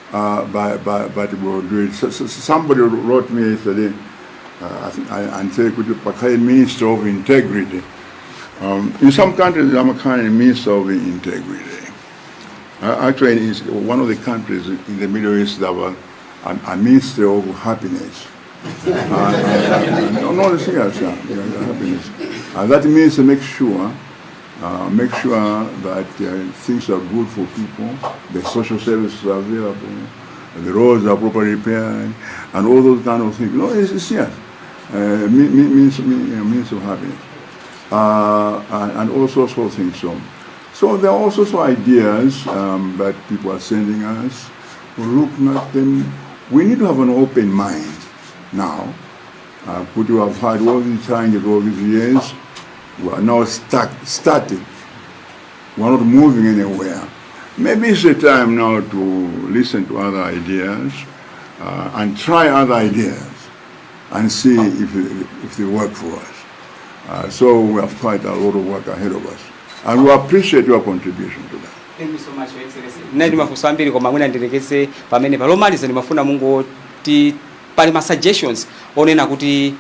we'll do it. So somebody wrote me yesterday, I think, and said, "Could you pakhale Minister of Integrity?" In some countries, I'm a kind of Minister of Integrity. Actually, it's one of the countries in the Middle East that was a Minister of Happiness. No, serious, yeah, happiness. That means to make sure that things are good for people, the social services are available, the roads are properly repaired, and all those kind of things. No, it's serious. Means of happiness. And all sorts of things. So there are also some ideas that people are sending us. We're looking at them. We need to have an open mind now. But we have had all these challenges all these years. We are now stuck, static. We are not moving anywhere. Maybe it's the time now to listen to other ideas and try other ideas and see if they work for us. So we have quite a lot of work ahead of us. And we appreciate your contribution to that. Thank you so much, Your Excellency. Ndinali ndi mafunso ambiri, koma mwina ndilekeze pamene. Palomaliza ndimafuna mungoti pali ma suggestions onena kuti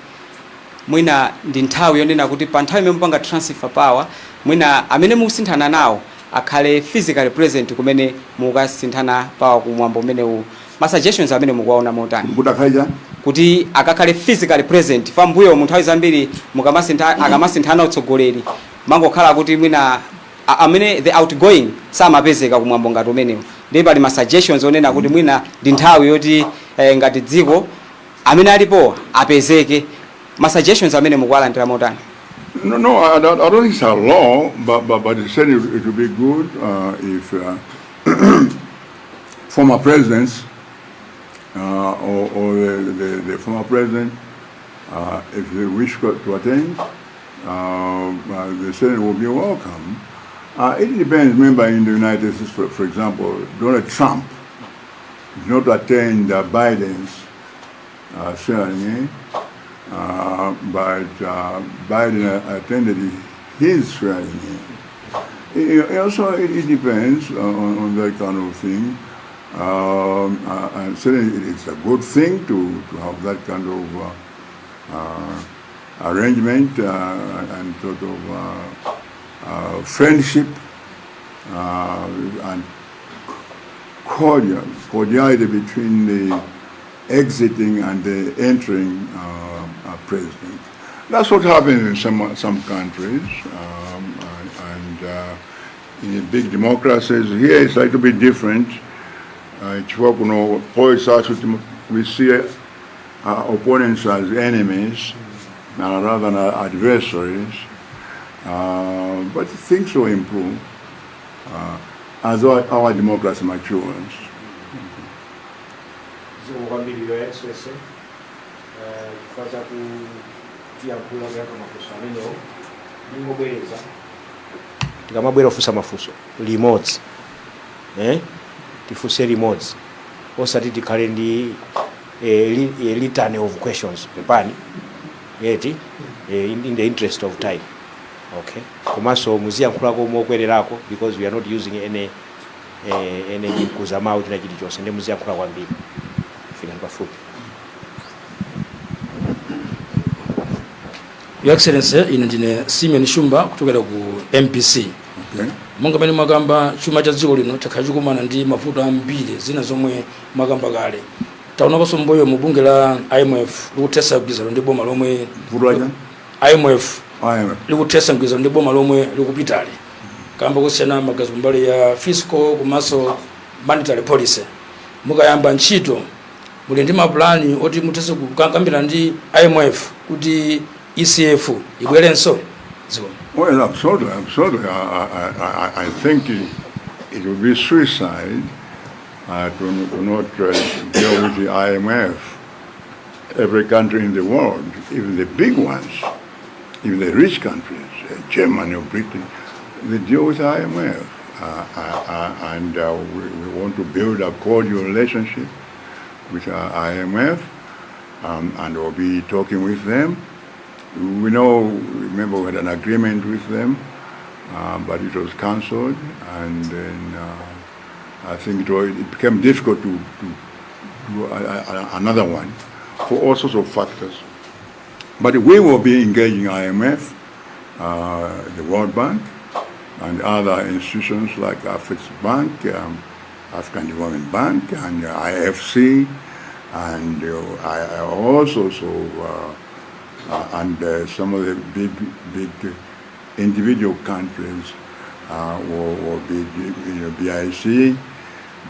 mwina ndi nthawi yonena kuti pa nthawi imene mupanga transfer power, mwina amene mukusinthana nawo akhale physically present kumene mukasinthana power kumwambo umenewu. Ma suggestions amene mukuwaona motani? Kuti akhale Kuti akakhale physically present. Pambuyo mu nthawi zambiri mukamasintha, akamasinthana utsogoleri, mangokhala kuti mwina amene the outgoing samapezeka kumwambo ngati umenewu. Ndiye pali ma suggestions onena kuti mwina ndi nthawi yoti ngati dziko amene alipo apezeke. Ma suggestions amene mukuwalandira motani? No, I don't think it's a law, but it certainly it would be good if former presidents or the former president, if they wish to attend, they certainly will be welcome. It depends. Remember, in the United States, for example, Donald Trump did not attend Biden's swearing, but Biden attended his swearing in. Also, it depends on that kind of thing. And certainly it's a good thing to have that kind of arrangement and sort of friendship and cordiality between the exiting and the entering president. That's what happens in some countries, and in the big democracies. Here it's like to be different. Chifukwa kuno politics we see opponents as enemies rather than adversaries. But things will improve as our democracy matures. Zikomo kwambiri, Your Excellency, chifukwa chakutiyankhula, kuyankha mafunso amenewo. Ndingobwereza, tikamabwera kufunsa mafunso limodzi, eh? Tifunse limodzi, osati tikhale ndi litany of questions. Pepani yeti, in the interest of time, okay? Komanso muziyankhulako mokwererako because we are not using any Energy, mkuza mawu, china chilichonse, ndi muziyankhula kwambiri. Fikani pafupi. Your Excellency, ine ndine Simeon Shumba kuchokera ku MBC. Okay. Monga mene mwakamba, chuma cha dziko lino chakhala chikumana ndi mavuto ambiri, zina zomwe mwakamba kale. Taonaponso mbuyo mu bungwe la IMF likuthetsa mgwirizano ndi boma lomwe Vuto lacha? IMF IMF. Likuthetsa mgwirizano ndi boma lomwe likupitali kamba kusiyana maganizo mbali ya fiscal komanso monetary policy. Mukayamba ntchito, muli ndi mapulani oti muthetse kukambirana ndi IMF kuti ECF ibwerenso dziko? Well, absolutely, absolutely. I think it would be suicide to not deal with the IMF. Every country in the world, even the big ones, even the rich countries, Germany or Britain, they deal with the IMF. And we want to build a cordial relationship with IMF, and we'll be talking with them. We know, remember, we had an agreement with them, but it was cancelled, and then I think it became difficult to do another one for all sorts of factors. But we will be engaging IMF, the World Bank, and other institutions like Bank, African Development Bank, and IFC, and I also so and some of the big big individual countries will be BIC,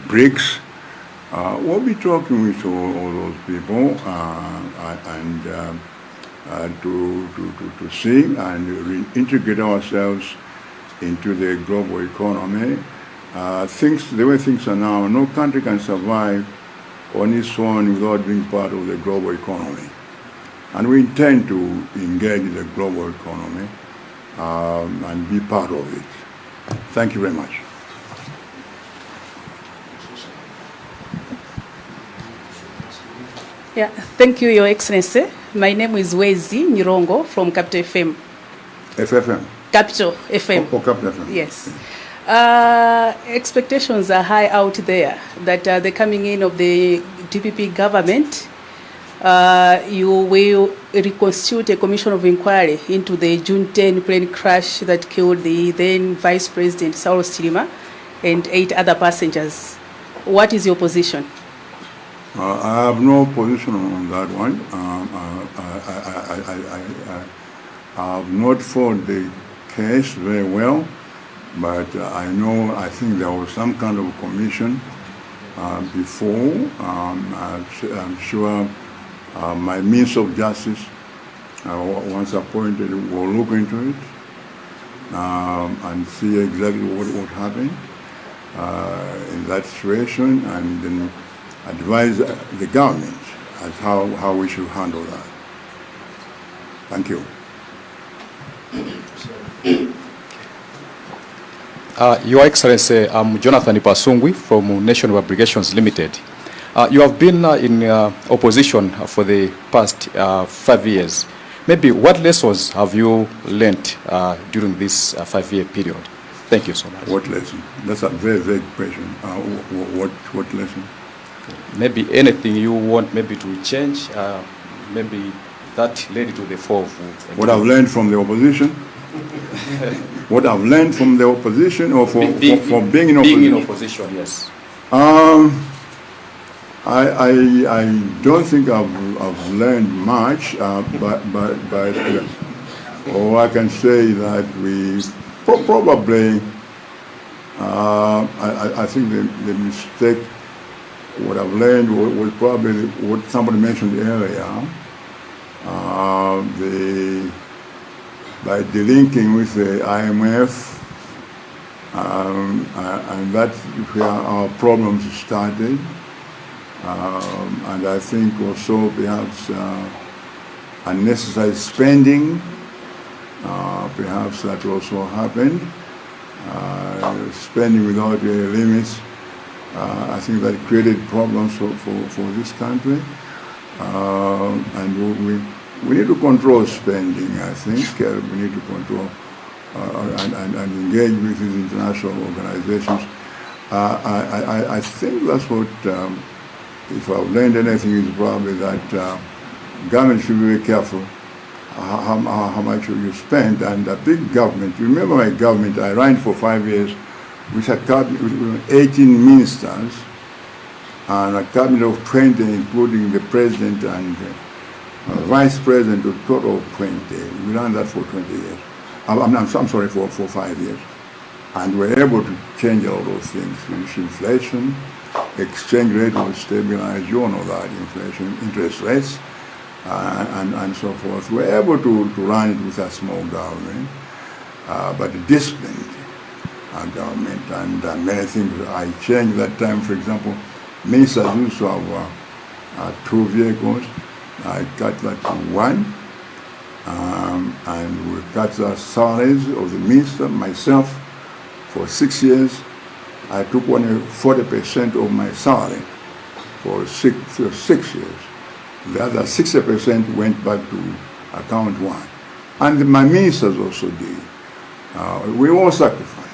BRICS. We'll be talking with all those people and to see and reintegrate ourselves into the global economy. The way things are now, no country can survive on its own without being part of the global economy. And we intend to engage the global economy and be part of it. Thank you very much. Yeah, thank you, Your Excellency. My name is Wezi Nyirongo from Capital FM. FFM. Capital FM. Oh, Capital FM. Yes. Expectations are high out there that the coming in of the DPP government, you will reconstitute a commission of inquiry into the June 10 plane crash that killed the then Vice President Saulos Chilima and eight other passengers. What is your position? I have no position on that one. I have not followed the case very well, but I know, I think there was some kind of commission before. I'm sure my Minister of Justice, once appointed, will look into it and see exactly what happened in that situation and then advise the government as how we should handle that. Thank you. Your Excellency, I'm Jonathan Pasungwi from National Publications Limited. You have been in opposition for the past 5 years. Maybe what lessons have you learnt during this 5-year period? Thank you so much. What lesson? That's a very vague question. What lesson? Maybe anything you want maybe to change, maybe that led to the fall of What I've learned from the opposition? What I've learned from the opposition or for being in Being opposition? In opposition, yes. I don't think I've learned much, but all I can say that we probably, I think the mistake, what I've learned was probably what somebody mentioned earlier, by delinking with the IMF, and that's where our problems started. And I think also perhaps unnecessary spending, perhaps that also happened. Spending without any limits, I think that created problems for this country. And we need to control spending, I think. We need to control and engage with these international organizations. I think that's what, if I've learned anything, is probably that government should be very careful how much you spend. And a big government, you remember my government, I ran for 5 years with a cabinet with 18 ministers and a cabinet of 20, including the president and vice president, a total of 20. We ran that for 20 years. I'm sorry, for 5 years. And we were able to change all those things. Reduce inflation, exchange rate was stabilized, you all know that, inflation, interest rates, and so forth. We were able to run it with a small government, but disciplined government, and many things I changed that time. For example, ministers used to have two vehicles. I cut that to one. And we cut the salaries of the minister, myself, for 6 years. I took only 40% of my salary for 6 years. The other 60% went back to account one. And my ministers also did. We all sacrificed.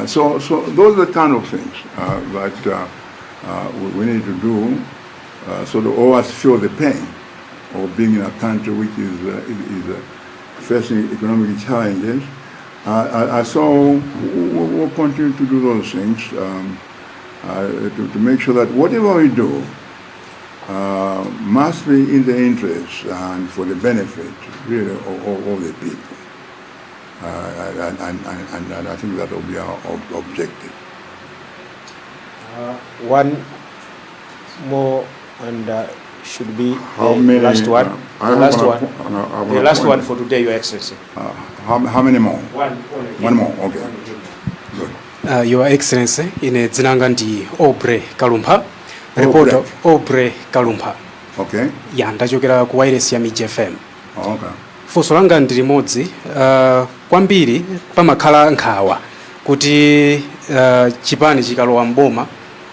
So those are the kind of things that we need to do so that all of us feel the pain of being in a country which is facing economic challenges. So we'll continue to do those things to make sure that whatever we do must be in the interest and for the benefit, really, of the people. And I think that will be our objective. One more and should be How the many, last one. I have Last an one. I have The an last one appointment. for today, Your Excellency. How many more? One only. One more, okay. Good. Your Excellency, ine dzina langa ndi Aubrey Kalumpha, reporter. Aubrey Kalumpha. Okay. Ya, ndachokera ku wireless ya Mij FM. Okay. Funso langa ndi limodzi. Kwambiri pamakhala nkhawa kuti chipani chikalowa mboma,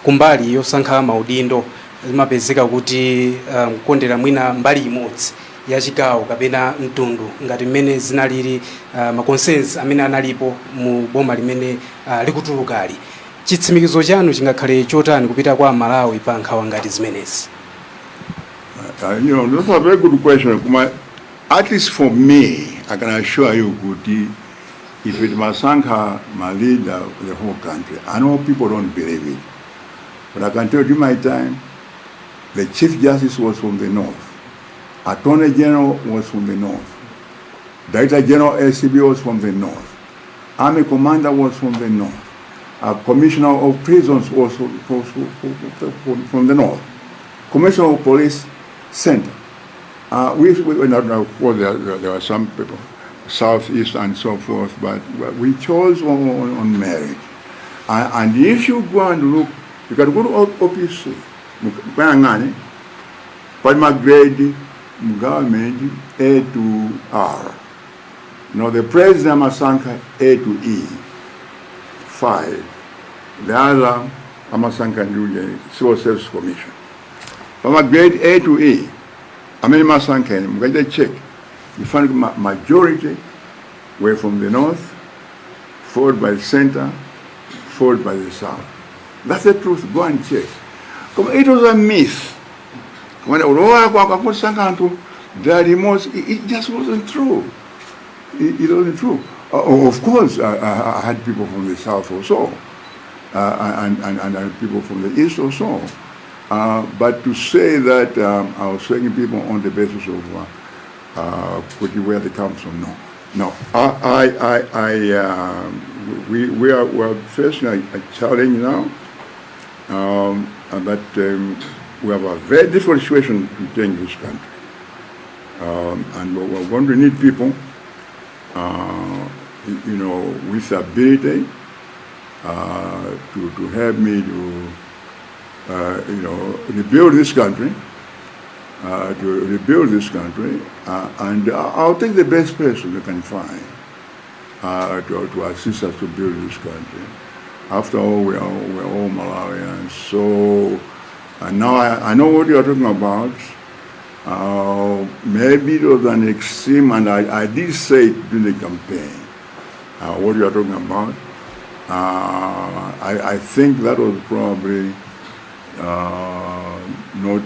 kumbali yosankha maudindo zimapezeka kuti mkondera mwina mbali imodzi ya chigawo kapena mtundu, ngati mmene zinalili ma consensus amene analipo mu boma limene likutulukali. Chitsimikizo chanu chingakhale chotani kupita kwa Malawi pa nkhawa ngati zimenezi? That's a very good question. Kuma, at least for me, I can assure you, kuti, if it masankha ma leader the whole country, I know people don't believe it. But I can tell you, during my time, the Chief Justice was from the North. Attorney General was from the North. Director General ACB was from the North. Army Commander was from the North. Commissioner of Prisons was from the North. Commissioner of Police, Center. No, of course, there were some people, Southeast and so forth, but we chose on merit. And if you go and look, you can go to OPC, mukayang'ane, pali ma grade mu government A to R. Now the president amasankha A to E, five. The other amasankha ndi Civil Service Commission. Pama grade A to E, amene masankha ene, mukachita check, you find majority were from the north, followed by the center, followed by the south. That's the truth. Go and check. Koma it was a myth. When akusankha anthu the remote, it just wasn't true. It wasn't true. Of course, I had people from the south also, and people from the east also. But to say that I was taking people on the basis of where they come from, no. No. We are facing a challenge now, but we have a very difficult situation to change this country. And we're going to need people, with ability to help me to rebuild this country, to rebuild this country, and I'll take the best person we can find to assist us to build this country. After all, we are all Malawians, so now I know what you are talking about. Maybe it was an extreme, and I did say it during the campaign, what you are talking about. I think that was probably not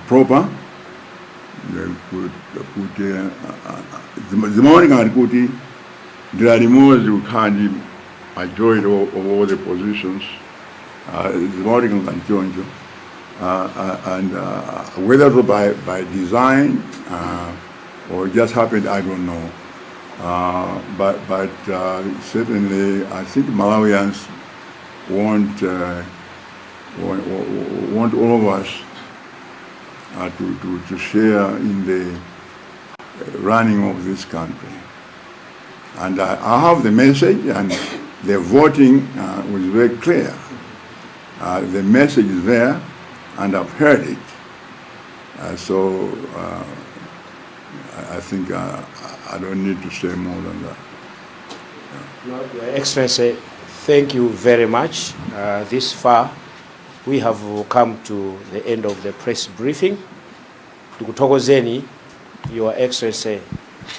proper kuti zimaoneka ngati kuti dera limodzi kukhala ndi majority of all the positions, zimaoneka ngati choncho, and whether it was by design or it just happened, I don't know. But certainly, I think Malawians want all of us to share in the running of this country. And I have the message, and the voting was very clear. The message is there, and I've heard it. So I think I don't need to say more than that. Your Excellency, thank you very much. This far, we have come to the end of the press briefing. Ndikuthokozeni, Your Excellency,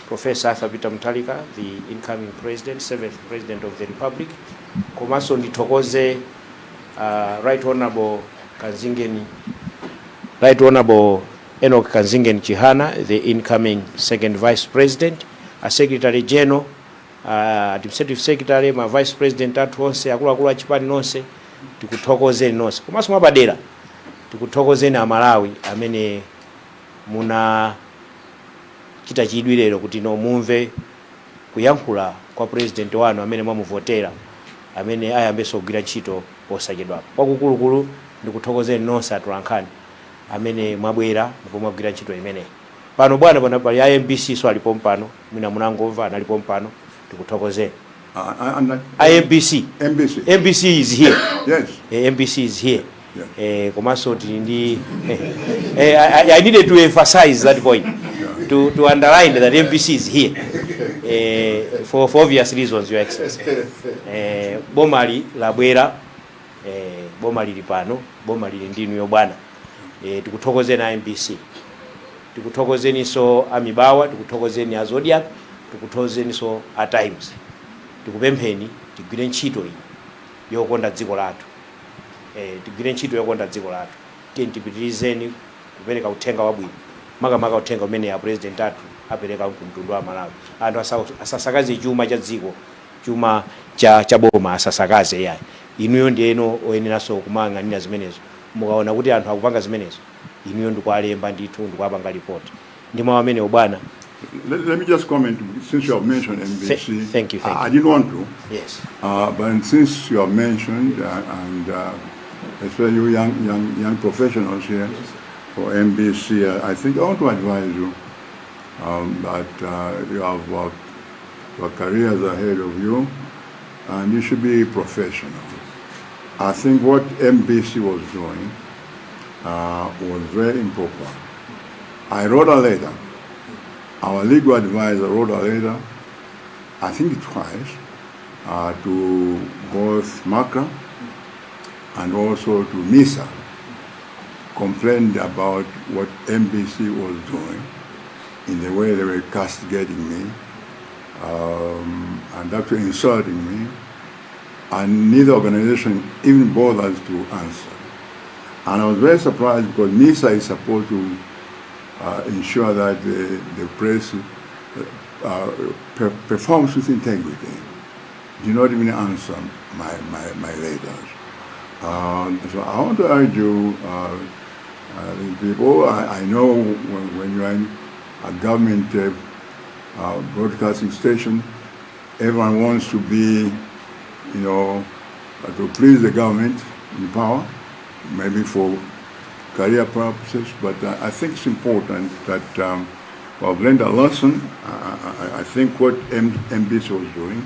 Professor Arthur Peter Mutharika, the incoming president, seventh president of the Republic. Komanso ndithokoze Right Honorable Kanzingeni, Right Honorable Enoch Kanzingeni Chihana, the incoming second vice president, a Secretary General, Administrative Secretary, ma vice president athu onse, akuluakulu a chipani nonse, tikuthokozeni nonse. Komanso mwapadera tikuthokozeni Amalawi amene munachita chidwi lero kuti no mumve kuyankhula kwa president wanu amene mwamuvotera, amene ayambenso kugwira ntchito posachedwapa. Kwakukulukulu ndikuthokozeni nonse atolankhani amene mwabwera ndipo mwagwira ntchito imeneyi pano. Bwana, pano pali a MBC, so alipo mpano, mwina munangomva, analipo mpano, tikuthokozeni. And MBC. MBC. MBC is here. Yes. MBC is here. Yeah. Komanso tili ndi I needed to emphasize that point, to underline that MBC is here for obvious reasons, Your Excellency. Bomali labwera, boma lili pano, boma lili ndinuyo bwana. Tikuthokozeni a MBC, tikuthokozeninso a Mibawa, tikuthokozeni a Zodiak, tikuthokozeninso a Times. Tikupempheni tigwire ntchito iyi yokonda dziko lathu, tigwire ntchito yokonda dziko lathu. Tiye tipitirizeni kupereka uthenga wabwino, makamaka uthenga umene a president athu apereka ku mtundu wa Malawi. Anthu asasakaze chuma cha dziko, chuma cha boma asasakaze yayi. Inuyo ndiyeno oyeneranso kumayang'anira zimenezo. Mukaona kuti anthu akupanga zimenezo, inuyo ndikualemba ndithu, ndikuapanga ripoti. Ndi mawu amenewo, bwana. Let me just comment, since you have mentioned MBC. Thank you, thank I you. Didn't want to. Yes. But since you have mentioned, and especially you young professionals here for MBC, I think I want to advise you that you have your careers ahead of you, and you should be professional. I think what MBC was doing was very improper. I wrote a letter. Our legal advisor wrote a letter, I think twice, to both MACRA and also to MISA, complained about what MBC was doing in the way they were castigating me and actually insulting me, and neither organization even bothers to answer. And I was very surprised because MISA is supposed to ensure that the press performs with integrity. Do not even answer my letters. So I want to urge you, the people, I know when you are in a government broadcasting station, everyone wants to be, to please the government in power, maybe for career purposes, but I think it's important that well, learned a lesson. I think what MBC was doing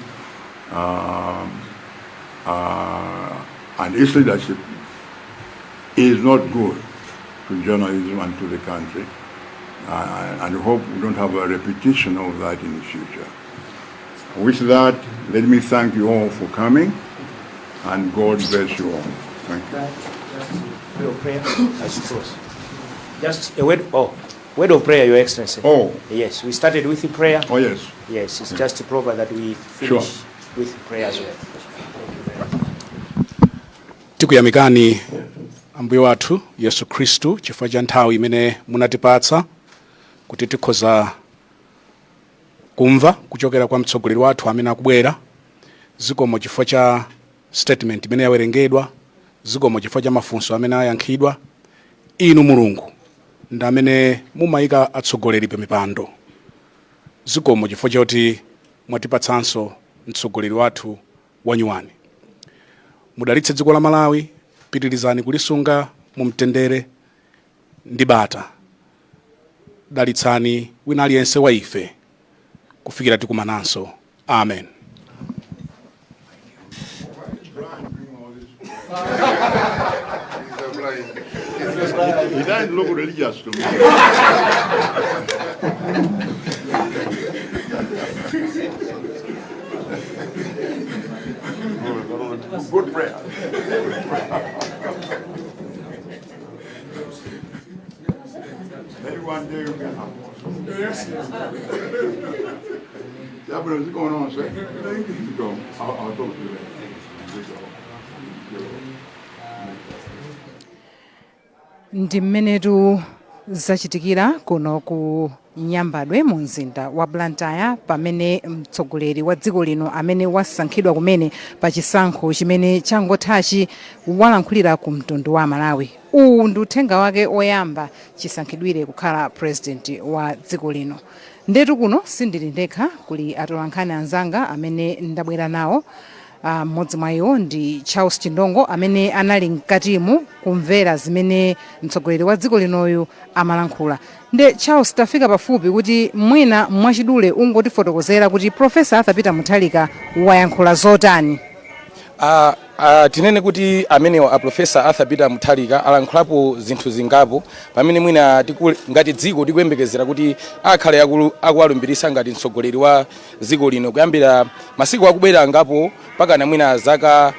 and its leadership is not good to journalism and to the country. And I hope we don't have a repetition of that in the future. With that, let me thank you all for coming, and God bless you all. Thank you. Just a word of prayer as we close. Just a word of prayer, Your Excellency. Oh. Yes, we started with the prayer. Oh, yes. Yes, it's just proper that we finish. Sure. with prayer as well. Tikuyamikani, Ambuye wathu Yesu Khristu, chifukwa cha nthawi imene munatipatsa kuti tikhoza kumva kuchokera kwa mtsogoleri wathu amene akubwera. Zikomo chifukwa cha statement imene yawerengedwa. Zikomo chifukwa cha mafunso amene ayankhidwa. Inu Mulungu ndi amene mumayika atsogoleri pa mipando. Zikomo chifukwa choti mwatipatsanso mtsogoleri wathu wanyuwani. Mudalitse dziko la Malawi, pitirizani kulisunga mu mtendere ndi bata. Dalitsani wina aliyense wa ife kufikira tikumananso. Amen. He doesn't look religious to me. Good prayer. Maybe one day you can have more. Yes. Yeah, but what's going on, sir? Thank you. Go. I'll talk to you later. Go. Ndi mmenetu zachitikira kuno ku Nyambadwe mu mzinda wa Blantyre, pamene mtsogoleri wa dziko lino amene wasankhidwa kumene pa chisankho chimene changothachi walankhulira ku mtundu wa Malawi. Uwu ndi uthenga wake oyamba chisankhidwire kukhala president wa dziko lino. Ndetu kuno sindili ndekha, kuli atolankhani anzanga amene ndabwera nawo. Mmodzi mwa iwo ndi Charles Chindongo amene anali mkatimu kumvera zimene mtsogoleri wa dziko linoyu amalankhula. Nde Charles, tafika pafupi kuti mwina mwachidule ungotifotokozera kuti Professor Arthur Peter Mutharika wayankhula zotani. Tinene kuti amenewa a Professor Arthur Peter Mutharika alankhulapo zinthu zingapo pamene mwina ngati dziko tikuyembekezera kuti akhale akuwalumbirisa ngati mtsogoleri wa dziko lino kuyambira masiku akubwera angapo pakana mwina zaka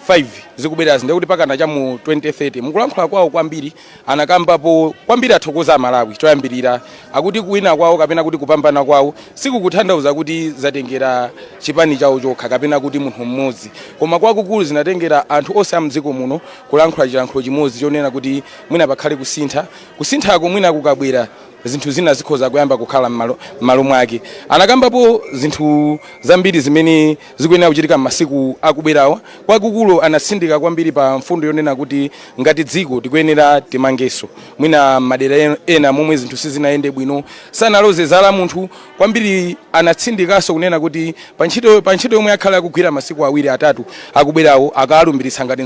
5 zikubwerazi, ndikuti pakana cha mu 2030. Mukulankhula kwawo kwambiri anakambapo kwambiri athokoza Amalawi. Choyambirira akuti kuwina kwawo kapena kuti kupambana kwawo sikukutanthauza kuti zatengera chipani chawo chokha kapena kuti munthu mmodzi, koma kwakukulu zinatengera anthu onse a mdziko muno kulankhula chilankhulo chimodzi chonena kuti mwina pakhale kusintha. Kusinthako mwina kukabwera, zinthu zina zikhoza kuyamba kukhala m'malo mwake. Anakambapo zinthu zambiri zimene zikuyenera kuchitika m'masiku akubwerawa. Kwakukulu anatsindika kwambiri pa mfundo yonena kuti ngati dziko tikuyenera timangenso mwina madera ena momwe zinthu sizinayende bwino. Sanaloze zala munthu kwambiri. Anatsindikanso kunena kuti pa ntchito yomwe akhala akugwira masiku 2 3 akubwerawo, akalumbiritsa ngati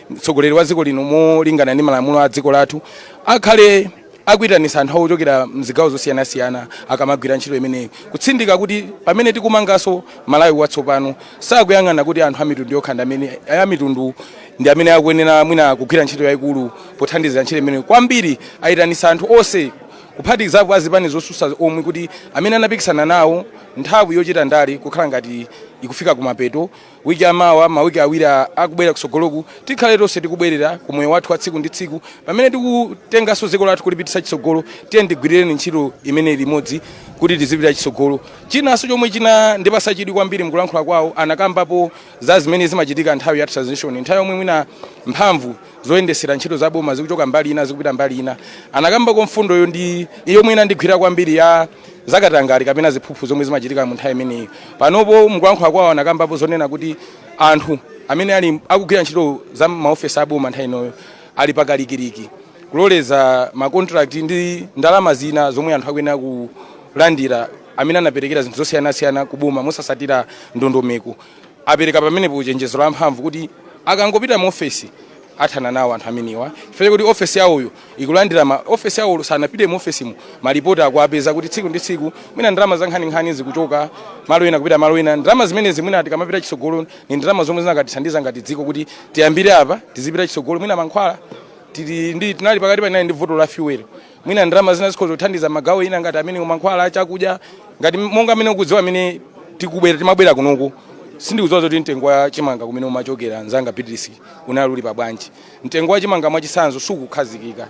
mtsogoleri wa dziko lino molingana ndi malamulo a dziko lathu, akhale akuyitanisa anthu ochokera mzigawo zosiyanasiyana akamagwira ntchito imeneyi, kutsindika kuti pamene tikumanganso Malawi watsopano sakuyang'ana kuti anthu amitundu yokha ndi amene amitundu ndi amene akuyenera mwina kugwira ntchito yayikulu pothandizira ntchito imeneyi. Kwambiri ayitanisa anthu onse, kuphatikizapo azipani zosusa omwe, kuti amene anapikisana nawo nthawi yochita ndale kukhala ngati ikufika kumapeto, wiki amawa, mawiki 2 akubwera kutsogoloku, tikhale tonse tikubwerera ku moyo wathu wa tsiku ndi tsiku pamene tikutenganso dziko lathu kulipitisa chitsogolo. Tiye tigwirireni ntchito imene limodzi kuti tizipita chitsogolo. Chinanso chomwe china ndipasa chidwi kwambiri mkulankhula kwawo, anakambapo za zimene zimachitika nthawi ya transition, nthawi yomwe mwina mphamvu zoyendesera ntchito za boma zikuchoka mbali ina zikupita mbali ina. Anakambako mfundoyo ndi yomwe inandigwira kwambiri ya zakatangale kapena ziphuphu zomwe zimachitika mu nthawi imeneyi. Panopo mukulankhula kwawo anakambapo zonena kuti anthu amene ali akugwira ntchito za maofesi aboma nthawi inoyo ali pakalikiliki kuloleza ma contract ndi ndalama zina zomwe anthu akuyenera kulandira amene anaperekera zinthu zosiyanasiyana kuboma mosasatira ndondomeko. Apereka pamenepo chenjezo la mphamvu kuti akangopita mu ofesi athana nawo anthu amenewa, chifukwa kuti ofesi yawoyo ikulandira ma ofesi yawo sanapite mu ofesimu, malipoti akuapeza kuti tsiku ndi tsiku mwina ndalama za nkhaninkhani zikuchoka malo ena kupita malo ena. Ndalama zimenezi mwina tikamapita chitsogolo ni ndalama zomwe zinakatithandiza ngati dziko kuti tiyambire apa tizipita chitsogolo. Mwina mankhwala tili ndi tinali pakati panali ndi vuto la fuel, mwina ndalama zina zikhoza kuthandiza magawo ena ngati amene mankhwala, chakudya, ngati monga amene ukudziwa amene tikubwera timabwera kunoku, sindikudziwa zoti mtengo wa chimanga kumene umachokera, mzanga Beatrice, unali uli pabwanji. Mtengo wa chimanga mwachitsanzo sukukhazikika.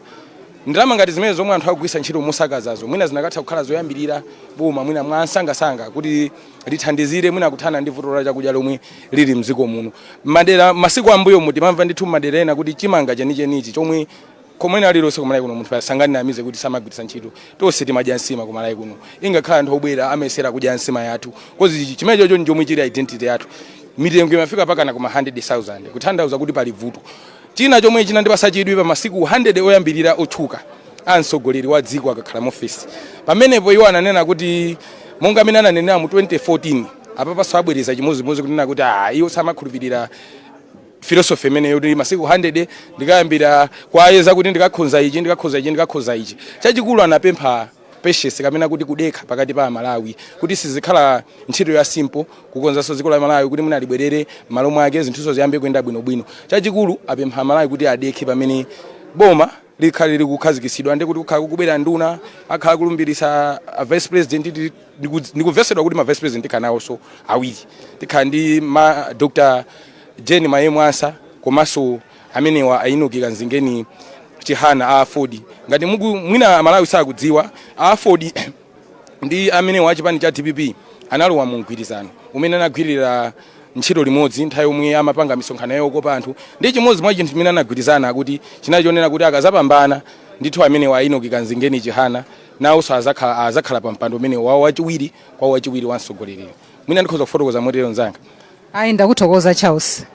Ndalama ngati zimene zomwe anthu akugwiritsa ntchito mosakazazo mwina zinakatha kukhala zoyambirira boma mwina mwansangasanga kuti lithandizire mwina kuthana ndi vuto la chakudya lomwe lili mdziko muno. Madera masiku ambuyo timamva ndithu madera ena kuti chimanga chenichenichi chomwe komwena alilonse kumalawi kuno munthu sangatinamize kuti samagwiritsa ntchito. Tonse timadya nsima kumalawi kuno, ingakhala anthu obwera amayesera kudya nsima yathu 'cause chimene chocho ndi chomwe chili identity yathu. Mitengo imafika pakana kuma 100,000, kutanthauza kuti pali vuto. China chomwe chinandipasa chidwi pa masiku 100 oyambirira otchuka a mtsogoleri wa dziko akakhala mu ofesi, pamenepo iwo ananena kuti monga amene ananenera mu 2014, apapanso abwereza chimodzimodzi kunena kuti iwo samakhulupirira philosophy imeneyo kuti masiku 100 ndikayambira kwayeza kuti ndikakhonza ichi, ndikakhonza ichi, ndikakhonza ichi. Chachikulu anapempha patience kapena kuti kudekha pakati pa Amalawi, kuti sizikhala ntchito ya simple kukonzanso dziko la Malawi kuti mwina libwerere m'malo mwake, zinthuzo ziyambe kuyenda bwinobwino. Chachikulu apempha Amalawi kuti adekhe pamene boma likhale likukhazikitsidwa, ndi kuti kukhala kukubwera nduna, akhala kulumbirisa a vice president. Ndikumvesedwa kuti ma vice president tikhala nawonso awiri, tikhala ndi ma Dr Jane Mayemu Ansah komanso amenewa a Enoch Kamzingeni Chihana a AFORD. Ngati mwina Amalawi sakudziwa, a AFORD ndi amenewa achipani cha DPP analowa mu mgwirizano umene anagwirira ntchito limodzi nthawi yomwe amapanga misonkhano yokopa anthu, ndi chimodzi mwa chinthu chimene anagwirizana kuti chinali chonena kuti akazapambana ndithu amenewa a Enoch Kamzingeni Chihana nawonso azakhala pa mpando umene wawo wachiwiri kwa wachiwiri wa mtsogoleri. Mwina ndikhoza kufotokoza motero, mnzanga. Ayi, ndakuthokoza Charles.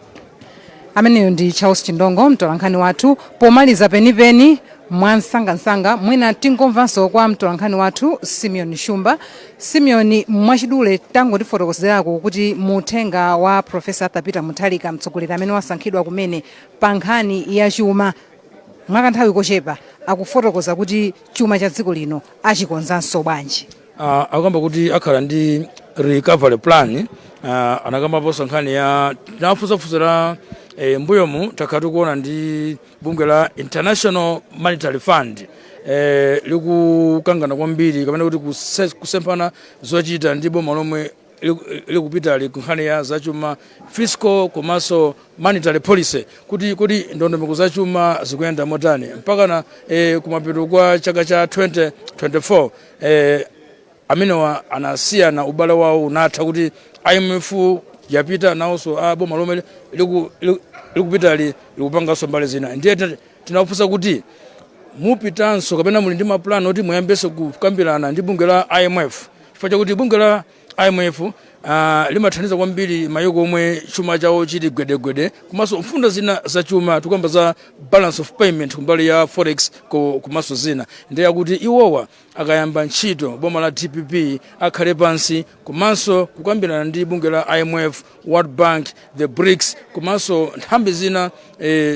Ameneyo ndi Charles Chindongo, mtolankhani wathu. Pomaliza penipeni, mwansangansanga, mwina tingomvanso kwa mtolankhani wathu Simeon Shumba. Simeon, mwachidule tangotifotokozerako kuti muthenga wa Professor Arthur Peter Mutharika, mtsogoleri amene wasankhidwa kumene, pa nkhani ya chuma, mwakanthawi kochepa akufotokoza kuti chuma cha dziko lino achikonzanso bwanji? Akamba kuti akhala ndi recovery plan. Anakambaponso nkhani ya tinafunsafunsira mbuyomu takhala tikuona ndi bungwe la International Monetary Fund likukangana kwambiri kapena kuti kusemphana zochita ndi boma lomwe likupitali ku nkhani ya zachuma, fiscal komanso monetary policy, kuti ndondomeko zachuma zikuyenda motani mpakana kumapeto kwa chaka cha 2024. Amenewa anasiyana, ubale wawo unatha kuti IMF yapita, nawonso a boma lomwe likupitali likupanganso mbali zina. Ndiye tinafunsa kuti mupitanso kapena muli ndi mapulani oti muyambenso kukambirana ndi bungwe la IMF, chifukwa chakuti bungwe la IMF limathandiza kwambiri mayiko omwe chuma chawo chili gwedegwede, komanso mfundo zina za chuma, tikuyamba za balance of payment kumbali ya forex komanso zina. Ndiye kuti iwowa akayamba ntchito boma la DPP akhale pansi komanso kukambirana ndi bungwe la IMF, World Bank, the BRICS komanso nthambi zina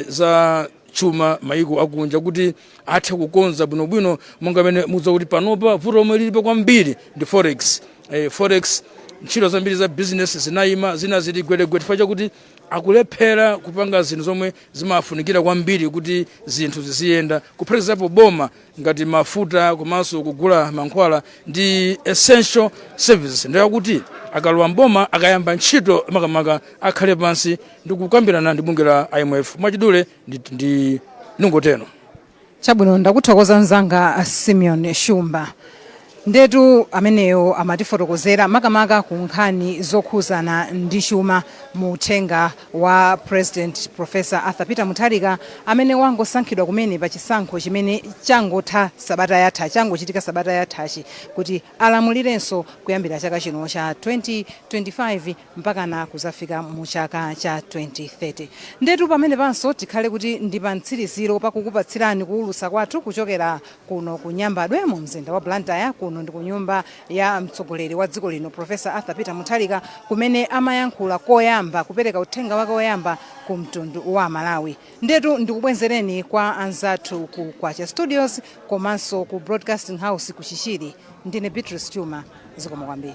za chuma mayiko akunja kuti athe kukonza bwinobwino, monga mene mudziwa kuti panopa vuto lomwe lilipo kwambiri ndi forex. Forex, ntchito zambiri za business zinayima, zina zili gwedegwede chifukwa chakuti akulephera kupanga zinthu zomwe zimafunikira kwambiri kuti zinthu ziziyenda, kuphatikizapo boma ngati mafuta komanso kugula mankhwala ndi essential services. Ndiye kuti akalowa mboma, akayamba ntchito makamaka, akhale pansi ndi kukambirana ndi bungwe la IMF. Mwachidule ndi ningoteno. Chabwino, ndakuthokoza mzanga Simeon Shumba. Ndetu ameneyo amatifotokozera makamaka ku nkhani zokhuzana ndi chuma mu uthenga wa President Professor Arthur Peter Mutharika amene wangosankhidwa kumene pa chisankho chimene changotha sabata yatha, changochitika sabata yathachi, kuti alamulirenso kuyambira chaka chino cha 2025 mpakana kuzafika mu chaka cha 2030. Ndetu pamene panso tikhale kuti ndi pa mtsiriziro pakukupatsirani kuwulutsa kwathu kuchokera kuno ku Nyambadwe mu mzinda wa Blantyre. Kuno ndi ku nyumba ya mtsogoleri wa dziko lino Professor Arthur Peter Mutharika, kumene amayankhula koyamba, kupereka uthenga wake woyamba ku mtundu wa Malawi. Ndetu ndikubwenzereni kwa anzathu ku Kwacha Studios komanso ku Broadcasting House ku Chichiri. Ndine Beatrice Chuma, zikomo kwambiri.